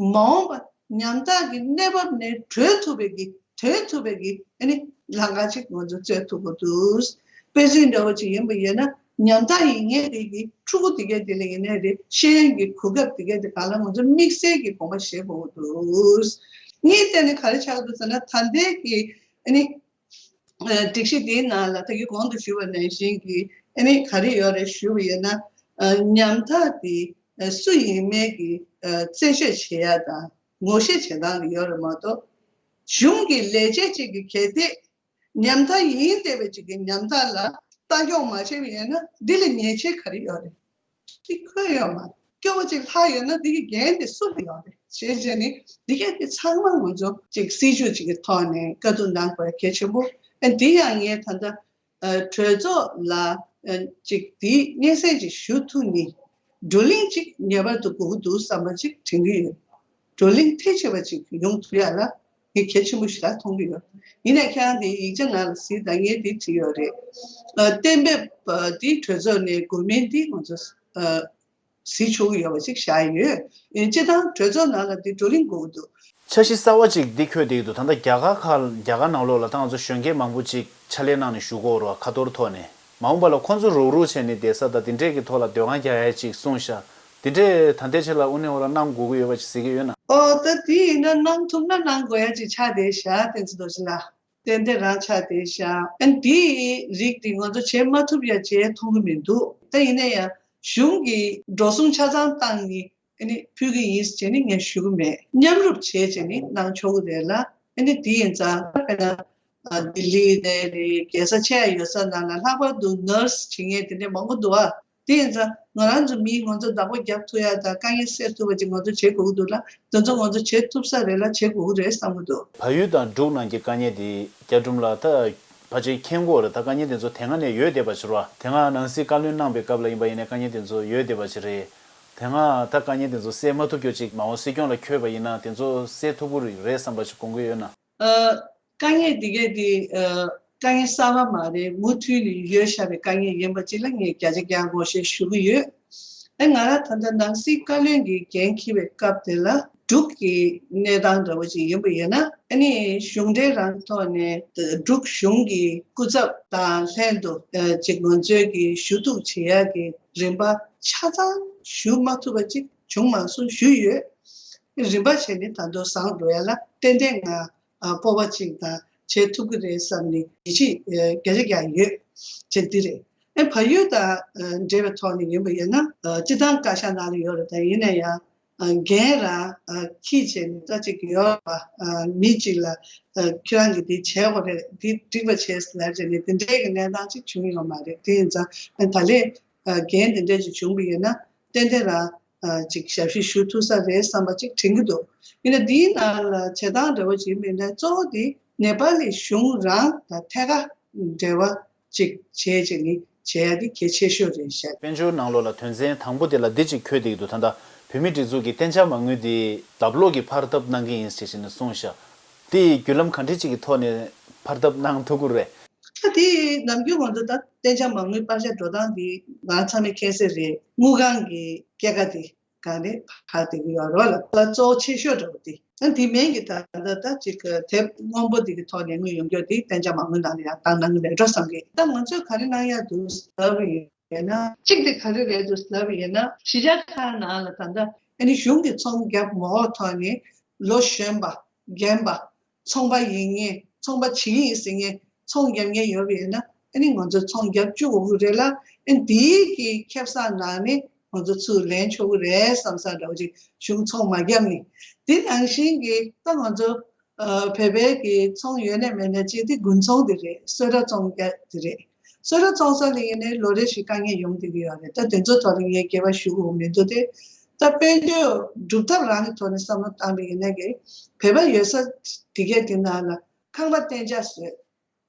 མ་འོངས་པ་ཉམ་ཐག་གི་གནས་བབ་ནས་གྲོལ་ཐུབ་པའི་གི་ཐོན་ཐུབ་པའི་གི་ཨ་ནི་ལམ་ཁ་ཅིག་ང་ཚོ་བཙལ་ཐུབ་དགོས་འདུག་དཔེ་མཚོན་འདྲ་བོ་ཅིག་ཡིན་པ་ཡིན་ན། ཉམ་ཐག་ཡིན་མཁན་དེ་གི་ཕྲུ་གུ་དེ་གས་དེ་ལ་ཡིན་ནའི་རེད། ཤེས་ཡོན་གྱི་གོ་སྐབས་དེ་གས་དེ་གང་ལ་ང་ཚོ་དམིགས་བསལ་གྱི་དགོངས་པ་བཞེས་དགོས་འདུག་ངས་བལྟས་ནས་ག་རེ་ཆགས་འདུག་ཟེར་ན། ད་ལྟའི་གི་ཨ་ནི་སྒྲིག་གཞི་དེའི་ནང་ལ་ད་གིན་གོང་དུ་ཞུས་པ་ནང་བཞིན་གྱི་ཨ་ནི་ག་རེ་ཡོད་རེད་ཞུས་པ་ཡིན་ན། ཉམ་ཐག་དེ་སུ་ཡིན་མིན་གྱི་རྩད་གཅོད་བྱེད་ཡ་དང་ངོ་ཤེས་བྱེད་སྟངས་ཡོད་རེད་མ་གཏོགས། གཞུང་གི་ལས་བྱེད་ཅིག་གིས་གལ་ཏེ་ཉམ་ཐག་ཡིན་བསྡད་པའི་ཅིག་གི་ཉམ་ཐག་ལ་ལྟ་སྐྱོང་མ་བྱས་པ་ཡིན་ན་འདི་ལས་ཉེས་ཆད་ག་རེ་ཡོད་རེད། ཅིག་འཁོད་ཡོད་མ་རེད། སྐྱོ་བོ་ཅིག་ལྷག་ཡོད་ན་འདི་གི་འགན་དེ་སུ་ལ་ཡོད་རེད། བྱས་བྱས་ནས་འདི་གས་དེ་ཚང་མ་ང་ཚོ་ཅིག་སྲིད་ཇུས་ཅིག་གི་ཐོག་ནས་བཀའ་བསྡུར་གནང་དགོས་གལ་ཆེན་པོ། ཨ་འདི་ཡང་ངས་ད་ལྟ་གྲོས་ཚོགས་ལ་ཅིག་འདི་སྙན་སེང་ཅིག་ཞུ་ཐུབ་ནས་བགྲོ་གླེང་ཅིག་ངེས་པར་དུ་དགོས་ཀྱི་འདུག་བསམ་པ་ཅིག་དྲན་གྱི་ཡོད། བགྲོ་གླེང་མཐིལ་ཕྱིན་པ་ཅིག་ཡོང་ཐུབ་ཡ་ལ་ངས་གལ་ཆེན་པོ་ཞེ་དྲག་མཐོང་གི་ཡོད། ཡིན་ནའི་ཁྱེད་རང་དེ་ཡིག་ཆ་ནང་ལ་གཟིགས་དང་། ངས་དེ་བྲིས་ཡོད་རེད། ཨ་གཏན་འབེབས་ཨ་དེ་གྲོས་ཚོགས་ནས་དགོས་མིན་དེ་ང་ཚོ་ཨ་གཟིགས་ཆོག་གི་ཡོད་པ་ཅིག་བཞག་ཡོད། ཡིན་སྤྱིར་བཏང་གྲོས་ཚོགས་ནང་ལ་དེ་བགྲོ་གླེང་དགོས་ཀྱི་འདུག་འཆར་གཞི་གསར་བ་ཅིག་འདི་འཁོད་བསྡད་ཀྱི་འདུག་ད་ལྟ་རྒྱ་གར་ཁག་རྒྱ་གར་ནང་ལོགས་ལ་ད་ང་ཚོ་གཞོན་སྐྱེས་མང་པོ་ཅིག་ཕྱག་ལས་གནང་ནས་བཞུགས་ཀྱི་ཡོད་རེད་བ། ཁ་ཐོར་ཐོག་ནས། མ་འོངས་པ་ལ་ཁོང་ཚོ་རུག་རུག་བྱས་ནས་བསྡད་ས་དང་དེ་འདྲས་ཀྱི་ཐོག་ལ་སྡོད་ཁང་རྒྱག་ཡ་ཅིག་གསུངས་ཤག་དེ་འདྲས་ད་ལྟའི་ཆར་ལ་དངོས་གནས་ཁོ་རང་གནང་དགོས་ཀྱི་ཡོད་པ་ཅིག་གཟིགས་ཀྱི་ཡོད་ན། ཨོ་ད་དེ་ཡིན་ན་གནང་ཐུབ་ན་གནང་དགོས་ཡ་ཅིག་ཆགས་བསྡད་ཤག་བསྟན་འཛིན་རྡོ་རྗེ་ལགས། ཏན་ཏན་རང་ཆགས་བསྡད་ཤག་ཨ་འདིའི་རིགས་དེ་ང་ཚོ་བྱེད་མ་ཐུབ་ཡ་བྱེད་མཐོང་གི་མི་འདུག་ད་ཡིན་ན་ཡང་གཞུང་གི་འགྲོ་སོང་ཆ་ཚང་བཏང་ནས་ཨ་ནི་ཕུལ་གྱི་ཡིན་ཟེར་ནས་ངས་ཞུ་གི་མེད། མཉམ་རུབ་བྱས་བྱས་ནས་གནང་ཆོག་གི་རེད་ལ། ཨ་ནི་དེ་ཡིན་ཙང་དཔེར་ན་ལྡི་ལི་ནས་རེད། རྒྱལ་ས་ཆེ་ཡ་ཡོད་ས་ནང་ལ་ལྷག་པར་དུ་ནར་སི་བྱེད་མཁན་དེ་འདྲས་མང་པོ་འདུག་ཨ། དེ་ཡིན་ཙང་ང་རང་ཚོ་མིས་ང་ཚོ་བདག་པོ་རྒྱབ་ཐུབ་ཡ་དང་དཀའ་ངལ་སེལ་ཐུབ་པ་ཅིག་ང་ཚོ་བྱེད་དགོས་ཀྱི་འདུག་ལ། དེ་ཚོ་ང་ཚོ་བྱེད་ཐུབ་ས་རེད་ལ་བྱེད་དགོས་ཀྱི་རེད་བསམ་གྱི་འདུག་བལ་ཡུལ་དང་འབྲུག་ནང་གི་དཀའ་ངལ་དེ་རྒྱ་སྒྲོམ་ལགས་ད་ཕལ་ཆེར་མཁྱེན་གྱི་ཡོད་རེད། ད་དཀའ་ངལ་དེ་ཚོ་དེ་སྔ་ནས་ཡོད་བསྡད་པ་ཅིག་རེད་བ། དེ་སྔ་ནང་སྲིད་བཀའ་བློན་གནང་པའི་སྐབས་ལ་ཡིན་པ་ཡིན་ནའི་དཀའ་ངལ་དེ་ཚོ་ཡོད་བསྡད་པ་ཅིག་རེད། དེ་སྔ་ད་དཀའ་ངལ་དེ་ཚོ་སེལ་མ་ཐུབ་རྒྱུ་ཅིག་མ་འོངས་སྲིད་སྐྱོང་ལ་འཁོད་པ་ཡིན་ན་དེ་ཚོ་སེལ་ཐུབ་ཀྱི་རེད་བསམ་པ་ཞིག་དགོངས་ཀྱི་ཡོད་ན། ཨ། དཀའ་ངལ་འདི་གས་འདི་ཨ། དཀའ་ངལ་གསར་པ་མ་རེད། མུ་མཐུད་ནས་ཡོད་བཞག་པའི་དཀའ་ངལ་ཡིན་པ་ཅིག་ལ་ངས་བརྒྱ་ཆ་བརྒྱ་ངོ་ཤེས་ཞུ་གི་ཡོད། ཨ། ང་རང་ད་ལྟ་ནང་སྲིད་བཀའ་བློན་གྱི་འགན་འཁྱེར་བའི་སྐབས་དེ་ལ་འབྲུག་གི་གནས་སྟངས་འདྲ་བོ་ཅིག་ཡིན་པ་ཡིན་ན། ཨ་ནི་གཞུང་འབྲེལ་རང་ཐོག་ནས་འབྲུག་གཞུང་གི་སྐུ་ཚབ་དང་ལྷན་དུ་ཨ། ཅིག་ང་ཚོའི་གི་ཞུ་གཏུག་བྱེད་ཡག་གི་རིམ་པ་ཆ་ཚང་ཞུ་མ་ཐུབ་པ་ཅིག་བྱུང་མ་སོང་། ཞུས་ཡོད། རིམ་པ་བྱས་ནས་ད་དུང་བཟང་འགྲོ་ཡ་ལ་ཏན་ཏན་ང་ཨ། སྤོབས་པ་ཅིག་དང་བྱེད་ཐུབ་ཀྱི་རེད་བསམ་ནས་ཡིད་ཆེས་ཨ། བརྒྱ་ཆ་བརྒྱ་ཡོད་ཅེས་འདི་རེད། ཨ། བལ་ཡུལ་དང་ཨ། འབྲེལ་བའི་ཐོག་ནས་ཡིན་པ་ཡིན་ན་ཨ། སྤྱི་བཏང་བཀའ་ཤག་ནང་ལ་ཡོད་རེད། ད་ཡིན་ན་ཡང་ཨ། འགན་རང་ཨ། འཁྱེར་བྱས་ནས་ད་ཅིག་ཡོད་པ་ཨ། མི་གཅིག་ལ་ཨ། ཁྱེད་རང་གིས་འདི་བྱེད་དགོས་རེད། འདི་འགྲིག་པ་བྱས་ཟེར་ལབ་བྱས་ནས་དེ་འདྲའི་གི་གནས་སྟངས་ཅིག་བྱུང་ཡོད་མ་རེད། དེ་ཡིན་ཙང་ཨ། ད་ལས་ཨ། འགན་དེ་འདྲ་ཅིག་བྱུང་པ་ཡིན་ན་ཏན་ཏན་རང་ཨ། ཅིག་ཞབས་ཕྱི་ཞུ་ཐུབ་ས་རེད་བསམ་པ་ཅིག་དྲན་གྱི་འདུག་ཡིན་ན་འདིའི་ནང་ལ་བྱེད་སྟངས་འདྲ་བོ་ཅིག་མིན་ན་གཙོ་བོ་དེ་ནེ་པ་ལི་གཞུང་རང་དང་ཐད་ཀར་འབྲེལ་བ་ཅིག་བྱས་བྱས་ནས་བྱེད་ཡ་དེ་གལ་ཆེ་ཤོས་རེད་ཤག་དཔལ་འབྱོར་ནང་ལོགས་ལ་དོན་ཚན་དང་པོ་དེ་ལ་འདི་གཅིག་འཁོད་བསྡད་ཀྱི་འདུག་ད་ལྟ་བོད་མིའི་སྒྲིག་འཛུགས་ཀྱི་གཏན་འཇགས་མ་དངུལ་དེ་ལྡབ་ལོག་གི་འཕར་ཐབས་གནང་གི་ཡིན་ཞེས་བྱས་ནས་གསུངས་ཤག་དེ་བརྒྱུད་ལམ་ག་འདྲ་ཅིག་གི་ཐོག་ནས་འཕར་ཐབས་གནང་ཐུབ་ཀྱི་རེད། ད་དེ་ནམ་རྒྱུན་ང་ཚོ་ད་གཏན་འཇགས་མ་དངུལ་སྤར་ཆ་འགྲོ་སྟངས་དེ་ང་ཚང་མས་མཁྱེན་གསལ་རེད། དངུལ་ཁང་གི་སྐྱེད་ཀ་དེ་ག་ནས་འཕར་བསྡད་ཀྱི་ཡོད་རེད་བ་ལ། ད་གཙོ་བོ་ཆེ་ཤོས་འདྲ་བོ་དེ་ཨ། དེ་མིན་གྱི་ད་ལྟ་ད་ཅིག་དེབ་སྔོན་པོ་དེ་གི་ཐོག་ནས་དངུལ་ཡོང་རྒྱུ་དེ་གཏན་འཇགས་མ་དངུལ་ནང་ལ་ཡང་བཏང་གནང་གི་མེད་འགྲོ་བསམ་གི། ད་ང་ཚོས་ག་རེ་གནང་ཡག་འདུག་ཟེར་བ་ཡིན་ན། གཅིག་དེ་ག་རེ་རེད་འདུག་ཟེར་བ་ཡིན་ན། གཞིས་ཆགས་ཁག་ནང་ལ་ད་ལྟ་ཨ་ནི་གཞུང་གི་ཚོང་རྒྱག་མ་འོག་ཐོག་ནས་ལོ་གཞོན་པ་རྒན་པ། ཚོང་པ་ཡིན་མཁན། ཚོང་པ་བྱེད་ཀྱི་ཡིན་ཟེར་མཁན། ཚོང་རྒྱག་མཁན་ཡོད་པ་ཡིན་ན་ཨ་ནི་ང་ཚོ་ཚོང་རྒྱག་བཅུག་དགོས་ཀྱི་རེད་ལ། ཨ་ནི་དེའི་གི་ཁེ་བཟང་ནང་ནས་ང་ཚོ་ཚུར་ལེན་ཆོག་གི་རེད་བསམ་བསམ་འདྲ་བོ་ཅིག་གཞུང་ཚོང་མ་བརྒྱབ་ནས། དེ་ནང་བཞིན་གྱི་ད་ང་ཚོ་ཨ། བོད་པའི་གི་ཚོང་ཡོད་ནས་མེད་ནས་གཅིག་དེ་དགུན་ཚོང་དེ་རེད། གསོལ་ར་ཚོང་རྒྱག་དེ་རེད། གསོལ་ར་ཚོང་ས་ལ་ཡིན་ནའི་ལོ་རེ་བཞིན་དཀའ་ངལ་ཡོང་བསྡད་ཀྱི་ཡོད་རེད། ད་དེ་ཚོ་ཐོག་ལ་ངས་སྐྱེལ་པ་ཞུ་དགོས་མི་འདུག་སྟེ། ད་དཔལ་འབྱོར་སྒྲུབ་ཐབས་རང་གི་ཐོག་ནས་བསམ་བློ་བཏང་པ་ཡིན་ན་གི་བོད་པ་ཡོད་ས་དེ་གས་དེ་ནང་ལ་ཁང་པ་གཏན་འཇགས་བཟོས།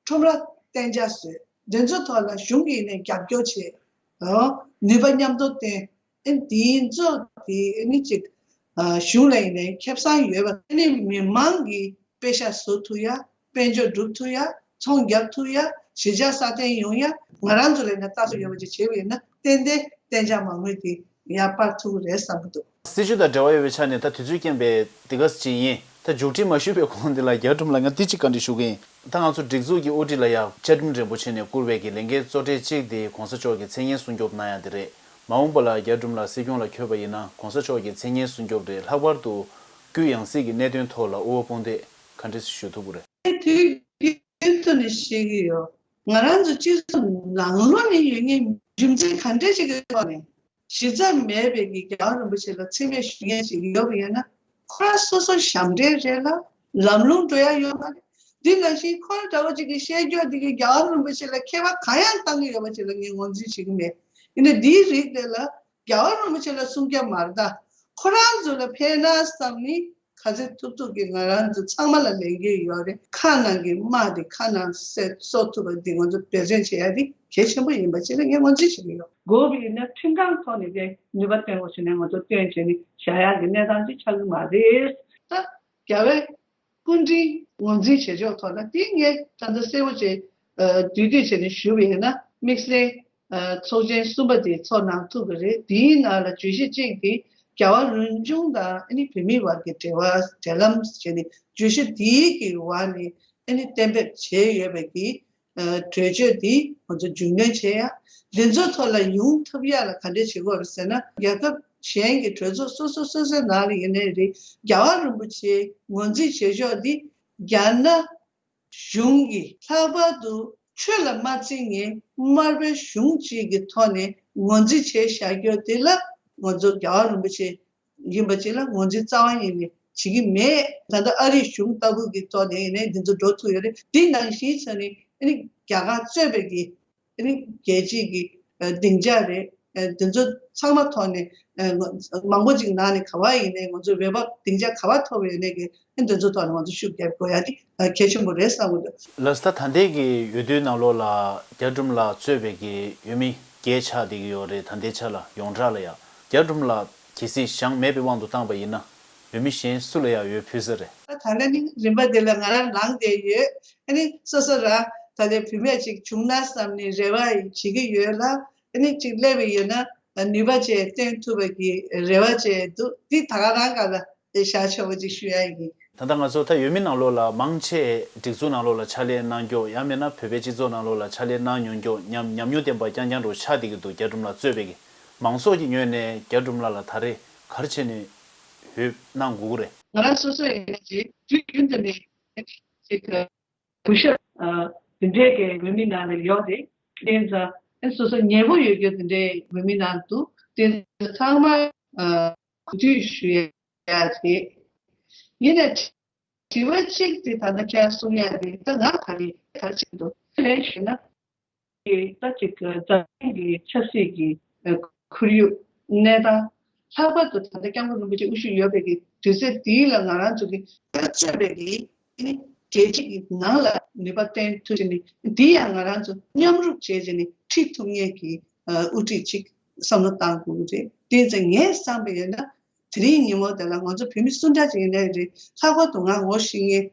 ཁྲོམ་ར་གཏན་འཇགས་བཟོས། དེ་ཚོ་ཐོག་ལ་གཞུང་གིས་ནས་རྒྱབ་སྐྱོར་བྱས། ཨོ། ནུས་པ་མཉམ་དུ་བཏོན། ཨེ། དེ་ཚོ་དེ་ཨེ་ནི་ཅིག་ཨ། གཞུང་ལ་ཡིན་ནའི་ཁེ་བཟང་ཡོད་པ། ཨེ་ནི་མི་མང་གི་དཔེ་ཤག་བཟོ་ཐུབ་ཡ། དཔལ་འབྱོར་སྒྲུབ་ཐུབ་ཡ། ཚོང་རྒྱག་ཐུབ་ཡ། གཞིས་ཆགས་སྲ་བརྟན་ཡོང་ཡ། ང་རང་ཚོ་ལ་ཡིན་ན་ལྟ་ཚུལ་ཡོད་པ་ཅིག་བྱས་པ་ཡིན་ན་ཏན་ཏན་གཏན་འཇགས་མ་དངུལ་དེ་ཡར་སྤར་ཐུབ་ཀྱི་རེད་བསམ་གྱི་འདུག་སྲིད་བྱུས་དང་འབྲེལ་བ་ཡོད་པའི་ཆ་ནས་ད་དུས་ཚོད་རྐྱེན་པས་འདི་ག་ཅིག་ཡིན། ད་མཇུག་སྒྲིལ་མ་ཞུས་པའི་གོང་འདི་ལ་རྒྱ་གྲུབ་ལ་ང་འདི་གཅིག་བཀའ་འདྲི་ཞུ་གི་ཡིན། ད་ང་ཚོ་སྒྲིག་འཛུགས་ཀྱི་དབུ་ཁྲིད་ལ་ཡང་བཅའ་ཁྲིམས་རིན་པོ་ཆེ་ནས་བསྐུར་བའི་གི་ལས་འགན་གཙོ་གྲས་གཅིག་དེ་གོང་ས་མཆོག་གི་མཚན་སྙན་སྲུང་སྐྱོབ་གནང་ཡ་དེ་རེད། མ་འོངས་པ་ལ་རྒྱ་གྲུབ་ལ་སྲིད་སྐྱོང་ལ་འཁོད་པ་ཡིན་ན་གོང་ས་མཆོག་གི་མཚན་སྙན་སྲུང་སྐྱོབ་རེད། ལྷག་པར་དུ་རྒྱུད་ཡང་སྲིད་ཀྱི་གནད་དོན་ཐོག་ལ་དབུ་བ་དཔུང་འདེགས་ག་འདྲས་ཞུ་ཐུབ་ཀྱི་རེད། དུས་རྒྱུན་དུ་ནས་བཤད་ཀྱི་ཡོད། ང་རང་ཚོ་སྤྱི་ཚོགས་ནང་ལོགས་ནས་ཡོད་མཁན་རྒྱུ་མཚན་ག་འདྲས་ཞིག་གི་ཐོག་ནས་གཞི་རྩ་མེད་པའི་གི་རྒྱལ་བ་རིན་པོ་ཆེ་ལ་མཚན་སྨད་ཞུ་མཁན་ཞིག་ཡོད་པ་ཡིན་ན། ཁོ་རང་སོ་སོ་ཞབས་འདྲེན་རེད་ལ་ལམ་ལྷོང་འགྲོ་ཡ་ཡོད་མ་རེད། འདི་ནང་བཞིན་ཁོ་རང་འདྲ་བོ་ཅིག་གི་བཤད་རྒྱུ་འདི་གི་རྒྱལ་བ་རིན་པོ་ཆེ་ལ་ཁྱད་པར་གང་ཡང་བཏང་གི་ཡོད་པ་ཅིག་ལ་ངས་ངོས་འཛིན་བྱེད་ཀྱི་མེད། ཡིན་ནའི་འདིའི་རིགས་དེ་ལ་རྒྱལ་བ་རིན་པོ་ཆེ་ལ་སྲུང་སྐྱོབ་མ་རེད་ད། ཁོ་རང་ཚོ་ལ་ཕན་ན་བསམ་ནི། ག་ཚོད་ཐུབ་ཐུབ་ཀྱིས་ང་རང་ཚོ་ཚང་མ་ལ་ལས་འགན་ཡོད་རེད། ཁ་ནང་གི་དམག་དེ་ཁ་ནང་བསད་གསོ་ཐུབ་པ་འདི་ང་ཚོ་འབད་བརྩོན་བྱེད་ཡ་དེ་གལ་ཆེན་པོ་ཡིན་པ་ཅིག་ལ་ངས་ངོས་འཛིན་བྱེད་ཀྱི་ཡོད། དགོས་པ་ཡིན་ན་ཁྲིམས་ཁང་ཐོག་ནས་ཀྱང་ནུས་པ་བཏོན་དགོས་བྱུང་ན་ང་ཚོ་བཏོན་བྱས་ནས་བཞག་ཡག་གི་གནས་སྟངས་ཅིག་ཆགས་ཀྱི་མ་རེད། ད་རྒྱལ་བའི་སྐུ་དྲིན་ངོས་འཛིན་བྱེད་ཕྱོགས་ཐོག་ལ་དེ་ངས་ད་ལྟ་གསལ་པོ་བྱས་བསྡུས་བསྡུས་བྱས་ནས་ཞུ་བ་ཡིན་ན་དམིགས་བསལ། ཚོགས་ཆེན་གསུམ་པ་དེ་ཚོགས་གནང་ཐུབ་པ་རེད། དེའི་ནང་ལ་བརྗོད་གཞི་གཅིག་དེ་རྒྱལ་བ་རིམ་བྱུང་དང་ཨ་ནི་བོད་མིའི་བར་གྱི་འབྲེལ་བ་འབྲེལ་ལམ་བྱས་ནས་བརྗོད་གཞི་དེའི་གི་བར་ནས་ཨ་ནི་གཏན་འབེབས་བྱས་ཡོད་པའི་གི་གྲོས་ཆོད་དེ་ང་ཚོ་རྒྱུས་ལོན་བྱས་ཡ། འདི་ཚོ་ཐོག་ལ་ཡོང་ཐུབ་ཡ་ལ་ག་འདྲས་བྱེད་དགོས་རེད་ཟེར་ན། རྒྱལ་ཁབ་གཞན་གྱི་གྲོས་ཚོགས་སོ་སོ་སོ་སོའི་ནང་ལ་ཡིན་ནའི་རེད། རྒྱལ་བ་རིན་པོ་ཆེ་ངོས་འཛིན་བྱེད་ཕྱོགས་འདི་རྒྱ་ནག་གཞུང་གིས་ལྷག་པར་དུ་ཆོས་ལ་མ་བརྩི་མཁན་དམར་པོའི་གཞུང་གཅིག་གི་ཐོག་ནས་ངོས་འཛིན་བྱས་བཞག་རྒྱུ་དེ་ལ་ང་ཚོ་རྒྱལ་བ་རིན་པོ་ཆེ་ཡིན་པ་ཅིག་ལ་ངོས་འཛིན་རྩ་བ་ཉིད་ནས་བྱེད་ཀྱི་མེད། ད་ལྟ་ཨ་རིའི་གཞུང་ལྟ་བུ་གི་ཐོག་ནས་ཡིན་ནའི་འདི་ཚོ་འགྲོ་ཐུབ་ཡོད་རེད། འདི་ནང་བཞིན་བྱས་ནས་ཨ་ནི་རྒྱ་གར་གཙོས་པའི་གི་ཨ་ནི་རྒྱལ་སྤྱིའི་གི་སྡིངས་ཆ་རེད། དེ་ཚོ་ཚང་མ་ཐོག་ནས་མང་པོ་ཅིག་ནང་ནས་ག་བ་ཡིན་ནའི་ང་ཚོ་འོས་འབབ་སྡིངས་ཆ་ག་བ་ཐོབ་ཡོད་ནའི་གི་དེ་ཚོ་ཐོག་ནས་ང་ཚོ་ཤུགས་རྒྱབ་དགོས་ཡ་དེ་གལ་ཆེན་པོ་རེད་བསམ་གྱི་འདུག་ལགས་སོ། ད་ད་ལྟའི་གི་འོས་བསྡུའི་ནང་ལོགས་ལ་རྒྱ་གྲུབ་ལགས་གཙོས་པའི་གི་འོས་མི་བརྒྱད་ཆགས་བསྡད་ཀྱི་ཡོད་རེད། ད་ལྟའི་ཆ་ལ་ཡོངས་གྲགས་ལ་ཡ་རྒྱ་གྲུབ་ལགས་ གལ་སྲིད་བཞེངས་མེད་པའི་དབང་དུ་བཏང་པ་ཡིན་ན། བོད་མི་གཞན་སུ་ལ་ཡང་འོས་ཕུལ་ས་རེད། ད་ལྟ་ནི་རིམ་པ་འདི་ལ་ང་རང་ལངས་བསྡད་ཡོད། ཨ་ནི་སོ་སོ་རང་ད་ལྟའི་བུད་མེད་ཅིག་བྱུང་ན་བསམ་ནས་རེ་བ་བྱེད་ཀྱི་ཡོད་ལ། ཨ་ནི་ཅིག་སླེབས་པ་ཡོད་ན་ནུས་པ་བཅས་བཏོན་ཐུབ་པ་གི་རེ་བ་བཅས་འདུག་འདི་ད་ག་རང་ག་ལ་བཞག་ཆོག་པ་ཅིག་ཞུ་ཡ་ཡིན། ད་ལྟ་ང་ཚོ་ད་ཡུལ་མི་ནང་ལོགས་ལ་མང་ཆེ་སྒྲིག་འཛུགས་ནང་ལོགས་ལ་ཕྱག་ལས་གནང་མཁན་ཡང་མིན་ན་བོད་པའི་སྤྱི་ཚོགས་ནང་ལོགས་ལ་ཕྱག་ལས་གནང་མྱོང་མཁན་ཉམས་ཉམས་མྱོང་ལྡན་པ་རྐྱང་རྐྱང་རུ་ཆགས་བསྡད་ཀྱི་འདུག་རྒྱ་གྲུབ་ལགས་གཙོས་པའི་གི་མང་ཚོགས་ཀྱི་ངོས་ནས་རྒྱ་གྲུབ་ལགས་ལ་ད་རེས་ག་རེ་བྱས་ནས་འོས་གནང་དགོས་ཀྱི་རེད། ང་རང་སོ་སོ་ཡིན་ན་ཅིག་དུས་རྒྱུན་དུ་ནས་ཅིག་གུས་ཞབས་དེ་འདྲའི་གི་འོས་མི་ནང་ལ་ཡོད་རེད། དེ་ཡིན་ཙང་སོ་སོ་ཉེ་པོ་ཡོད་རྒྱུ་དེ་འདྲའི་འོས་མི་ནང་འདུག་དེ་ཚང་མ་གུས་འདུད་ཞུ་ཡ་རེད། ཡིན་ནའི་དྲི་བ་གཅིག་དེ་ད་ལྟ་ཁྱེད་གསུང་ཡ་རེད། ད་ང་ག་རེ་ག་རེ་བྱེད་འདུག་ལན་ཞུས་ན། ད་ཅིག་འཛམ་གླིང་གི་ཆབ་སྲིད་ཀྱི་ཁོར་ཡུག་གནས་སྟངས་ལྷག་པར་དུ་ད་ལྟ་སྐྱབས་མགོན་རིན་པོ་ཆེ་དབུ་བཞུགས་ཡོད་པའི་གི་དུས་ཚོད་འདིའི་ལ་ང་རང་ཚོ་གི་གཙོས་པའི་གི་ནི་རྒྱལ་སྤྱི་གི་ནང་ལ་ནུས་པ་བཏོན་ཐུབ་ནི་འདི་ཡང་ང་རང་ཚོ་མཉམ་རུབ་བྱས་བྱས་ནི་ཁྲིད་ཐུབ་མཁན་གྱི་དབུ་ཁྲིད་ཅིག་བསམ་བློ་བཏང་དགོས་ཀྱི་རེད། དེ་ཚེ་ངས་བསམ་པ་ཡིན་ན་དེ་རིང་ཉིན་མོ་དེ་ལ་ང་ཚོ་བོད་མི་སུ་འདྲ་ཅིག་ཡིན་ནའི་རེད། ལྷག་པར་དུ་ང་ངོ་ཤེས་མཁན་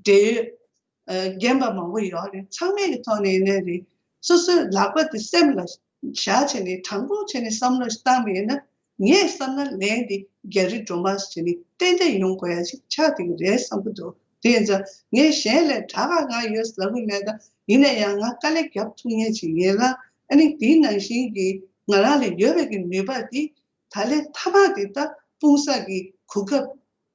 འབྲེལ་ཡོད་རྒན་པ་མང་པོ་ཡོད་རེད། ཚང་མའི་གི་ཐོག་ནས་ཡིན་ནའི་རེད། སོ་སོའི་ལག་པ་དེ་སེམས་ལ་བཞག་བྱས་ནས་དྲང་པོ་བྱས་ནས་བསམ་བློ་ཞིག་བཏང་བ་ཡིན་ན། ངས་བསམ་ན་ལན་དེ་རྒྱ་རི་སྒྲོལ་མ་ཟེར་ནས་ཏན་ཏན་ཡོང་དགོས་ཡ་ཞིག་ཆགས་བསྡད་ཀྱི་རེད་བསམ་གྱི་འདུག་དེ་ཡིན་ཙང་ངས་གཞན་ལས་དྲག་ག་ང་ཡོད་ལབ་ཀྱི་མེད། ད་ཡིན་ན་ཡང་ང་དཀའ་ལས་རྒྱབ་ཐུབ་མཁན་ཅིག་ཡིན་ལ། ཨ་ནི་དེའི་ནང་བཞིན་གྱི་ང་རང་ལ་ཡོད་པའི་གི་ནུས་པ་དེ་ད་ལས་མཐའ་མ་དེ་ད་དཔུང་གསར་གྱི་གོ་སྐབས་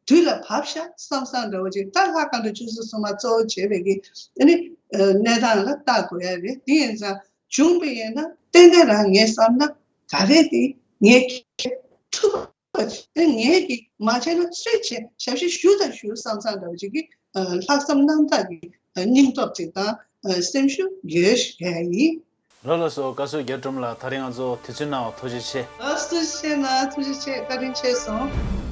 དུས་ལ་བབ་ཤག་བསམ་བསམ་འདྲ་བོ་ཅིག་ད་ལྷག་དཀར་འདྲ་ཆུ་ཚོད་གསུམ་མ་གཙོ་བོ་བྱས་པའི་གི་ཨ་ནི་གནས་སྟངས་ལ་ལྟ་དགོས་ཡ་རེད། དེ་ཡིན་ཙང་བྱུང་བ་ཡིན་ན་ཏན་ཏན་རང་ངས་བསམ་ན་ག་རེ་དེ་ངས་ཁྱེད་ཐུབ་པ་ཅིག་ངས་ཀྱི་མ་བྱས་ན་སུས་བྱས། ཞབས་ཕྱི་ཞུ་དང་ཞུ་བསམ་བསམ་འདྲ་བོ་ཅིག་གི་ལྷག་བསམ་རྣམ་དག་གི་སྙིང་སྟོབས་ཅིག་དང་སེམས་ཤུགས་ཡོད་ཞེས་ཡིན། ལགས་ལགས་སོ། བཀའ་ཟུར་རྒྱ་གྲུབ་ལགས། ད་རིང་ང་ཚོ་དུས་ཚོད་གནང་བ་ཐུགས་རྗེ་ཆེ། ལགས་སོ། ཐུགས་རྗེ་ཆེ་གནང་། ཐུགས་རྗེ་ཆེ། བཀའ་དྲིན་ཆེ་སོང་།